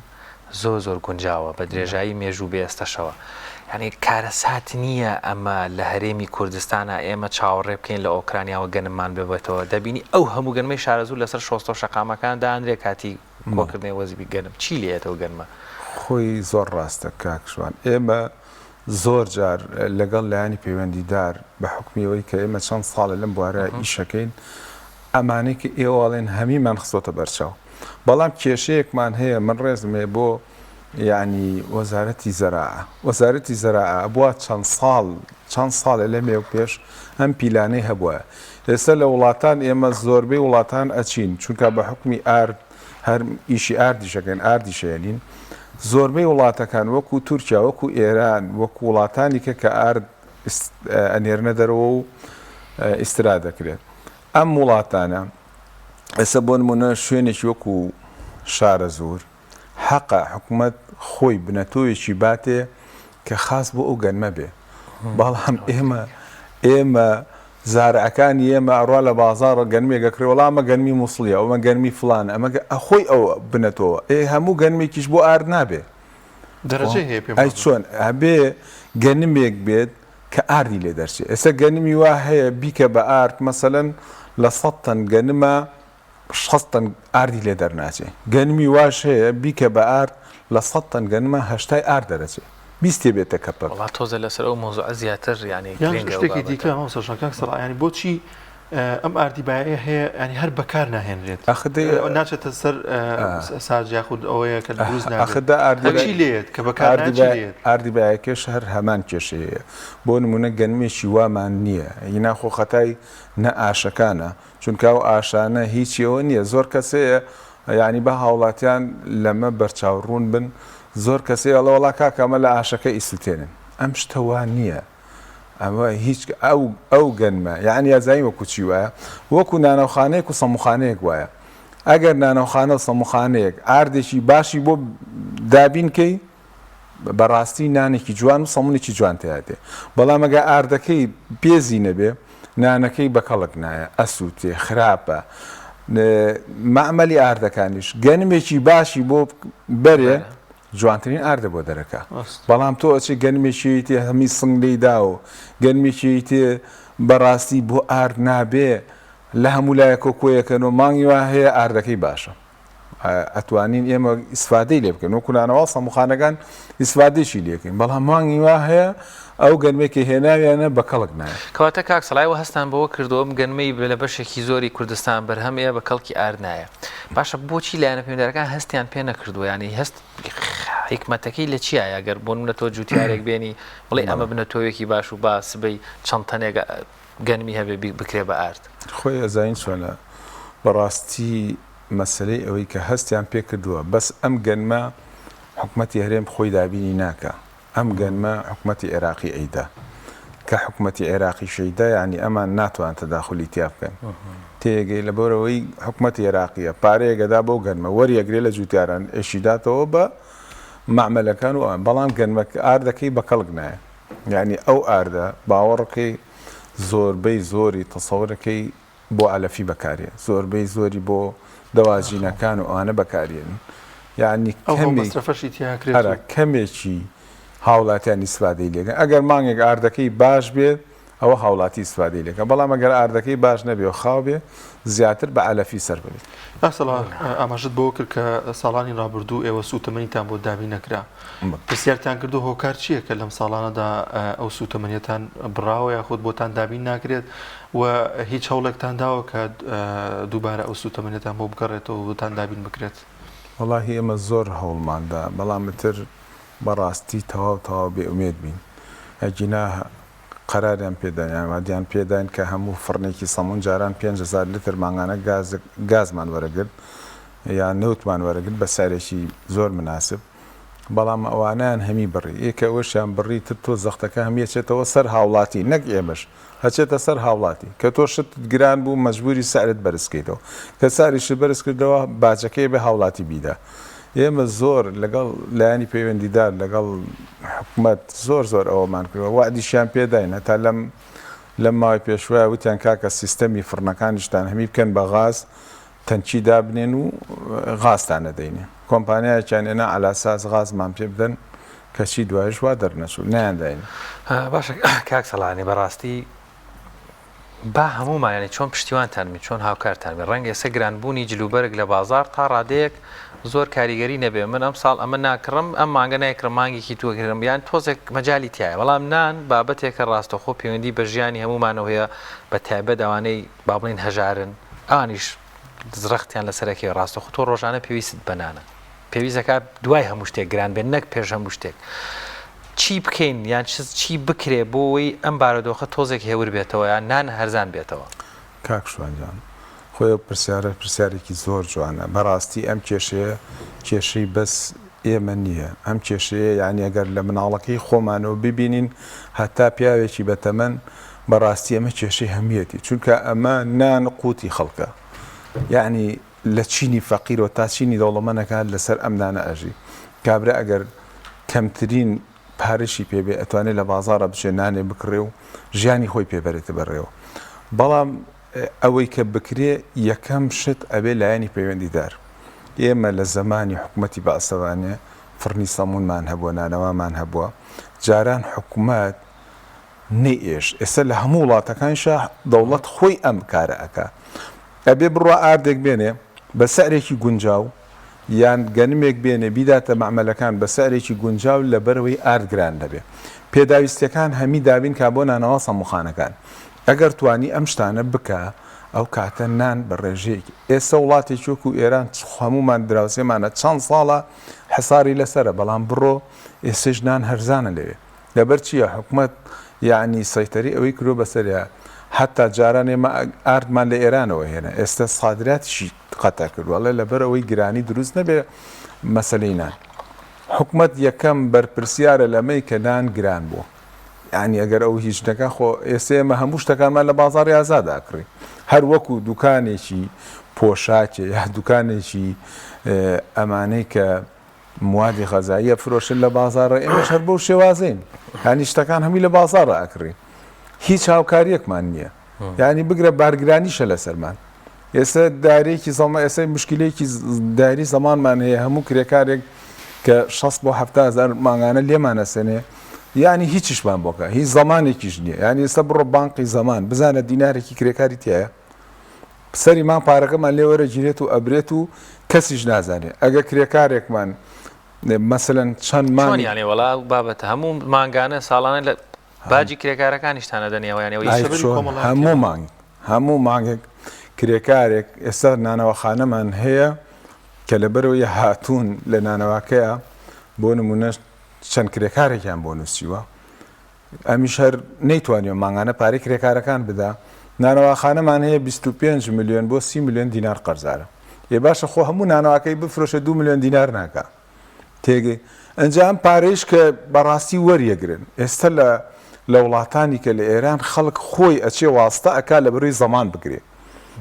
زۆر زۆر گونجاوە بە درێژایی مێژوو بێ ئێستەشەوە. یانی کارەسات نییە ئەمە لە هەرێمی کوردستانا ئێمە چاوەڕێ بکەین لە ئۆکرانیاوە گەنممان ببێتەوە دەبینی ئەو هەموو گەنمەی شارەزوور لەسەر شۆستە و شەقامەکان دانرێ کاتی کۆکردنەوەی وەزبی گەنم چی لێیەتەوە گەنمە؟ خۆی زۆر ڕاستە کاک شوان ئێمە زۆر جار لەگەڵ لایەنی پەیوەندیدار بە حوکمی ئەوەی کە ئێمە چەند ساڵە لەم بوارە ئیشەکەین ئەمانەی کە ئێوە ئەڵێن هەمیمان خستۆتە بەرچاو بەڵام کێشەیەکمان هەیە من ڕێزم هەیە بۆ یعنی وەزارەتی زەراعە وەزارەتی زەراعە ئەبوا چەند ساڵ چەند ساڵێ لەمێ و پێش ئەم پیلانەی هەبوایە ئێستا لە وڵاتان ئێمە زۆربەی وڵاتان ئەچین چونکە بە حوکمی ئارد هەر ئیشی ئاردیش ئەکەین ئاردیش ئەیەنین زۆربەی وڵاتەکان وەکو تورکیا وەکو ئێران وەکو وڵاتانی کە کە ئارد ئەنێرنە دەرەوە و ئیسترا دەکرێت ئەم وڵاتانە ئێستا بۆ نمونە شوێنێکی وەکو شارەزوور حەقە حکومەت خۆی بنەتۆیەکی باتێ کە خاس بۆ ئەو گەنمە بێ بەڵام ئێمە ئێمە زارعەکانی ئێمە ئەڕوا لە بازاڕ گەنمێک ئەکڕێ وەڵا ئەمە گەنمی موسڵیە ئەومە گەنمی فڵانە ئەمە خۆی ئەو بنەتۆوە ئێ هەموو گەنمێکیش بۆ ئارد نابێ دەرەجەی هەیە پێم ئەی چۆن ئەبێ گەنمێک بێت کە ئاردی لێ دەرچێ ئێستا گەنمی وا هەیە بیکە بە ئارد مەسەلەن لە سەد تەن گەنمە 60 تەن ئاردی لێ دەرناچێ گەنمی واش هەیە بیکە بە ئارد لە سەد تەن گەنمە هەشتای ئارد دەرەچێ بیستێ بێتە کەپەک. وەڵا تۆزێ لەسەر ئەو مەوزوعە زیاتر یانی یان گرنگە ئەو شتێکی بابەتە. دیکە مامۆستا ژان کاک سەڵاح یانی بۆچی ئەم ئاردی بایەیە هەیە یانی هەر بەکار ناهێنرێت ئەخ دەی ناچێتە سەر ساج یاخود ئەوەیە کە دروست ئەخ نابێت دا ئاردی چی لێیەت کە بەکار ئاردی نایەت چی لێیەت؟ ئاردی بایەکەش هەر هەمان کێشەی هەیە بۆ نموونە گەنمێکی وامان نییە هینا خۆ خەتای نە ئاشەکانە چونکە ئەو ئاشانە هیچی ئەوە نییە زۆر کەس هەیە یانی با هاوڵاتیان لەمە بەرچاو ڕوون بن زۆر کەس هەیە ئەڵێ وەڵا کاکە ئەمە لە ئاشەکە ئیسوتێنن ئەم شتە وا نییە ئەمە هیچ ئەو ئەو گەنمە یعنی ئەزانی وەکو چی وایە وەکو نانەوخانەیەک و سەموخانەیەک وایە ئەگەر نانەوخانە و سەموخانەیەک ئاردێکی باشی بۆ دابین کەی بەڕاستی نانێکی جوان و سەمونێکی جوان تیا دێ بەڵام ئەگە ئاردەکەی پێزی نەبێ نانەکەی بەکەڵک نایە ئەسووتێ خراپە مەعمەلی ئاردەکانیش گەنمێکی باشی بۆ بەرێ جوانترین ئاردە بۆ دەرەکە بەڵام تۆ ئەچێ گەنمێکی تێ هەمی سنگ لێی داوە گەنمێکی تێ بەڕاستی بۆ ئارد نابێ لە هەموو لایەکۆ کۆیەکەنەوە مانگی وا هەیە ئاردەکەی باشە ئەتوانین ئێمە ئیسفادەی لێ بکەین وەکو نانەوا سەموخانەکان ئیسفادەشی لێکەین بەڵام مانگی وا هەیە ئەو گەنمێک کە هێناویانە بە کەڵک نایە. کەواتە کاک سەڵای وە هەستان بەوە کردووە ئەم گەنمەی لە بەشێکی زۆری کوردستان بەرهەم ەیە بە کەڵکی ئارد نایە باشە بۆچی لایەنە پەیوەندیدارەکان هەستیان پێ نەکردووە یانی هەست حیکمەتەکەی لە چیایە گەر بۆ نمونە تۆ جوتیارێک بێنی بڵێ ئەمە بنە تۆوێکی باش و با سبەی چەند تەنێک گەنمی هەبێ بکرێ بە ئارد. خۆی ئەزانی چۆنە بەڕاستی مەسەلەی ئەوەی کە هەستیان پێ کردووە بەس ئەم گەنمە حکومەتی هەرێم خۆی دابینی ناکا ئەم گەنمە حکومەتی عێراقی ئەیدا کە حکومەتی عێراقیش ئەیدا یانی ئەمان ناتوان تەداخولی تیا بکەن تێگەی لەبەرئەوەی حکومەتی عێراقیە پارەیەک ئەدا بەو گەنمە وەریەگرێ لە جوتیاران ئەیشیداتەوە بە مەعمەلەکان و ئەوان بەڵام گەنمە ئاردەکەی بە کەڵک نایە یانی ئەو ئاردە باوەڕکەی زۆربەی زۆری تەسەورەکەی بۆ عەلەفی بەکاریە زۆربەی زۆری بۆ دەواجینەکان و ئەوانە بەکاریێن یانی ئەو کەمێک مەسرەفەشی تیا کرێت ئەرا و. کەمێکی هاوڵاتیان ئیسفادەی لێکەن ئەگەر مانگێک ئاردەکەی باش بێت. ئەوە هاوڵاتی ئیستفادەی لێکا بەڵام ئەگەر ئاردەکەی باش نەبێ و خاو بێ زیاتر بە عەلەفی سەرف ئەبێت. کاک سەڵاح ئاماژەت بەوە کرد کە ساڵانی ڕابردوو ئێوە سووتەمەنیتان بۆ دابین نەکرا. پرسیارتان کردووە هۆکار چییە کە لەم ساڵانەدا ئەو سووتەمەنیەتان بڕاوە یاخود بۆتان دابین ناکرێت و هیچ هەوڵێکتان داوە کە دووبارە ئەو سووتەمەنیەتان بۆ بگەڕێتەوە و بۆتان دابین بکرێت؟ وەڵاهی ئێمە زۆر هەوڵمان دا بەڵام ئیتر بەڕاستی تەواو تەواو بێ ئومێد بین ئەگینا قەراریان پێداین یان وادیان پێداین کە هەموو فڕنێکی سەمون جاران 5000 لتر مانگانە گاز گازمان وەرەگرت یا نەوتمان وەرەگرت بە سعرێکی زۆر مناسب بەڵام ئەوانەیان هەمی بڕی ئێ کە ئەوەشیان بڕی تر تۆ زەختەکە هەمی ئەچێتەوە سەر هاوڵاتی نەک ئێمەش ئەچێتە سەر هاوڵاتی کە تۆ شتت گران بوو مەجبوری سعرت بەرز کەیتەوە کە سعریشت بەرز کردەوە باجەکەی بێ هاوڵاتی بیدا ئێمە زۆر لەگەڵ لایەنی پەیوەندیدار لەگەڵ حکومەت زۆر زۆر ئەوەمان کردوە وەعدیشیان پێداین هەتا لەم لەم ماوەی پێشوایە وتیان کاکە سیستەمی فڕنەکانیشتان هەمی بکەن بە غاز تەنکی دابنێن و غازتان ئەدەینێ کۆمپانیایەکیان ئێنا عەلاساس غازمان پێ بدەن کەچی دوایش وا دەرنەچوو نەیانداین. باشە کاک سەڵاح یانی بەڕاستی با هەموومان یانی چۆن پشتیوانتان بین چۆن هاوکارتان بین ڕەنگە ئێستا گرانبوونی جلوبەرگ لە بازاڕ تا ڕادەیەک زۆر کاریگەری نەبێ من ئەمساڵ ئەمە ناکڕم ئەم مانگە نایکڕم مانگێکی تر ئەکڕم یان تۆزێک مەجالی تایە بەڵام نان بابەتێکە ڕاستەخۆ پەیوەندی بە ژیانی هەموومانەوە هەیە بە تایبەت ئەوانەی با بڵێین هەژارن ئەوانیش زڕەختیان لەسەرەکەی ڕاستەخۆ تۆ ڕۆژانە پێویستت بە نانە پێویست دەکات دوای هەموو شتێک گران بێت نەک پێش هەموو شتێک چی بکەین یان چی بکرێ بۆ ئەوەی ئەم بارودۆخە تۆزێک هێور بێتەوە یان نان هەرزان بێتەوە؟ کاک شوان جان خۆی ئەو پرسیارە پرسیارێکی زۆر جوانە بەڕاستی ئەم کێشەیە کێشەی بەس ئێمە نییە ئەم کێشەیە یانی ئەگەر لە مناڵەکەی خۆمانەوە ببینین هەتا پیاوێکی بەتەمەن بەڕاستی ئەمە کێشەی هەموویەتی چونکە ئەمە نان قوتی خەڵکە یانی لە چینی فەقیرەوە تا چینی دەوڵەمەنەکان لەسەر ئەم نانە ئەژی کابرا ئەگەر کەمترین پارەشی پێ بێ ئەتوانێ لە بازاڕا بچێ نانێ بکڕێ و ژیانی خۆی پێ بەرێتە بەڕێوە بەڵام ئەوەی کە بکرێ یەکەم شت ئەبێ لایەنی پەیوەندیدار ئێمە لە زەمانی حکومەتی بەعسەوانێ فڕنی سەمونمان هەبووە نانەوامان هەبووە جاران حکومەت نەیئێشت ئێستا لە هەموو وڵاتەکانیشا دەوڵەت خۆی ئەم کارە ئەکا ئەبێ بڕوا ئاردێک بێنێ بە سعرێکی گونجاو یان گەنمێک بێنێ بیداتە مەعمەلەکان بە سعرێکی گونجاو لەبەرئەوەی ئارد گران نەبێ پێداویستیەکان هەمی دابین کا بۆ نانەوا سەموخانەکان ئەگەر توانی ئەم شتانە بکا ئەو کاتە نان بە ڕێژەیەکی ئێستا وڵاتێکی وەکو ئێران هەموومان دراوسێمانە چەند ساڵە حساری لەسەرە بەڵام بڕۆ ئێستەش نان هەرزانە لەوێ لەبەر چیە حکومەت یەعنی سەیتەرەی ئەوەی کردوە بەسەریا حەتا جاران ئێمە ئاردمان لە ئێرانەوە هێنا ئێستا سادراتیشی قەتع کردوە ئەڵێ لەبەر ئەوەی گرانی دروست نەبێ مەسەلەی نان حکومەت یەکەم بەرپرسیارە لەمەی کە نان گران بووە یعنی ئەگەر ئەو هیچ نەکا خۆ ئێستا ئێمە هەموو شتەکانمان لە بازاڕی ئازاد ئەکڕین هەر وەکو دوکانێکی پۆشاکێ یا دوکانێکی ئەمانەی کە موادی غەزایی ئەفرۆشن لە بازاڕە ئێمەش هەر بەو شێوازەین یانی شتەکان هەمووی لە بازاڕە ئەکڕین هیچ هاوکاریەکمان نییە یانی بگرە بارگرانیشە لەسەرمان ئێستا دارێکی زەمە ئێستا مشکلێکی داری زەمانمان هەیە هەموو کرێکارێک کە 60 بۆ 70 هزار مانگانە لێمان ئەسێنێ یانی هیچیشمان بۆکە هیچ زەمانێکیش نییە یانی ئێستا بڕۆ بانقی زەمان بزانە دینارێکی کرێکاری تایە سەری مانگ پارەکەمان لێ وەرەگیرێت و ئەبرێت و کەسیش نازانێ ئەگەر کرێکارێکمان مەسەلەن چەند چۆن مانگی یانێ وەڵا ئەو بابەتە هەموو مانگانە ساڵانە لە باجی کرێکارەکانیشتان ئەدەن ئێوە یانێ ئەوەی ئای سەبری چۆن کۆمەڵایەتیە. هەموو مانگ هەموو مانگێک کرێکارێک ئێستا نانەواخانەمان هەیە کە لەبەرەوەی هاتوون لە نانەواکەیە بۆ نمونە چەند کرێکارێکیان بۆ نووسیوە ئەمیش هەر نەیتوانیوە مانگانە پارەی کرێکارەکان بدا، نانەواخانەمان هەیە 25 ملیۆن بۆ 30 ملیۆن دینار قەرزارە. ئێ باشە خۆ هەموو نانەواکەی بفرۆشێ دوو ملیۆن دینار ناکا. تێگەی؟ ئنجا ئەم پارەیش کە بەڕاستی وەریەگرن ئێستە لە لە وڵاتانی کە لە ئێران خەڵک خۆی ئەچێ واستە ئەکا لەبەرەوەی زەمان بگرێ.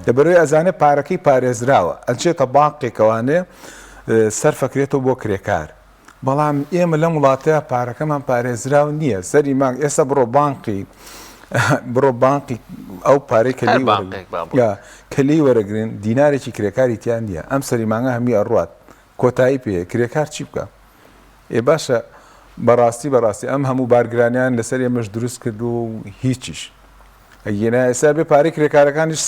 لەبەرەوەی ئەزانێ پارەکەی پارێزراوە ئەچێتە بانقێکەوانێ سەرفەکرێتەوە بۆ کرێکار. بەڵام ئێمە لەم وڵاتەیا پارەکەمان پارێزراو نییە سەری مانگ ئێستا بڕۆ بانقی بڕۆ بانقی ئەو پارەی کە هەر لێی وەرەگرن بانقێک با بڕۆ. یا کە لێی وەرەگرن دینارێکی کرێکاری تیا نییە ئەم سەری مانگە هەمووی ئەڕوات کۆتایی پێ کرێکار چی بکا ئێ باشە بەڕاستی بەڕاستی ئەم هەموو بارگرانیان لەسەر ئێمەش دروست کردووە و هیچیش. ئەگینا ئێستا بێ پارەی کرێکارەکانیش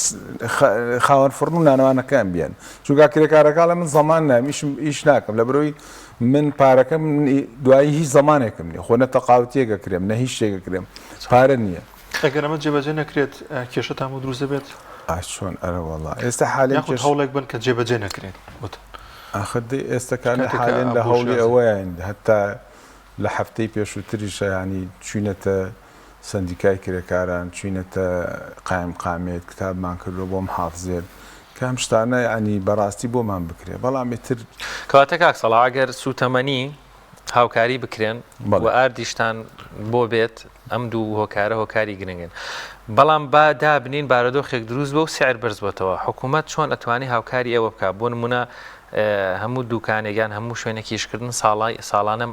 خاوەن فڕن و نانەوانەکان بیەن چونکە کرێکارەکە ئەڵێ من زەمان نام ئیشم ئیش ناکەم لە برۆی من پارەکەم دوایی هیچ زەمانێکم نیە خۆ نە تەقاوتیەک ئەکرێم نە هیچ شتێک ئەکرێم پارە نییە. ئەگەر ئەمە جێبەجێ نەکرێت کێشەتان بۆ دروست دەبێت؟ ئا چۆن ئەرە وەڵا ئێستا حالێن یاخود هەوڵێک بن کە جێبەجێ نەکرێت وتن. ئاخر دەی ئێستا کانە کاتێک کە حالێن لە بۆ هەوڵی شێوازی. ئەوەیان هەتا لە هەفتەی پێشووتریشە یانی چوینەتە سەندیکای کرێکاران چوینەتە قایمقامیەت کتابمان کردوە بۆ محافزێت کە ئەم شتانە یانی بەڕاستی بۆمان بکرێ بەڵام ئیتر. کەواتە کاک سەڵاح ئەگەر سوتەمەنی هاوکاری بکرێن و بەڵێ. ئاردیشتان بۆ بێت ئەم دوو هۆکارە هۆکاری گرنگن بەڵام با دابنین بارودۆخێک دروست بۆ و سعر بەرز بۆتەوە حکوومەت چۆن ئەتوانی هاوکاری ئێوە بکات بۆ نمونە هەموو دوکانێک یان هەموو شوێنێکی ئیشکردن ساڵای ساڵانە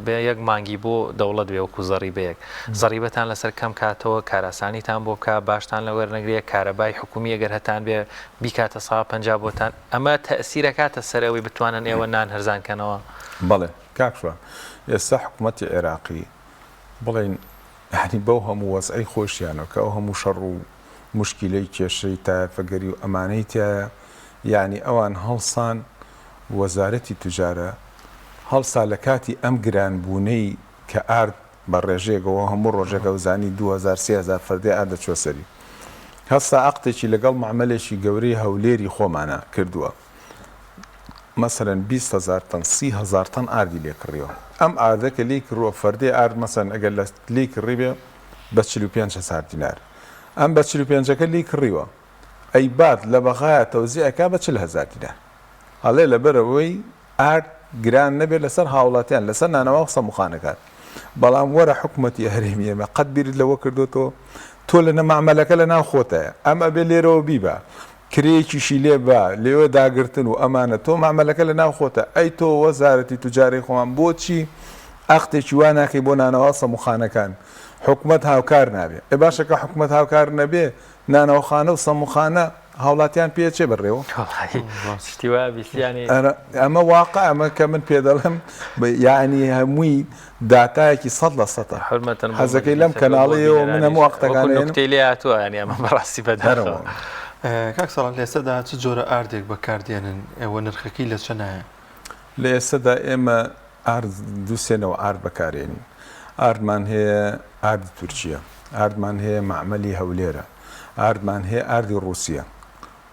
بێ یەک مانگی بۆ دەوڵەت بێ وەکو زەڕیبەیەک زەڕیبەتان لەسەر کەم کاتەوە کاراسانیتان بۆ بکا باشتان لە وەرنەگرێ کارەبای حکومی ئەگەر هەتان بێ بیکاتە سا 50 بۆتان ئەمە تەئسیرەکاتە سەر ئەوەی بتوانن ئێوە نان هەرزان کەنەوە؟ بەڵێ کاک شوان ئێستا حکومەتی عێراقی بڵێین یانی بەو هەموو وەزعەی خۆشیانەوە کە ئەو هەموو شەڕ و موشکیلەی کێشەی تایەفەگەری و ئەمانەی تیایە یانی ئەوان هەڵسان وەزارەتی توجارە هەڵسا لە کاتی ئەم گران بوونەی کە ئارد بە ڕێژەیەکەوە هەموو ڕۆژێک ئەوزانی 2000 3000 فەردەی ئارد دەچوە سەری هەستا عەقدێکی لەگەڵ مەعمەلێکی گەورەی هەولێری خۆمانە کردووە مەسەلەن 20 هەزار تەن 30 هەزار تەن ئاردی لێ کڕیوە ئەم ئاردە کە لێی کڕووە فەردەی ئارد مەسەلەن ئەگەر لە لێی کڕیبێ بە 45 هەزار دینار ئەم بە 45ەکە لێی کڕیوە ئەیبات لە بەغایا تەوزیع ئەکا بە 40 هەزار دینار ئەڵێ لەبەرئەوەی ئارد گران نەبێت لەسەر هاوڵاتیان لەسەر نانەوا و سەموخانەکان بەڵام وەرە حکومەتی هەرێمی ئێمە قەت بیرت لەوە کردۆتەوە تۆ لە مەعمەلەکە لە ناو خۆتایە ئەم ئەبێ لێرەوە بیبا کرێیەکیشی لێ با لێوە داگرتن و ئەمانە تۆ مەعمەلەکە لە ناو خۆتە ئەی تۆ وەزارەتی توجارەی خۆمان بۆچی ئەقدێکی وا ناکەی بۆ نانەوا سەموخانەکان حکومەت هاوکار نابێ ئێ باشە کە حکومەت هاوکار نەبێ نانەوەخانە و سەموخانە هاوڵاتیان پێ چێ بەڕێوە؟ وەڵاهی شتی وا بیستی یانی. ئەرە ئەمە واقع ئەمە کە من پێ دەڵێم یانی هەمووی داتایەکی سەد لە سەتە. حورمەتەن بۆ حەزەکەی لەم مەجلیسەکە و بۆ کەناڵەیەوە من بینەرانیش هەموو وەکو عەقدەکان ئەهێنم. نوکتەی لێ هاتووە یانی ئەمە بەڕاستی بەداخەوە. ئەرەوە. کاک ساڵح لە ئێستادا چ جۆرە ئاردێک بەکار دێنن و نرخەکەی لە چەنایە؟ لە ئێستادا ئێمە ئارد دوو سێ نەوع ئارد بەکارێنین ئاردمان هەیە ئاردی تورکیە ئاردمان هەیە مەعمەلی هەولێرە ئاردمان هەیە ئاردی ڕوسیە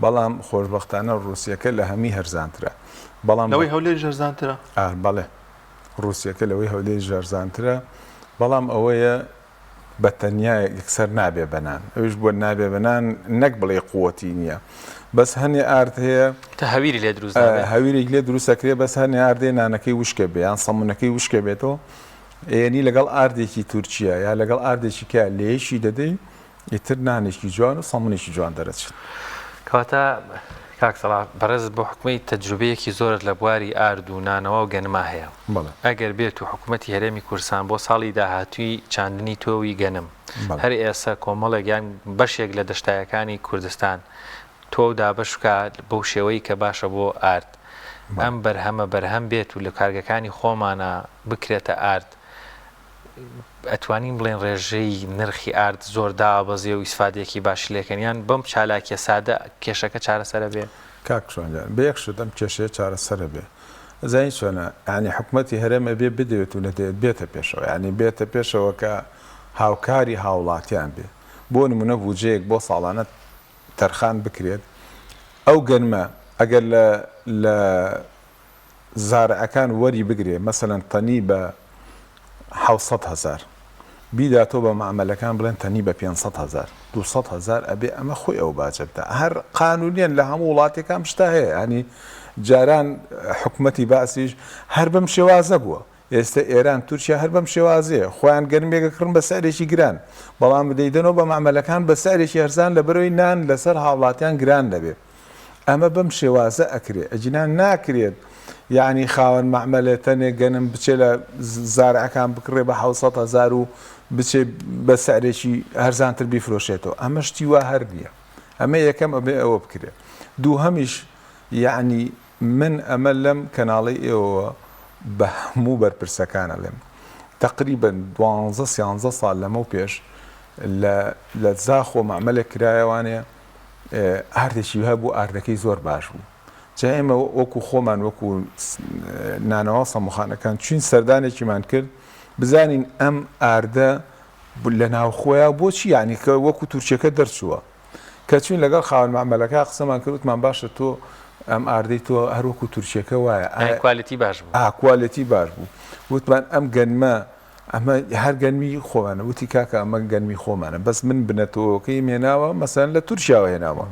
بەڵام خۆشبەختانە ڕوسیەکە لە هەمی هەرزانترە بەڵام لەوەی هەولێریش هەرزانترە؟ ئا بەڵێ ڕوسیەکە لەوەی هەولێریش هەرزانترە بەڵام ئەوەیە بە تەنیا یەکسەر نابێ بە نان ئەویش بۆ نابێ بە نان نەک بڵێ قوتی نییە بەس هەنێ ئارد هەیە تا هەویری لێ دروست نابێ هەویرێک لێ دروست ئەکرێ بەس هەنێ ئاردێ نانەکەی وشکە بێ یان سەمونەکەی وشکە بێتەوە ئێنی لەگەڵ ئاردێکی تورکیا یا لەگەڵ ئاردێکی کە لێیشی دەدەی ئیتر نانێکی جوان و سەمونێکی جوان دەرەچێت. کەواتە کاک سەڵاح بەڕێزت بۆ حکومەی تەجروبەیەکی زۆرت لە بواری ئارد و نانەوا و گەنما هەیە بەڵێ. ئەگەر بێت و حکومەتی هەرێمی کوردستان بۆ ساڵی داهاتووی چاندنی تۆوی گەنم بەڵێ. هەر ئێسە کۆمەڵێک یان بەشێک لە دەشتایەکانی کوردستان تۆو دابەش بکا بەو شێوەی کە باشە بۆ ئارد بەڵێ. ئەم بەرهەمە بەرهەم بێت و لە کارگەکانی خۆمانا بکرێتە ئارد ئەتوانین بڵێین ڕێژەی نرخی ئارد زۆر دابەزیە و ئیسفادەیەکی باشی لێکەن یان بەم چالاکیە سادە کێشەکە چارەسەرە بێ؟ کاک شوان گیان بە یەک شت ئەم کێشەیە چارەسەرە بێ ئەزانی چۆنە یانی حکومەتی هەرێم ئەبێ بدەوێت و نەدەوێت بێتە پێشەوە یانی بێتە پێشەوە کە هاوکاری هاوڵاتیان بێ بۆ نمونە بوجەیەک بۆ ساڵانە تەرخان بکرێت ئەو گەنمە ئەگەر لە لە زارعەکان وەری بگرێ مەسەلەن تەنی بە 700 هەزار بیداتەوە بە مەعمەلەکان بڵێن تەنی بە 500 هەزار 200 هەزار ئەبێ ئەمە خۆی ئەو باجە بدا هەر قانونیان لە هەموو وڵاتێکان شتە هەیە ینی جاران حکومەتی بەعسیش هەر بەم شێوازە بووە ئێستە ئێران تورکیا هەر بەم شێوازەیە خۆیان گەنمێک ئەکڕن بە سعرێکی گران بەڵام دەیدەنەوە بە مەعمەلەکان بە سعرێکی هەرزان لەبەرئەوەی نان لەسەر هاوڵاتیان گران نەبێ ئەمە بەم شێوازە ئەکرێ ئەگینا ناکرێت یەعنی خاوەن مەعمەلێ تەنێ گەنم بچێ لە زارعەکان بکڕێ بە 700 هەزار و بچێ بە سعرێکی هەرزانتر بیفرۆشێتەوە ئەمە شتی وا هەر نییە ئەمە یەکەم ئەبێ ئەوە بکرێ دووهەمیش یەعنی من ئەمە لەم کەناڵەی ئێوەوە بە هەموو بەرپرسەکان ئەڵێم تەقریبەن دوانزە سیانزە ساڵ لەمەو پێش. لە لە زاخۆ مەعمەلێک کرایەوانێ ئاردێکی هەبوو ئاردەکەی زۆر باش بوو جا ئێمە وەکو خۆمان وەکو نانەوا سەموخانەکان چوین سەردانێکیمان کرد بزانین ئەم ئاردە لە ناوخۆیە بۆچی یعنی کە وەکو تورکیەکە دەرچووە کە چوین لەگەڵ خاوەن مەعمەلەکە قسەمان کرد وتمان باشە تۆ ئەم ئاردەی تۆ هەر وەکو تورکیەکە وایە ئایا quality باش بوو؟ ئا quality باش بوو وتمان ئەم گەنمە ئەمە هەر گەنمی خۆمانە وتی کاکە ئەمە گەنمی خۆمانە بەس من بنەتەوەکەیم هێناوە مەسەن لە تورکیاوە هێناوە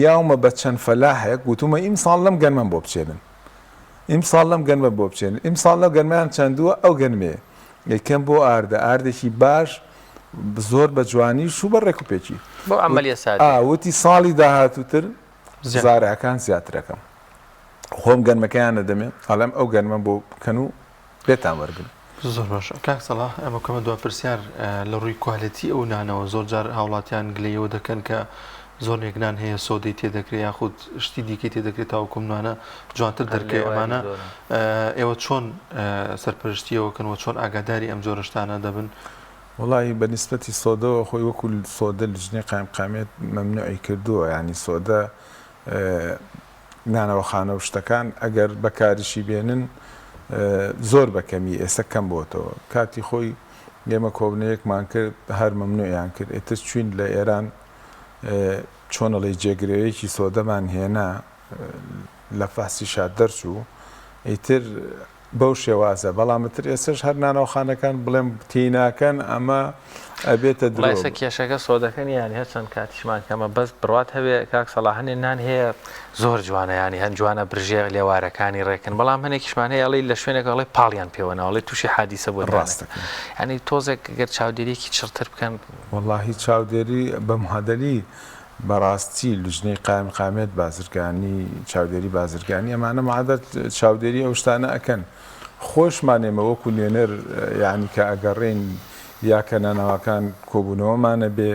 یاومە بە چەند فەلاحێک وتومە ئیمساڵ لەم گەنمەم بۆ بچێنن ئیمساڵ لەم گەنمە بۆ بچێنن ئیمساڵ لەو گەنمەیان چەندووە ئەو گەنمەیە یەکەم بۆ ئاردە ئاردێکی باش زۆر بە جوانی شوو بە ڕێک و پێکی بۆ عملیە سادە وتی ساڵی داهاتووتر زارعەکان زیاترەکەم خۆم گەنمەکەیان نەدەمێ ئەڵێم ئەو گەنمە بۆ بکەن و لێتان وەرگرن. زۆر باشە کاک سەڵاح ئەمە کەمە دوا پرسیار لە ڕووی quality ئەو نانەوە زۆر جار هاوڵاتیان گلەیەوە دەکەن کە زۆرێک نان هەیە سۆدەی تێدەکرێت یاخود شتی دیکەی تێدەکرێت تاوەکو نانە جوانتر دەرکەوێت ئەمانە ئێوە چۆن سەرپەرشتیەوە کەن و چۆن ئاگاداری ئەم جۆرە شتانە دەبن؟ وەڵاهی بە نیسبەتی سۆدەوە خۆی وەکو سۆدە لجنەی قایمقامیەت مەمنوعی کردووە یانی سۆدە نانەوەخانە و شتەکان ئەگەر بەکاریشی بێنن زۆر بە کەمی ئێستا کەم بۆتەوە کاتی خۆی ئێمە کۆبنەیەکمان کرد هەر مەمنوعیان کرد ئێتر چوین لە ئێران چۆن ئەڵێی جێگرەوەیەکی سۆدەمان هێنا لە فەحسیشا دەرچوو ئیتر بەو شێوازە بەڵام ئیتر ئێستەش هەر نانەوەخانەکان بڵێم تێی ناکەن ئەمە ئەبێتە وەڵا درۆ. ئێستا کێشەکە سۆدەکە نیە یانی هەرچەند کاتیشمان کەمە بەس بڕوات هەبێ کاک سەڵاح هەنێ نان هەیە زۆر جوانە یانی هەن جوانە برژێ لێوارەکانی ڕێکن بەڵام هەنێکیشمان هەیە ئەڵێی لە شوێنێک ئەڵێ پاڵیان پێوە ناوە ئەڵێ تووشی حادیسە بووە نانەکە ڕاستەکەی. یانی تۆزێک گەر چاودێریەکی چڕتر بکەن. وەڵاهی چاودێری بە معەدەلی بەڕاستی لجنەی قایمقامیەت بازرگانی چاودێری بازرگانی ئەمانە معادەت چاودێری ئەو شتانە ئەکەن خۆشمان ئێمە وەکو نوێنەر یعنی کە ئەگەڕێین یا کە نانەواکان کۆبوونەوەمانە بێ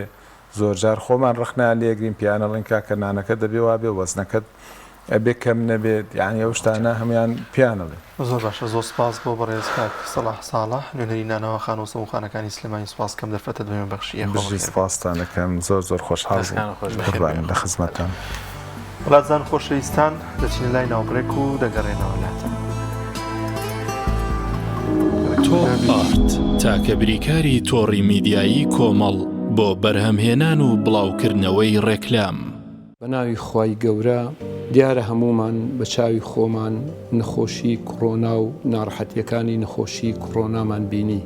زۆرجار خۆمان ڕەخنەیان لێگرین پێیان ئەڵێن کاکە نانەکە دەبێ وابێ وەزنەکەت ئەبێ کەم نەبێت یانی ئەو شتانە هەموان پێیان ئەڵێن. زۆر باشە زۆر سپاس بۆ بەڕێز کاک سەڵاح ساڵح نوێنەری نانەواخانە و سەمونخانەکانی سلێمانی سپاس کەم دەرفەتت بە ئێمە بەخشی یاخوا بژی بەخێر بێی. سپاستان ئەکەم زۆر زۆر خۆشحاڵ بووم دەستکانت خۆش بەخێر بێی. قوربانم لە خزمەتتان. وڵاتزان خۆشەویستان دەچینە لای ناوبڕێک و دەگەڕێنەوە لاتان. تۆپ ئارت تاکە بریکاری تۆڕی میدیایی کۆمەڵ بۆ بەرهەمهێنان و بڵاوکردنەوەی ڕێکلام. بە ناوی خوای گەورە، دیارە هەموومان بە چاوی خۆمان نەخۆشی کڕۆنا و ناڕەحەتیەکانی نەخۆشی کڕۆنامان بینی،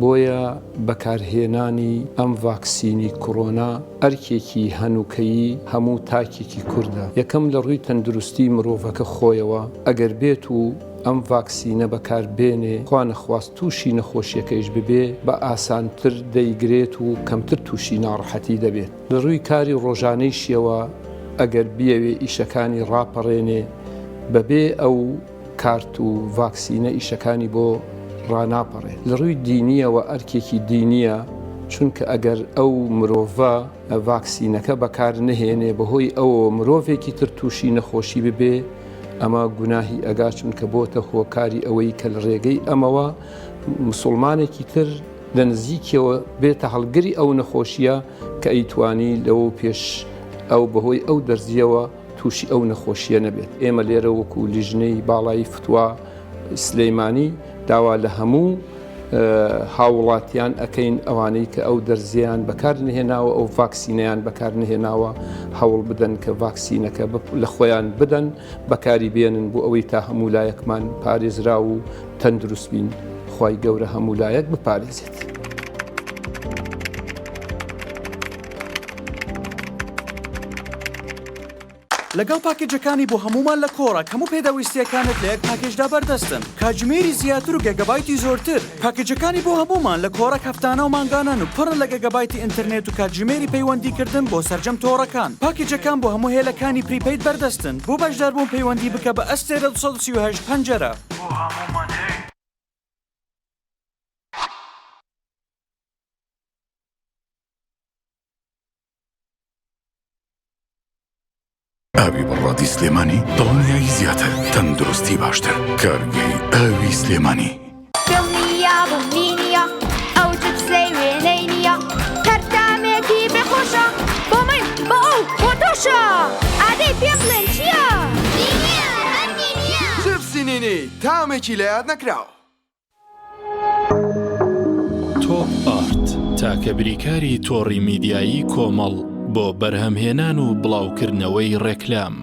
بۆیە بەکارهێنانی ئەم ڤاکسینی کڕۆنا ئەرکێکی هەنوکەیی هەموو تاکێکی کوردە، یەکەم لە ڕووی تەندروستی مرۆڤەکە خۆیەوە ئەگەر بێت و ئەم ڤاکسینە بەکار بێنێ خوا نەخواست تووشی نەخۆشیەکەیش ببێ بە ئاسانتر دەیگرێت و کەمتر تووشی ناڕەحەتی دەبێت. لە ڕووی کاری ڕۆژانەیشیەوە ئەگەر بیەوێ ئیشەکانی ڕاپەڕێنێ بەبێ ئەو کارت و ڤاکسینە ئیشەکانی بۆ ڕاناپەڕێ. لە ڕووی دینیەوە ئەرکێکی دینیە چونکە ئەگەر ئەو مرۆڤە ڤاکسینەکە بەکار نەهێنێ بەهۆی ئەوەوە مرۆڤێکی تر تووشی نەخۆشی ببێ ئەمە گوناهی ئەگا چونکە بۆتە هۆکاری ئەوەی کە لە ڕێگەی ئەمەوە مسوڵمانێکی تر لە نزیکیەوە بێتە هەڵگری ئەو نەخۆشیە کە ئەیتوانی لەوەو پێش ئەو بەهۆی ئەو دەرزیەوە تووشی ئەو نەخۆشیە نەبێت. ئێمە لێرە وەکو لیژنەی باڵای فتوا سلیمانی داوا لە هەموو هاووڵاتیان ئەکەین ئەوانەی کە ئەو دەرزیان بەکار نهێناوە ئەو ڤاکسینەیان بەکار نهێناوە هەوڵ بدەن کە ڤاکسینەکە لە خۆیان بدەن بەکاری بێنن بۆ ئەوەی تا هەموو لایەکمان پارێزراو و تەندروست بین خوای گەورە هەموو لایەک بپارێزێت. لەگەڵ پاکێجەکانی بۆ هەموومان لە کۆڕەک هەموو پێداویستییەکانت لە یەک پاکێجدا بەردەستن کاتژمێری زیاتر و گێگابایتی زۆرتر پاکێجەکانی بۆ هەموومان لە کۆڕەک هەفتانە و مانگانەن و پڕن لە گێگابایتی ئینتەرنێت و کاتژمێری پەیوەندیکردن بۆ سەرجەم تۆڕەکان پاکێجەکان بۆ هەموو هێلەکانی prepaid بەردەستن بۆ بەشداربوون پەیوەندی بکە بە ئەستێرە 238 پەنجەرە. بۆ هەموومان هەیە. ئاوی بەڕادی سلێمانی دڵنیایی زیاتر تەندروستی باشتر کارگەی ئاوی سلێمانی. دڵنیابووم لینیە ئەو جپسەی وێنەی نییە. تامێکی لەیاد نەکراو. تۆپ ئارت، تاکە بریکاری تۆڕی میدیایی کۆمەڵ بۆ بەرهەمهێنان و بڵاوکردنەوەی ڕێکلام.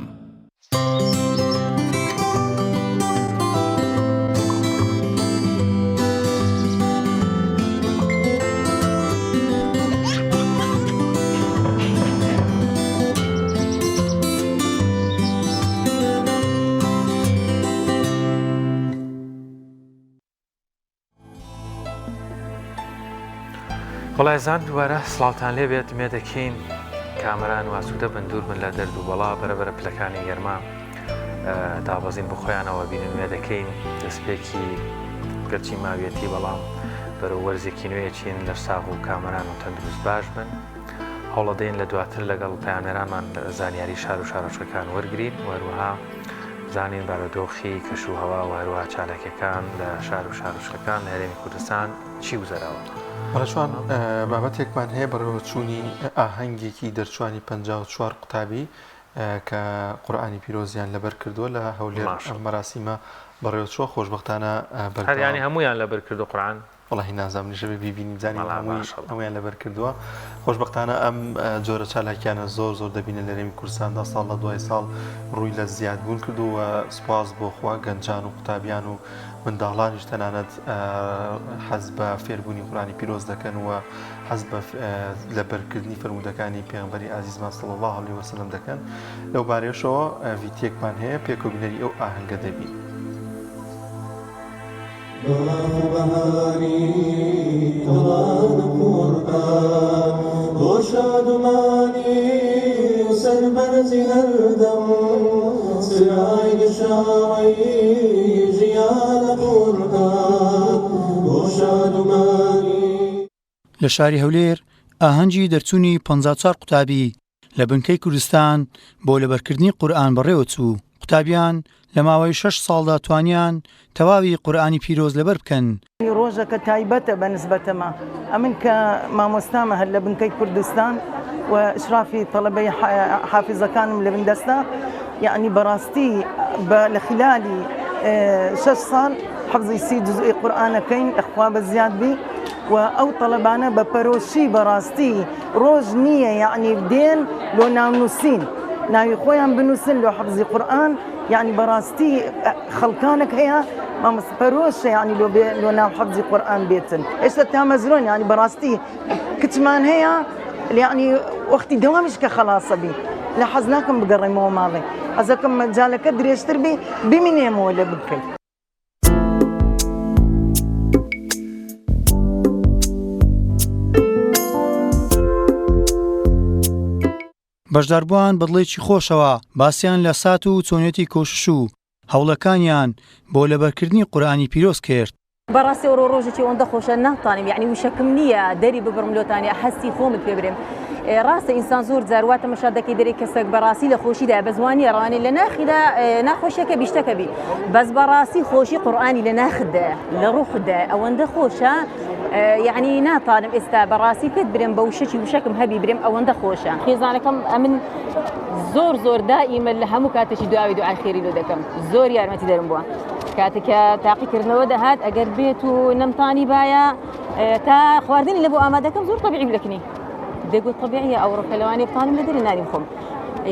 وڵایزان دووبارە سڵاوتان لێ بێت مێدەکەین کامەران واسوودە بن دوور بن لە دەرد و بەڵا بەرەبەرە پلەکانی گەرما دابەزین بخۆیانەوە بینن مێدەکەین دەستپێکی گەرچی ماویەتی بەڵام بەرەو وەرزێکی نوێچین لە ساغ و کامەران و تەندروست باش بن هەوڵەدەین لە دواتر لەگەڵ پەیامنێرانمان زانیاری شار و شارۆچکەکان وەرگرین و هەروەها بزانین بارودۆخی کەش و هەوا و هەروەها چالاکیەکان لە شار و شارۆچکەکان لە هەرێمی کوردستان چی گوزەراوە. بەڕێزان بابەتێکمان هەیە بەڕێوەچوونی ئاهەنگێکی دەرچوانی 54 قوتابی کە قورئانی پیرۆزیان لەبەر کردووە لە هەولێر ئەم مەراسیمە بەڕێوەچووە خۆشبەختانە هەر یانی هەموویان لەبەر کردو قورئان؟ وەڵاهی نازانم منیش ئەبێ بیبینیم بزانین وەڵا هەمووی ماشەڵا. هەموویان لەبەر کردووە خۆشبەختانە ئەم جۆرە چالاکیانە زۆر زۆر دەبینە لە هەرێمی کوردستاندا ساڵ لە دوای ساڵ ڕووی لە زیادبوون کردووە و سوپاس بۆ خوا گەنجان و قوتابیان و منداڵانیش تەنانەت حەز بە فێربوونی قورئانی پیرۆز دەکەن و حەز بە لەبەرکردنی فەرموودەکانی پێغەمبەری ئازیزمان صلی اللە علیه وسلم دەکەن لەو بارەیەشەوە ڤیتیەکمان هەیە پێکەوە بینەری ئەو ئاهەنگە دەبین. لە شاری هەولێر ئاهەنگی دەرچوونی 54 قوتابی لە بنکەی کوردستان بۆ لەبەرکردنی قورئان بەڕێوەچوو، قوتابیان لە ماوەی شەش ساڵدا توانیان تەواوی قورئانی پیرۆز لەبەر بکەن. ڕۆژەکە تایبەتە بە نسبەتەمە ئەمن کە مامۆستامە هەر لە بنکەی کوردستان و ئیشرافی تەڵەبەی حافیزەکانم لە بن دەستە یەعنی بەڕاستی بە لە خلالی شەش ساڵ حفزی سی جزئی قورئانەکەین لە خوا بە زیاد بی و ئەو تەڵەبانە بە پەرۆشی بەڕاستی ڕۆژ نییە یەعنی دێن لۆ ناونووسین ناوی خۆیان بنووسن لۆ حەفزی قورئان یەعنی بەڕاستی خەڵکانێک هەیە مامۆستا پەرۆشە یەعنی لۆ بێ لۆ ناو حەفزی قورئان بێتن ئێستا تامەزرۆن یەعنی بەڕاستی کچمان هەیە یەعنی وەختی دەوامیش کە خەڵاسە بی لە حەز ناکەم بگەڕێمەوە ماڵێ حەزەکەم مەجالەکە درێژتر بی بمینێمەوە لە بکەی. بەشداربووان بە دڵێکی خۆشەوە باسیان لە سات و چۆنیەتی کۆشش و هەوڵەکانیان بۆ لەبەرکردنی قورئانی پیرۆز کرد. بەڕاستی ئەوڕۆ ڕۆژێکی ئەوەندە خۆشە ناتانم یعنی وشەکم نییە دەری ببڕم لۆتان یا هەستی خۆمت پێ برێم ڕاستە ئینسان زۆر جار وا تەمەشا دەکەی دەرێ کەسێک بەڕاستی لە خۆشیدا بەس وانییە ڕوانێ لە ناخیدا ناخۆشیەکە بیشتەکە بی بەس بەڕاستی خۆشی قورئانی لە ناختدایە لە ڕوحدایە ئەوەندە خۆشە یعنی ناتانم ئێستا بەڕاستی پێت برێم بە وشەکی وشەکم هەبی برێم ئەوەندە خۆشە خێزانەکەم ئەمن زۆر زۆر دائیمە لە هەموو کاتێکی دواوی دوعای خێری لۆ دەکەم زۆر یارمەتی دەرم بووە کاتێک کە تاقیکردنەوە دەهات ئەگەر بێت و نەمتانی باە تا خواردنی لە بۆ ئامادەکەم زۆر طبیعی لەکنی دەگوت طبیعیە ئەوڕۆکە لەوانەیە بتوانم لە دەرێ نانی بخۆم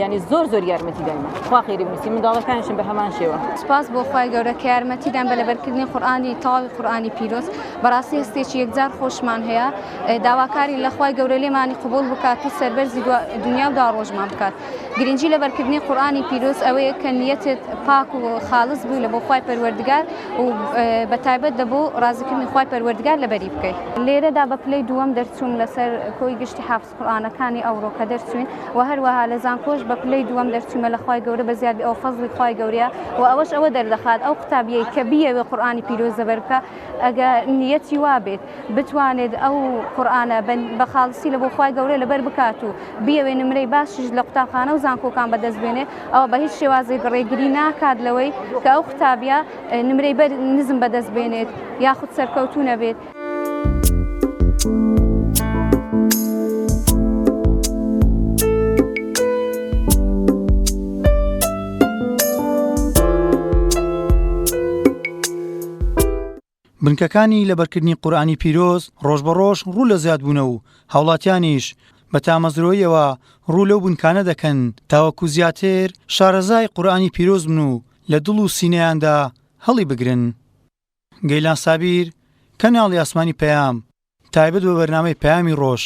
یعنی زۆر زۆر یارمەتی دایمە خوا خێری بنووسی منداڵەکانیشم بە هەمان شێوە. سوپاس بۆ خوای گەورە کە یارمەتیدان بە لەبەرکردنی قورئانی تەواوی قورئانی پیرۆز بەڕاستی هەستێکی یەکجار خۆشمان هەیە داواکارین لە خوای گەورە لێمانی قبوڵ بکات و سەربەرزی دنیا و دواڕۆژمان بکات گرنگی لەبەرکردنی قورئانی پیرۆز ئەوەیە کە نیەتت پاک و خاڵس بوو لە بۆ خوای پەروەردگار و بە تایبەت دەبوو ڕازیکردنی خوای پەروەردگار لەبەری بکەیت. لێرەدا بە پلەی دووەم دەرچووم لەسەر کۆی گشتی حافز قورئانەکانی ئەوڕۆ کە دەرچووین و هەروەها لە زانکۆش بە پلەی دووەم دەرچوومە لە خوای گەورە بە زیاد بێ ئەوە فەزڵی خوای گەورەیە و ئەوەش ئەوە دەردەخات ئەو قوتابیەی کە بیەوێ قورئانی پیرۆز لەبەر بکا ئەگە نیەتی وابێت بتوانێت ئەو قورئانە بە خاڵسی لە بۆ خوای گەورە لەبەر بکات و بیەوێ نمرەی باشیش لە قوتابخانە و زانکۆکان بەدەست بێنێ ئەوە بە هیچ شێوازێک ڕێگری ناکات لەوەی کە ئەو قوتابیە نمرەی بەر نزم بەدەست بێنێت یاخود سەرکەوتوو نەبێت. بنکەکانی لەبەرکردنی قورئانی پیرۆز ڕۆژ بە ڕۆژ ڕوو لە زیادبوونە و هاوڵاتیانیش بە تامەزرۆییەوە ڕوو لەو بنکانە دەکەن تاوەکو زیاتر شارەزای قورئانی پیرۆز بن و لە دڵ و سینەیاندا هەڵیبگرن. گەیلان سابیر، کەناڵی ئاسمانی پەیام، تایبەت بە بەرنامەی پەیامی ڕۆژ.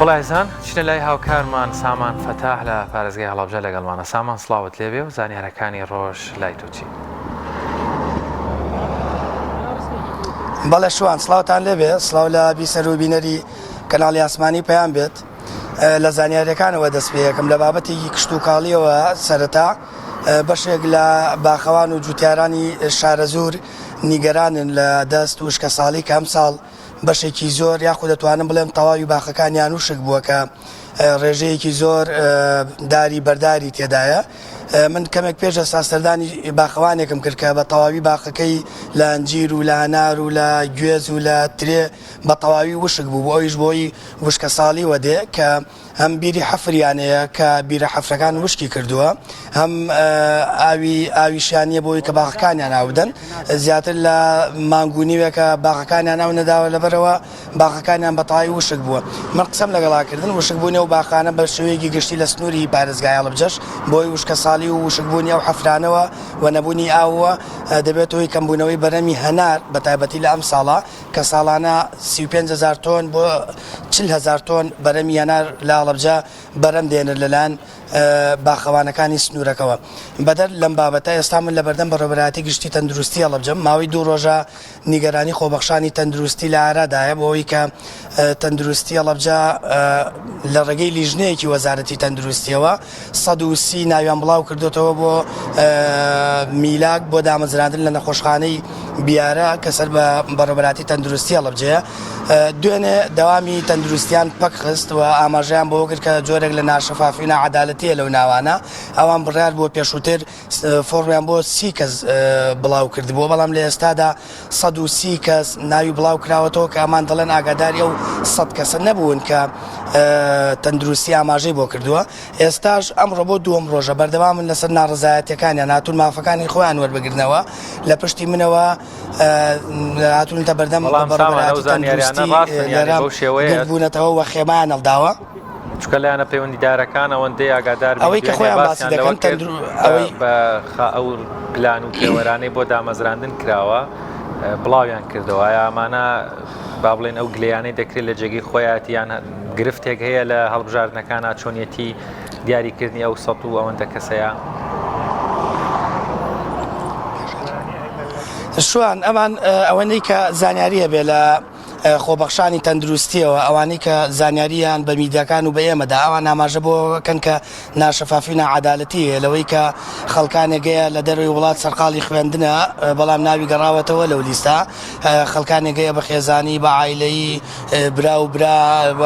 بەڵێزان چینە لای هاوکارمان سامان فەتاح لە پارێزگای هەڵەبجە لەگەڵمانە سامان سڵاوت لێبێ و زانیارەکانی ڕۆژ لای تۆ چین؟ بەڵێ شوان سڵاوتان لێبێ سڵاو لە بیسەر و بینەری کەناڵی ئاسمانی پەیام بێت لە زانیاریەکانەوە دەست پێیەکەم لە بابەتێکی کشتتوکاڵیەوە سەرەتا بەشێک لە باخەوان و جوتیارانی شارەزوور نیگەرانن لە دەست وشکە ساڵی کە ئەمساڵ بەشێکی زۆر یاخود دەتوانم بڵێم تەواوی باخەکانیان وشک بووە کە ڕێژەیەکی زۆر داری بەرداری تێدایە من کەمێک پێش ئێستا سەردانی باخەوانێکم کرد کە بە تەواوی باخەکەی لە ئەنجیر و لە هەنار و لە گوێز و لە ترێ بە تەواوی وشک بوو بۆ ئەویش بۆی وشکە ساڵیوە دێ کە هەم بیری حەفریان هەیە کە بیرە حەفرەکان وشکی کردووە هەم ئاوی ئاویشیان نییە بۆی کە باخەکانیان ئاو بدەن زیاتر لە مانگ و نیوێکە باخەکانیان ئاو نەداوە لەبەرەوە باخەکانیان بە تەواوی وشک بووە من قسەم لەگەڵا کردن وشکبوونی ئەو باخانە بە شێوەیەکی گشتی لە سنووری پارێزگای هەڵەبجەش بۆی وشکەساڵی و وشکبوونی ئەو حەفرانەوە و نەبوونی ئاوە دەبێت هۆی کەمبوونەوەی بەرهەمی هەنار بە تایبەتی لە ئەم ساڵە کە ساڵانە 35 هەزار تۆن بۆ 40 هەزار تۆن بەرهەمی هەنار لە هەڵەبجە بەرهەم دێنێت لەلایەن باخەوانەکانی سنوورەکەوە. بەدەر لەم بابەتە ئێستا من لەبەردەم بەڕێوەبەرایەتی گشتی تەندروستی هەڵەبجەم، ماوەی دوو ڕۆژە نیگەرانی خۆبەخشانی تەندروستی لە ئارادایە بۆ ئەوەی کە تەندروستی هەڵەبجە لە ڕێگەی لیژنەیەکی وەزارەتی تەندروستیەوە 130 ناویان بڵاو کردوتەوە بۆ میلاک بۆ دامەزراندن لە نەخۆشخانەی بیارە کە سەر بە بەڕێوەبەرایەتی تەندروستی هەڵەبجەیە. دوێنێ دەوامی تەندروستیان پەکخست و ئاماژەیان بەوە کرد کە جۆرێک لە ناشەفافی و ناعەدالەتیە لەو ناوانە ئەوان بڕیار بووە پێشووتر فۆڕمیان بۆ سی کەس بڵاو کردبووە بەڵام لە ئێستادا 130 کەس ناوی بڵاو کراوەتەوە کە ئەمان دەڵێن ئاگاداری ئەو 100 کەسە نەبوون کە تەندروستی ئاماژەی بۆ کردووە ئێستاش ئەمڕۆ بۆ دووەم ڕۆژە بەردەوامن لەسەر ناڕەزایەتیەکانیان هاتوون مافەکانی خۆیان وەربگرنەوە لە پشتی منەوە هاتوونەتە بەردەم بەڵام سامان ئەو بەڕێوەبەرایەتی زانیاریانە تەندروستی ڕاستن یانی لێرە بەو شێوەیە گردبوونەتەوە و خێمەیان هەڵداوە. چونکە لایەنە پەیوەندیدارەکان ئەوەندەی ئاگادار بین ئەوەی کە دوێنێ خۆیان باسی باسیان لەوە دەکەن کرد تەندرو بە ئەوەی بە خا ئەو پلان و پێوەرانەی بۆ دامەزراندن کراوە بڵاویان کردەوە ئایا ئەمانە با بڵێن ئەو گلەیانەی دەکرێت لە جێگەی خۆیاتی یان گرفتێک هەیە لە هەڵبژاردنەکانا چۆنیەتی دیاریکردنی ئەو سەد و ئەوەندە کەسەیە؟ شوان ئەمان ئەوەنەی کە زانیاری هەبێ لە خۆبەخشانی تەندروستیەوە ئەوانەی کە زانیاریان بە میدیاکان و بە ئێمەدا ئەوان ئاماژە بۆ کەن کە ناشەفافی ناعەدالەتی هەیە لەوەی کە خەڵکانێک هەیە لە دەرەوەی وڵات سەرقاڵی خوێندنە بەڵام ناوی گەڕاوەتەوە لەو لیستە خەڵکانێک هەیە بە خێزانی بە عایلەیی برا و برا و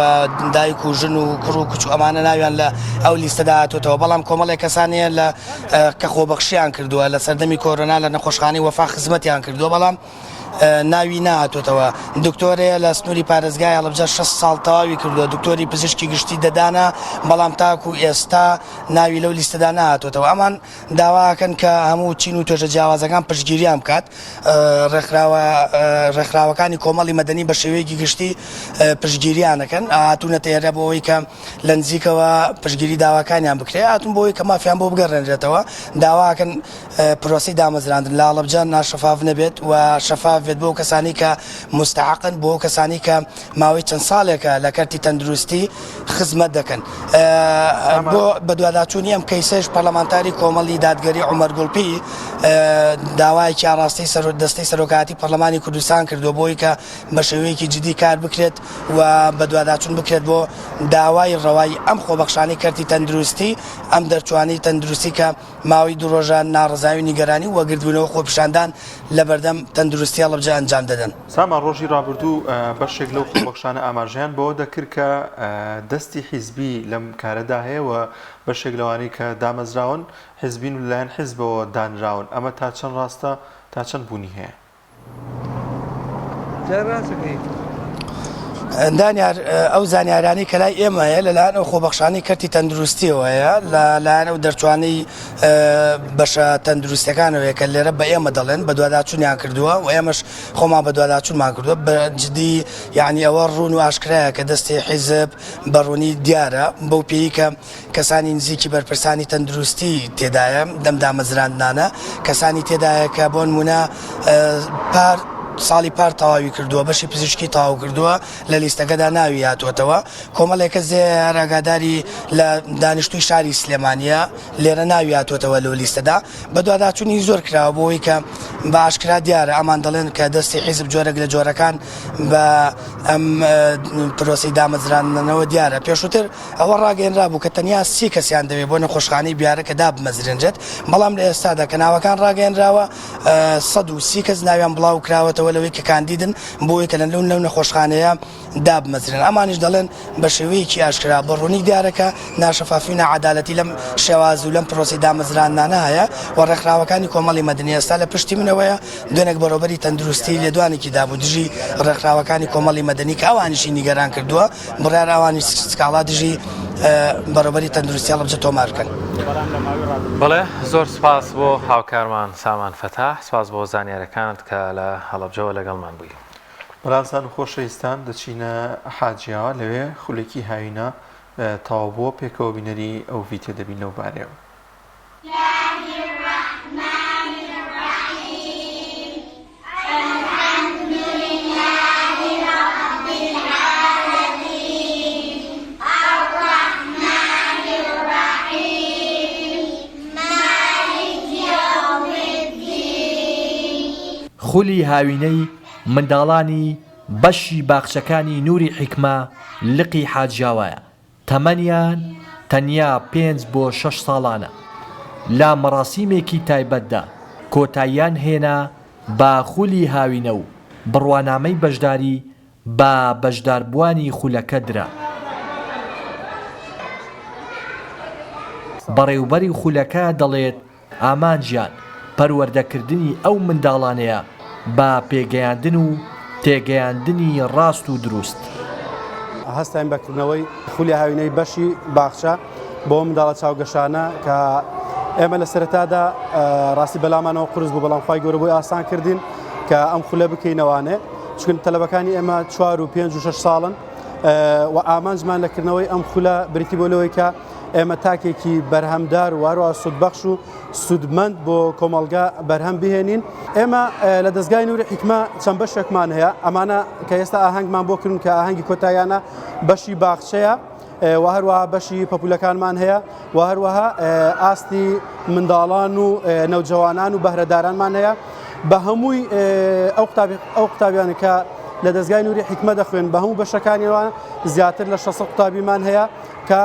دایک و ژن و کوڕ و کچ و ئەمانە ناویان لە ئەو لیستەدا هاتووەتەوە بەڵام کۆمەڵێک کەسان هەیە لە کە خۆبەخشیان کردووە لە سەردەمی کۆرۆنا لە نەخۆشخانەی وەفا خزمەتیان کردووە بەڵام ناوی نەهاتووەتەوە دکتۆرەیە لە سنووری پارێزگای هەڵەبجە 6 ساڵ تەواوی کردووە دکتۆری پزیشکی گشتی دەدانە بەڵام تاکو ئێستا ناوی لەو لیستەدا نەهاتووەتەوە ئەمان داواکەن کە هەموو چین و توێژە جیاوازەکان پشتگیریان بکات، ڕێکخراوە ڕێکخراوەکانی کۆمەڵی مەدەنی بە شێوەیەکی گشتی پشتگیریان دەکەن، هاتوونەتە ئێرە بۆ ئەوەی کە لە نزیکەوە پشتگیری داواکانیان بکرێت، هاتوون بۆ ئەوەی کە مافیان بۆ بگەڕێنرێتەوە، داواکەن پرۆسەی دامەزراندن لە هەڵەبجە ناشەفاف نەبێت و شەفاف بێت بۆ کەسانی کە موستەحەقن، بۆ کەسانی کە ماوەی چەند ساڵێکە لە کەرتی تەندروستی خزمەت دەکەن. بۆ بەدواداچوونی ئەم کەیسەش پەرلەمانتاری کۆمەڵی دادگەری عومەر گوڵپی داوایەکی ئاڕاستەی دەستەی سەرۆکایەتی پەرلەمانی کوردستان کردووە بۆی کە بە شێوەیەکی جدی کار بکرێت و بەدواداچوون بکرێت بۆ داوای ڕەوای ئەم خۆبەخشانەی کەرتی تەندروستی ئەم دەرچووانەی تەندروستی کە ماوەی دوو ڕۆژە ناڕەزایی و نیگەرانی و گردبوونەوە خۆپیشاندان لە بەردەم تەندروستی. هەڵەبجە ئەنجام دەدەن. سامان، ڕۆژی ڕابردوو بەشێک لەو خۆبەخشانە ئاماژەیان بەوە دەکرد کە دەستی حیزبی لەم کارەدا هەیە و بەشێک لەوانەی کە دامەزراون حیزبین و لەلایەن حیزبەوە دانراون، ئەمە تا چەند ڕاستە، تا چەند بوونی هەیە؟ دانیار، ئەو زانیارانەی کە لای ئێمە هەیە لەلایەن ئەو خۆبەخشانەی کەرتی تەندروستیەوە هەیە، لەلایەن ئەو دەرچوانەی بەشە تەندروستیەکانەوەیە کە لێرە بە ئێمە دەڵێن بەدواداچوونیان کردووە و ئێمەش خۆمان بەدواداچوونمان کردووە بە جدی یعنی ئەوە ڕوون و ئاشکرایە کە دەستی حیزب بە ڕوونی دیارە بەو پێی کە کەسانی نزیکی بەرپرسانی تەندروستی تێدایە دەم دامەزراندنانە کەسانی تێدایە کە بۆ نمونە پار ساڵی پار تەواوی کردووە بەشی پزیشکی تەواو کردووە لە لیستەکەدا ناوی هاتووەتەوە کۆمەڵێک کەس هەر ئاگاداری لە دانیشتووی شاری سلێمانیە لێرە ناوی هاتووەتەوە لەو لیستەدا بەدواداچوونی زۆر کراوە بۆ ئەوەی کە بە ئاشکرا دیارە ئەمان دەڵێن کە دەستی حیزب جۆرێک لە جۆرەکان بە ئەم پرۆسەی دامەزراندنەوە دیارە پێشووتر ئەوە ڕاگەیەنرابوو کە تەنیا سی کەسیان دەوێت بۆ نەخۆشخانەی بیارە کە دابمەزرێنرێت، بەڵام لە ئێستادا کە ناوەکان ڕاگەیەنراوە 130 کەس ناویان بڵاو کراوەتەوە لەوەی کە کاندیدن بۆ ئەوەی کە لە لەو نەخۆشخانەیە دابمەزرێن. ئەمانیش دەڵێن بە شێوەیەکی ئاشکرا بە ڕوونی دیارە کە ناشەفافی و ناعەدالەتی لەم شێواز و لەم پرۆسەی دامەزراندنانە هەیە و ڕێکخراوەکانی کۆمەڵی مەدەنی ئێستا لە پشتی منەوەیە دوێنێک بەڕێوەبەری تەندروستی لێدوانێکی دابوو دژی ڕێکخراوەکانی کۆمەڵی مەدەنی کە ئەوانیشی نیگەران کردووە بڕیارە ئەوانیش سکاڵا دژی بەڕێوەبەری تەندروستی هەڵەبجە تۆمار بکەن. بەڵێ زۆر سوپاس بۆ هاوکارمان سامان فەتاح، سوپاس بۆ زانیارەکانت کە لە هەڵەبجەوە لەگەڵمان بووی. بەڕازان و خۆشەویستان دەچینە حاجیاوە لەوێ خولێکی هاوینە تەواو بووە پێکەوە بینەری ئەو ڤیتیە دەبین لەو بارەیەوە. خولی هاوینەی منداڵانی بەشی باخچەکانی نوری حیکمە لقی حاجیاوایە تەمەنیان تەنیا پێنج بۆ شەش ساڵانە، لە مەڕاسیمێکی تایبەتدا کۆتاییان هێنا بە خولی هاوینە و بڕوانامەی بەشداری بە بەشداربووانی خولەکە درا. بەڕێوبەری خولەکە دەڵێت، ئامانجیان پەروەردەکردنی ئەو منداڵانەیە بە پێگەیاندن و تێگەیاندنی ڕاست و دروست. هەستاین بە کردنەوەی خولی هاوینەی بەشی باخچە بۆ منداڵە چاوگەشانە کە ئێمە لە سەرەتادا ڕاستی بەلامانەوە قورس بوو بەڵام خوای گەورە بۆی ئاسان کردین کە ئەم خولە بکەینەوانێ چون تەلەبەکانی ئێمە چوار و پێنج و شەش ساڵن و ئامانجمان لە کردنەوەی ئەم خولە بریتی بۆ لەوەی کە ئێمە تاکێکی بەرهەمدار و هەروەها سوودبەخش و سوودمەند بۆ کۆمەڵگا بەرهەم بهێنین. ئێمە لە دەزگای نوری حیکمە چەند بەشێکمان هەیە، ئەمانە کە ئێستا ئاهەنگمان بۆ کردن کە ئاهەنگی کۆتاییانە بەشی باخچەیە و هەروەها بەشی پەپولەکانمان هەیە و هەروەها ئاستی منداڵان و نەوجەوانان و بەهرەدارانمان هەیە بە هەمووی ئەو قوتابی ئەو قوتابیانە کە لە دەزگای نوری حیکمە دەخوێن بە هەموو بەشەکانیەوە زیاتر لە 600 قوتابیمان هەیە کە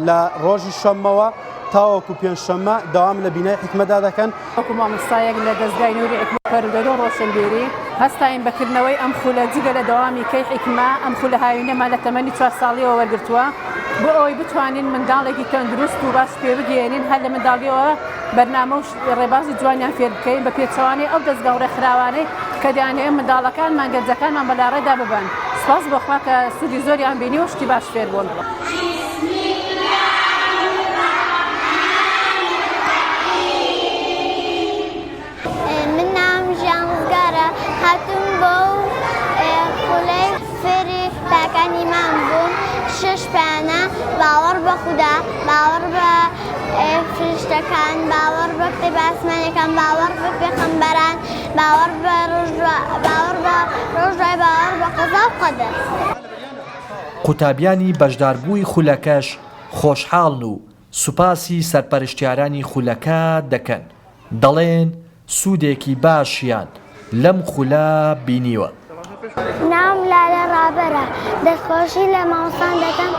لە ڕۆژی شەممەوە تاوەکو پێنجشەممە دەوام لە بینای حیکمەدا دەکەن. وەکو مامۆستایەک لە دەزگای نوری حیکمە پەروەردە و ڕۆشنبیری، هەستاین بە کردنەوەی ئەم خولە، جگە لە دەوامی کەی حیکمە، ئەم خولە هاوینەمان لە تەمەنی چوار ساڵیەوە وەرگرتووە، بۆ ئەوەی بتوانین منداڵێکی تەندروست و باش پێبگەیەنین، هەر لە منداڵیەوە بەرنامە و ڕێبازی جوانیان فێر بکەین، بە پێچەوانەی ئەو دەزگا و ڕێکخراوانەی کە دەیانەوێت منداڵەکانمان، گەنجەکانمان بە لاڕێدا ببەن. سوپاس بۆ خوا کە سوودی زۆریان بینی و شتی باش فێر بوون. من ناوم ژیان ڕزگارە هاتووم بۆ خولەی فێری پایەکانی ئیمان بووم شەش پایانە باوەڕ بە خودا باوەڕ بە فریشتەکان باوەڕ بە کتێبە ئاسمانیەکان باوەڕ بە پێخەمبەران باوەڕ بە ڕۆژ باوەڕ بە ڕۆژ دوای باوەڕ بە قەزا و قەدەر. قوتابیانی بەشداربووی خولەکەش خۆشحاڵن و سوپاسی سەرپەرشتیارانی خولەکە دەکەن، دەڵێن سوودێکی باشیان لەم خولە بینیوە. ناوم لالە ڕابەرە، دەستخۆشی لە مامۆستان دەکەم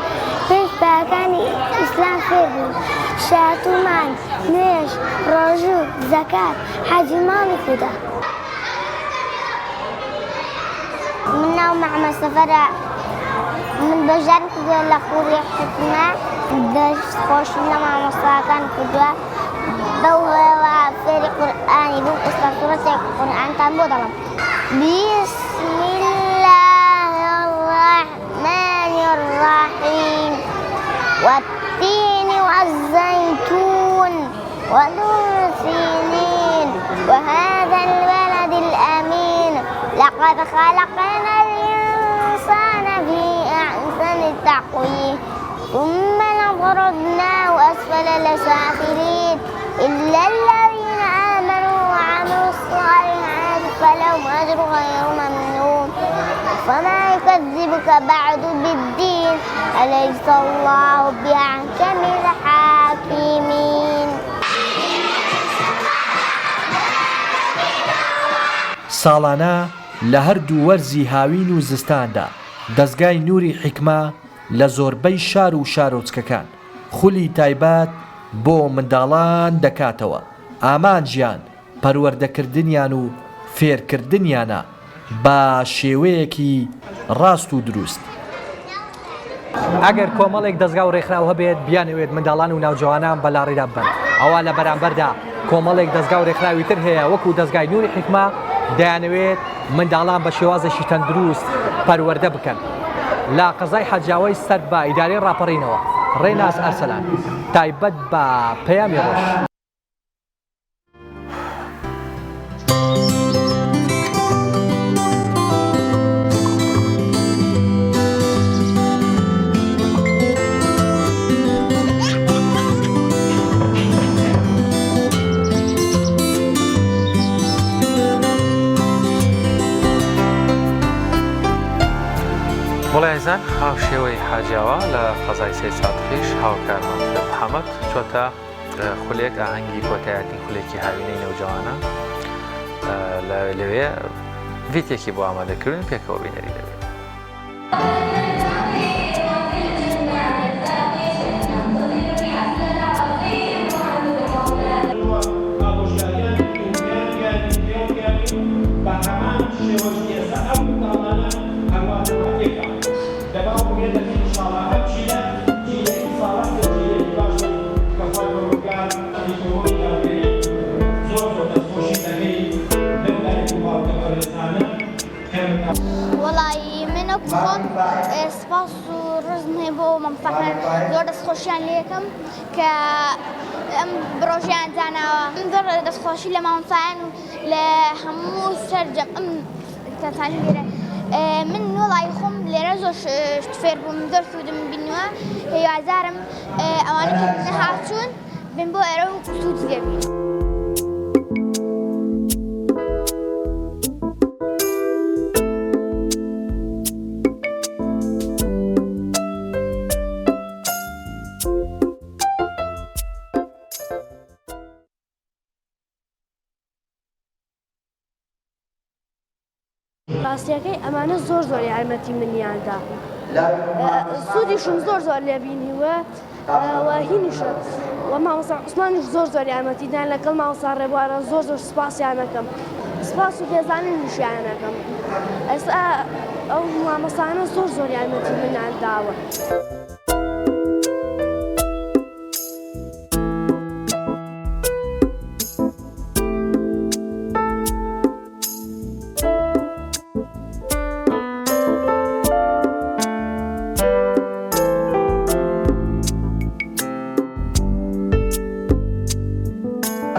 پێنج پایەکانی ئیسلام فێر بووم، شایەت و مان، نوێژ، ڕۆژوو، زەکات، حەج و ماڵی خودا. من ناوم محمد سەفەرە من بەشدارم کردووە لە خولی حیکمە دەست خۆشیم لە مامۆستاکان کردووە بەو هۆیەوە فێری قورئانی بووم ئێستا سوڕەتێک قورئانتان بۆ دەڵێم بسم الله الرحمن الرحیم والتين والزيتون وطور سينين وهذا البلد الأمين لقد خلقنا الإنسان في أحسن تقويم ثم لرددناه أسفل لسافلين إلا الذين آمنوا وعملوا الصالحات فلهم أجر غير ممنون فما يكذبك بعد بالدين أليس الله بأحكم الحاكمين. ساڵانە لە هەردوو وەرزی هاوین و زستاندا دەزگای نوری حیکمە لە زۆربەی شار و شارۆچکەکان خولی تایبەت بۆ منداڵان دەکاتەوە، ئامانجیان پەروەردەکردنیان و فێرکردنیانە بە شێوەیەکی ڕاست و دروست. ئەگەر کۆمەڵێک دەزگا و رێکخراو هەبێت بیانەوێت منداڵان و ناوجەوانان بە لاڕێدا ببەن، ئەوا لە بەرامبەردا کۆمەڵێک دەزگا و رێکخراوی تر هەیە وەکو دەزگای نوری حیکمە دەیانەوێت منداڵان بە شێوازێکی تەندروست پەروەردە بکەن. لە قەزای حاجیاوەی سەر بە ئیدارەی راپەڕینەوە، رێناس ئەرسەلان، تایبەت بە پەیامی رۆژ. بەڵێ ئازیزان هاوشێوەی حاجیاوا لە قەزای سەیدسادقیش هاوکارمان محەممەد چۆتە خولێک ئاهەنگی کۆتایەتی خولێکی هاوینەی نەوجەوانان لەوێ ڤیتێکی بۆ ئامادەکردن پێکەوە بینەری دەبێت. وەڵایی من وەک خۆم سپاس و ڕێزم هەیە بۆ مامۆستاکان زۆر دەستخۆشیان لێکەم کە ئەم پرۆژەیان داناوە من زۆر دەستخۆشی لە مامۆستایان و لە هەموو سەرجەم ئەم کەسانی لێرە من وەڵایی خۆم لێرە زۆر شت فێر بووم زۆر سوودم بینیوە هیوادارم ئەوانە کە نەهاتوون بن بۆ ئێرە و سوودی لێ ببینن. ڕاستیەکەی ئەمانە زۆر زۆر یارمەتی منیان دا سوودیشم زۆر زۆر لێ بینیوە و هینیشە و مامۆستا عوسمانیش زۆر زۆر یارمەتی دان لەگەڵ مامۆستا ڕێبوارە زۆر زۆر سپاسیان ئەکەم سپاس و پێزانینیشیان ئەکەم ئێستا ئەو مامۆستانە زۆر زۆر یارمەتی منیان داوە.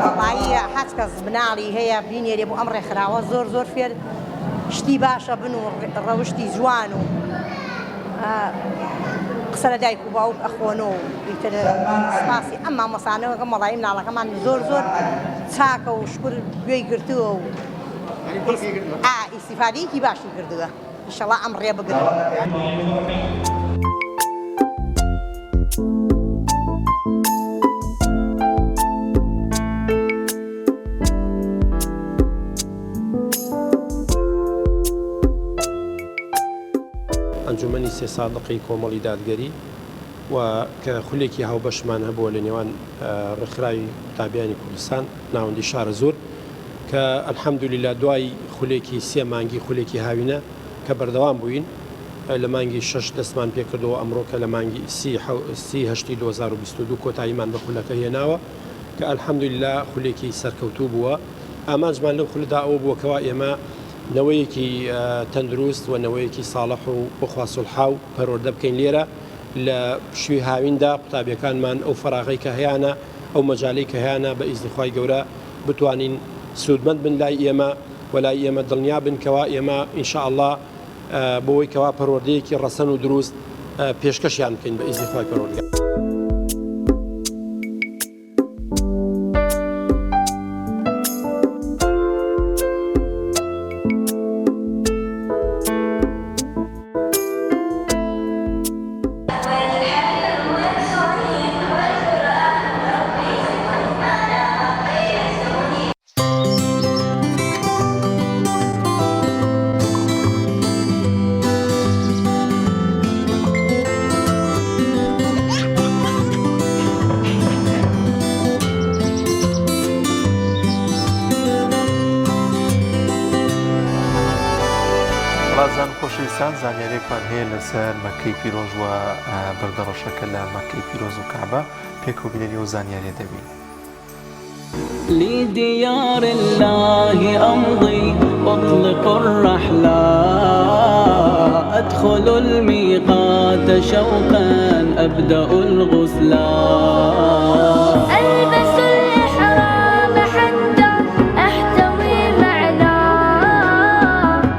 وەڵایی هەچ کەس مناڵی هەیە بینێرێ بۆ ئەم ڕێکخراوە زۆر زۆر فێر شتی باشە بن و ڕەوشتی جوان و قسە لە دایک و باوک ئەخۆن و ئیتر سپاسی ئەم مامۆسانەوەکەم وەڵایی مناڵەکەمان زۆر زۆر چاکە و شکر گوێی گرتووە و ئیسیفادەیەکی باشی کردووە ئیشەڵا ئەم ڕێ بگرن. ئەنجومەنی سێسادقی کۆمەڵی دادگەری و کە خولێکی هاوبەشمان هەبووە لە نێوان ڕێکخراوی قوتابیانی کوردستان ناوەندی شارەزوور کە الحمدللە دوای خولێکی سێ مانگی خولێکی هاوینە. کە بەردەوام بووین لە مانگی شەش دەستمان پێکردەوە ئەمڕۆ کە لە مانگی سی هەشتی 2022 کۆتاییمان بە خولەکە هێناوە کە الحمدللە خولێکی سەرکەوتوو بووە ئامانجمان لەو خولەدا ئەوە بووە کەوا ئێمە نەوەیەکی تەندروست و نەوەیەکی ساڵح و بخوا سوڵحاو پەروەردە بکەین لێرە لە پشووی هاویندا قوتابیەکانمان ئەو فەراغەی کە هەیانە ئەو مەجالەی کە هەیانە بە ئیزنی خوای گەورە بتوانین سوودمەند بن لای ئێمە و لای ئێمە دڵنیا بن کەوا ئێمە ان شاء اللە بۆوەی کەوا پەروەردەیەکی ڕەسەن و دروست پێشکەشیان بکەین بە ئیزنی خوای پەروەردگار. ڕازان خۆشەویستان زانیاریەکمان هەیە لەسەر مەکەی پیرۆز و بەردە ڕەشەکە لە مەکەی پیرۆز و کەعبە پێکەوە بینەری ئەو زانیاریە دەبین. لديار الله أمضي أطلق الرحلة أدخل الميقات شوقا أبدأ الغسلا ألبس الإحرام حتى أحتوي معناه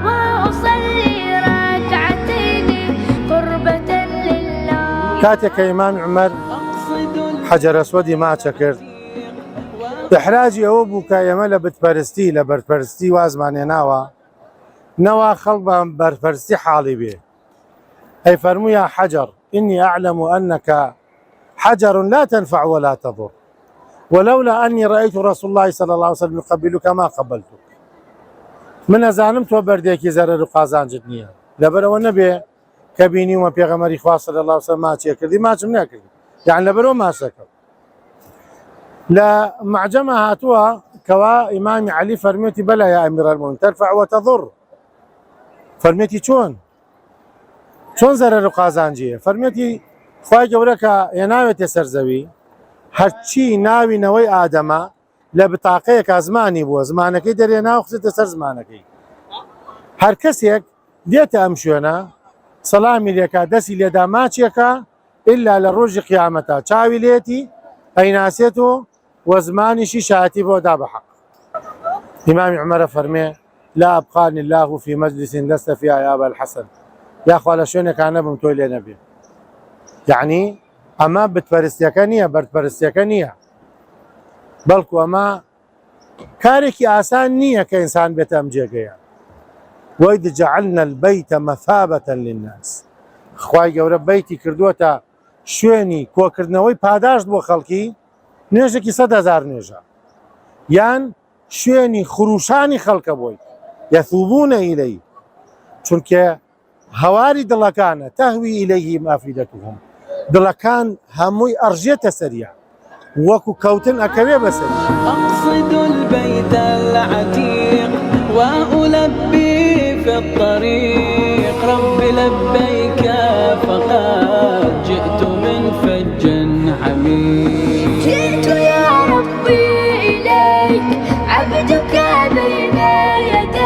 وأصلي ركعتين قربة لله کاتێک کە ئیمامی عومەر حەجەر ئەسوەدی ماچە کرد ئیحراجی ئەوە بوو کە ئێمە لە بتپەرستی لە بەردپەرستی وازمان هێناوە نەوا خەڵک بە بەردپەرستی حاڵی بێ ئەی فەرموو یا حەجەر ئینی ئەعلەم ئەنەکە حجر لا تنفع ولا تضر ولولا أني رأيت رسول الله صلى الله عليه وسلم يقبلك ما قبلتك من ئەزانم تۆ بەردێکی زەرەر و قازانجت نییە لەبەرەوە نەبێ کە بینیومە پێغەمەری خوا صلی الله علیه وسلم ماچێ کردی ماچم نەکردی یان لەبەرەوە ماچەکەم لە معجەمە هاتووە کەوا ئیمامی عەلی فەرمێتی بەلا یا ئەمیر المؤمنین ترفع وتضر فەرمێتی چۆن چۆن زەرەر و قازانجیە فەرمێتی خوای گەورە کە هێناوێتێ سەر زەوی هەرچی ناوی نەوەی ئادەمە لە بتاقەیەکا زمانی بووە زمانەکەی دەرێنا و خستە سەر زمانەکەی هەر کەسێک دێتە ئەم شوێنە سەلامی لێکا دەستی لێدا ماچێکە ئللا لە ڕۆژی قیامەتا چاوی لێتی ئەیناسێت و وە زمانیشی شایەتی بۆ دا بە حەق. ئیمامی عومەرە فەرمێ، لا ابقانی اللە فی مجلس لست فیها یا ابا الحسن، یاخوا لە شوێنێکا نەبم تۆی لێ نەبێ. یەعنی ئەمە بتپەرستیەکە نییە، بەردپەرستیەکە نییە، بەڵکو ئەمە کارێکی ئاسان نییە کە ئینسان بێتە ئەم جێگەیە. وإذ جعلنا البیت مثابة للناس، خوای گەورە بەیتی کردووەتە شوێنی کۆکردنەوەی پاداشت بۆ خەڵکی، نوێژێکی 100,000 نوێژە یان شوێنی خروشانی خەڵکە بۆی یەثوبونە ئیلەی چونکە هەواری دڵەکانە تەهوی ئیلەیهیم ئەفیدەتهم دڵەکان هەمووی ئەڕژێتە سەریا وەکو کەوتن ئەکەوێ بەسەری. أقصد البيت العتيق وألبي في الطريق رب لبيك فقد جئت من فج عميق جئت يا ربي إليك عبدك بين يديك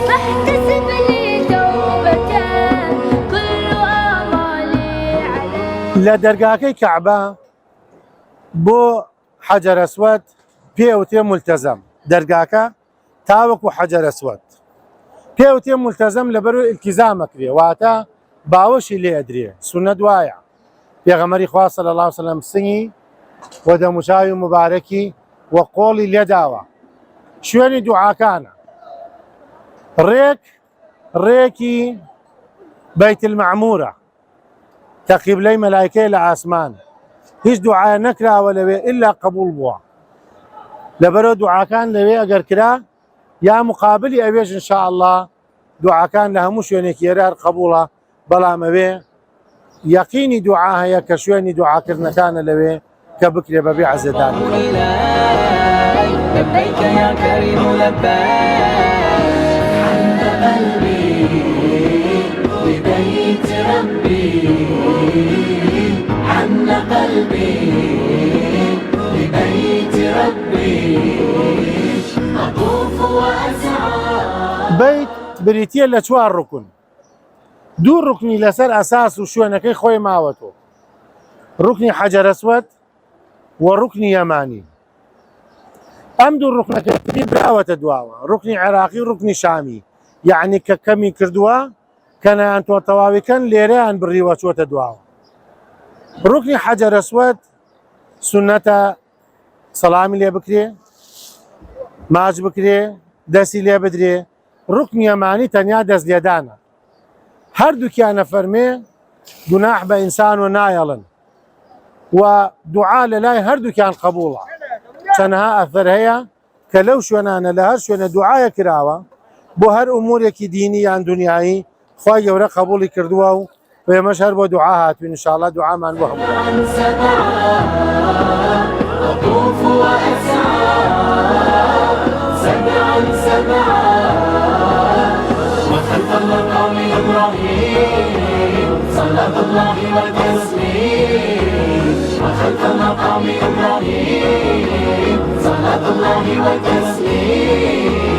فاحتسب لي توبة كل آمالي عليك لە دەرگاکەی کەعبە بۆ حەجەر ئەسوەد پێ ئەوترێ مولتەزەم دەرگاکە تاوەکو حەجەر ئەسوەد پێ ئەوترێ مولتەزەم لەبەر ئیلتیزام ئەکرێ واتە باوەشی لێ ئەدرێ سوننەت وایە پێغەمبەری خوا صلی الله علیه وسلم سنگی و دەموچاوی مبارەکی و قۆڵی لێداوە شوێنی دوعاکانە ڕێک ڕێکی بەیت المعمورە کە قیبلەی مەلایکەیە لە ئاسمان هیچ دوعایە نەکراوە لەوێ ئللا قبول بووە لەبەرەوە دوعاکان لەوێ ئەگەر کرا یا مقابلی ئەوێش ان شاء الله دوعاکان لە هەموو شوێنێکی ئێرە هەر قبوڵە بەڵام ئەوێ یەقینی دوعا هەیە کە شوێنی دوعاکردنەکانە لەوێ کە بکرێ بەبێ عەزێتدانی خەڵک. لبيك يا كريم لبيك حن قلبي. لبيت ربي حن قلبي لبيت ربي أطوف وأسعى بەیت بریتییە لە چوار ڕوکن دوو ڕوکنی لەسەر ئەساس و شوێنەکەی خۆی ماوەتەوە ڕوکنی حەجەرەسوەد و ڕوکنی یەمانی ئەم دوو ڕوکنەکە تری براوەتە دواوە ڕوکنی عێراقی و ڕوکنی شامی یعنی کە کەمی کردووە کە نەیانتوە تەواوی کەن لێرەیان بڕیوە چۆتە دواوە ڕوکنی حەجەرەسوەد سونەتە سەلامی لێ بکرێ ماچ بکرێ دەستی لێ بدرێ ڕوکنی یەمانی تەنیا دەست لێدانە هەردووکیانە فەرمێ گوناح بە ئینسان و نایەڵن و دوعا لە لای هەردووکیان قبوڵە چەنەها ئەثەر هەیە کە لەو شوێنانە لە هەر شوێنە دوعایە کراوە بۆ هەر ئومورێکی دینی یان دنیایی خوای گەورە قبوڵی کردووە و ئێمەش هەر بۆ دوعا هاتوین ان شاء الله دوعامان بۆ هەموو أطوف وأسعى سبعا سبعا وخلف المقام إبراهيم صلاة الله وتسليم وخلف المقام إبراهيم صلاة الله وتسليم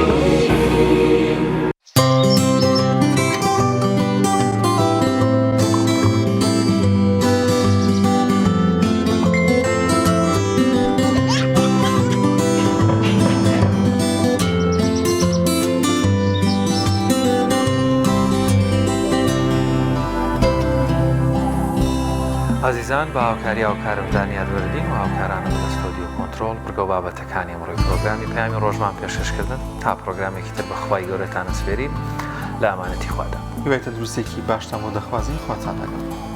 ئازیزان بە هاوکاری هاوکارم دانیار وردین و هاوکارانم لە ستۆدیۆ کۆنترۆڵ بڕگە و بابەتەکانی ئەمڕۆی پرۆگرامی پەیامی ڕۆژمان پێشکەشکردن تا پرۆگرامێکی تر بە خوای گەورەتان ئەسپێرین لە ئامانەتی خوادا. هیوای تەندروستیەکی باشتان بۆ دەخوازین خواتان لەگەڵ.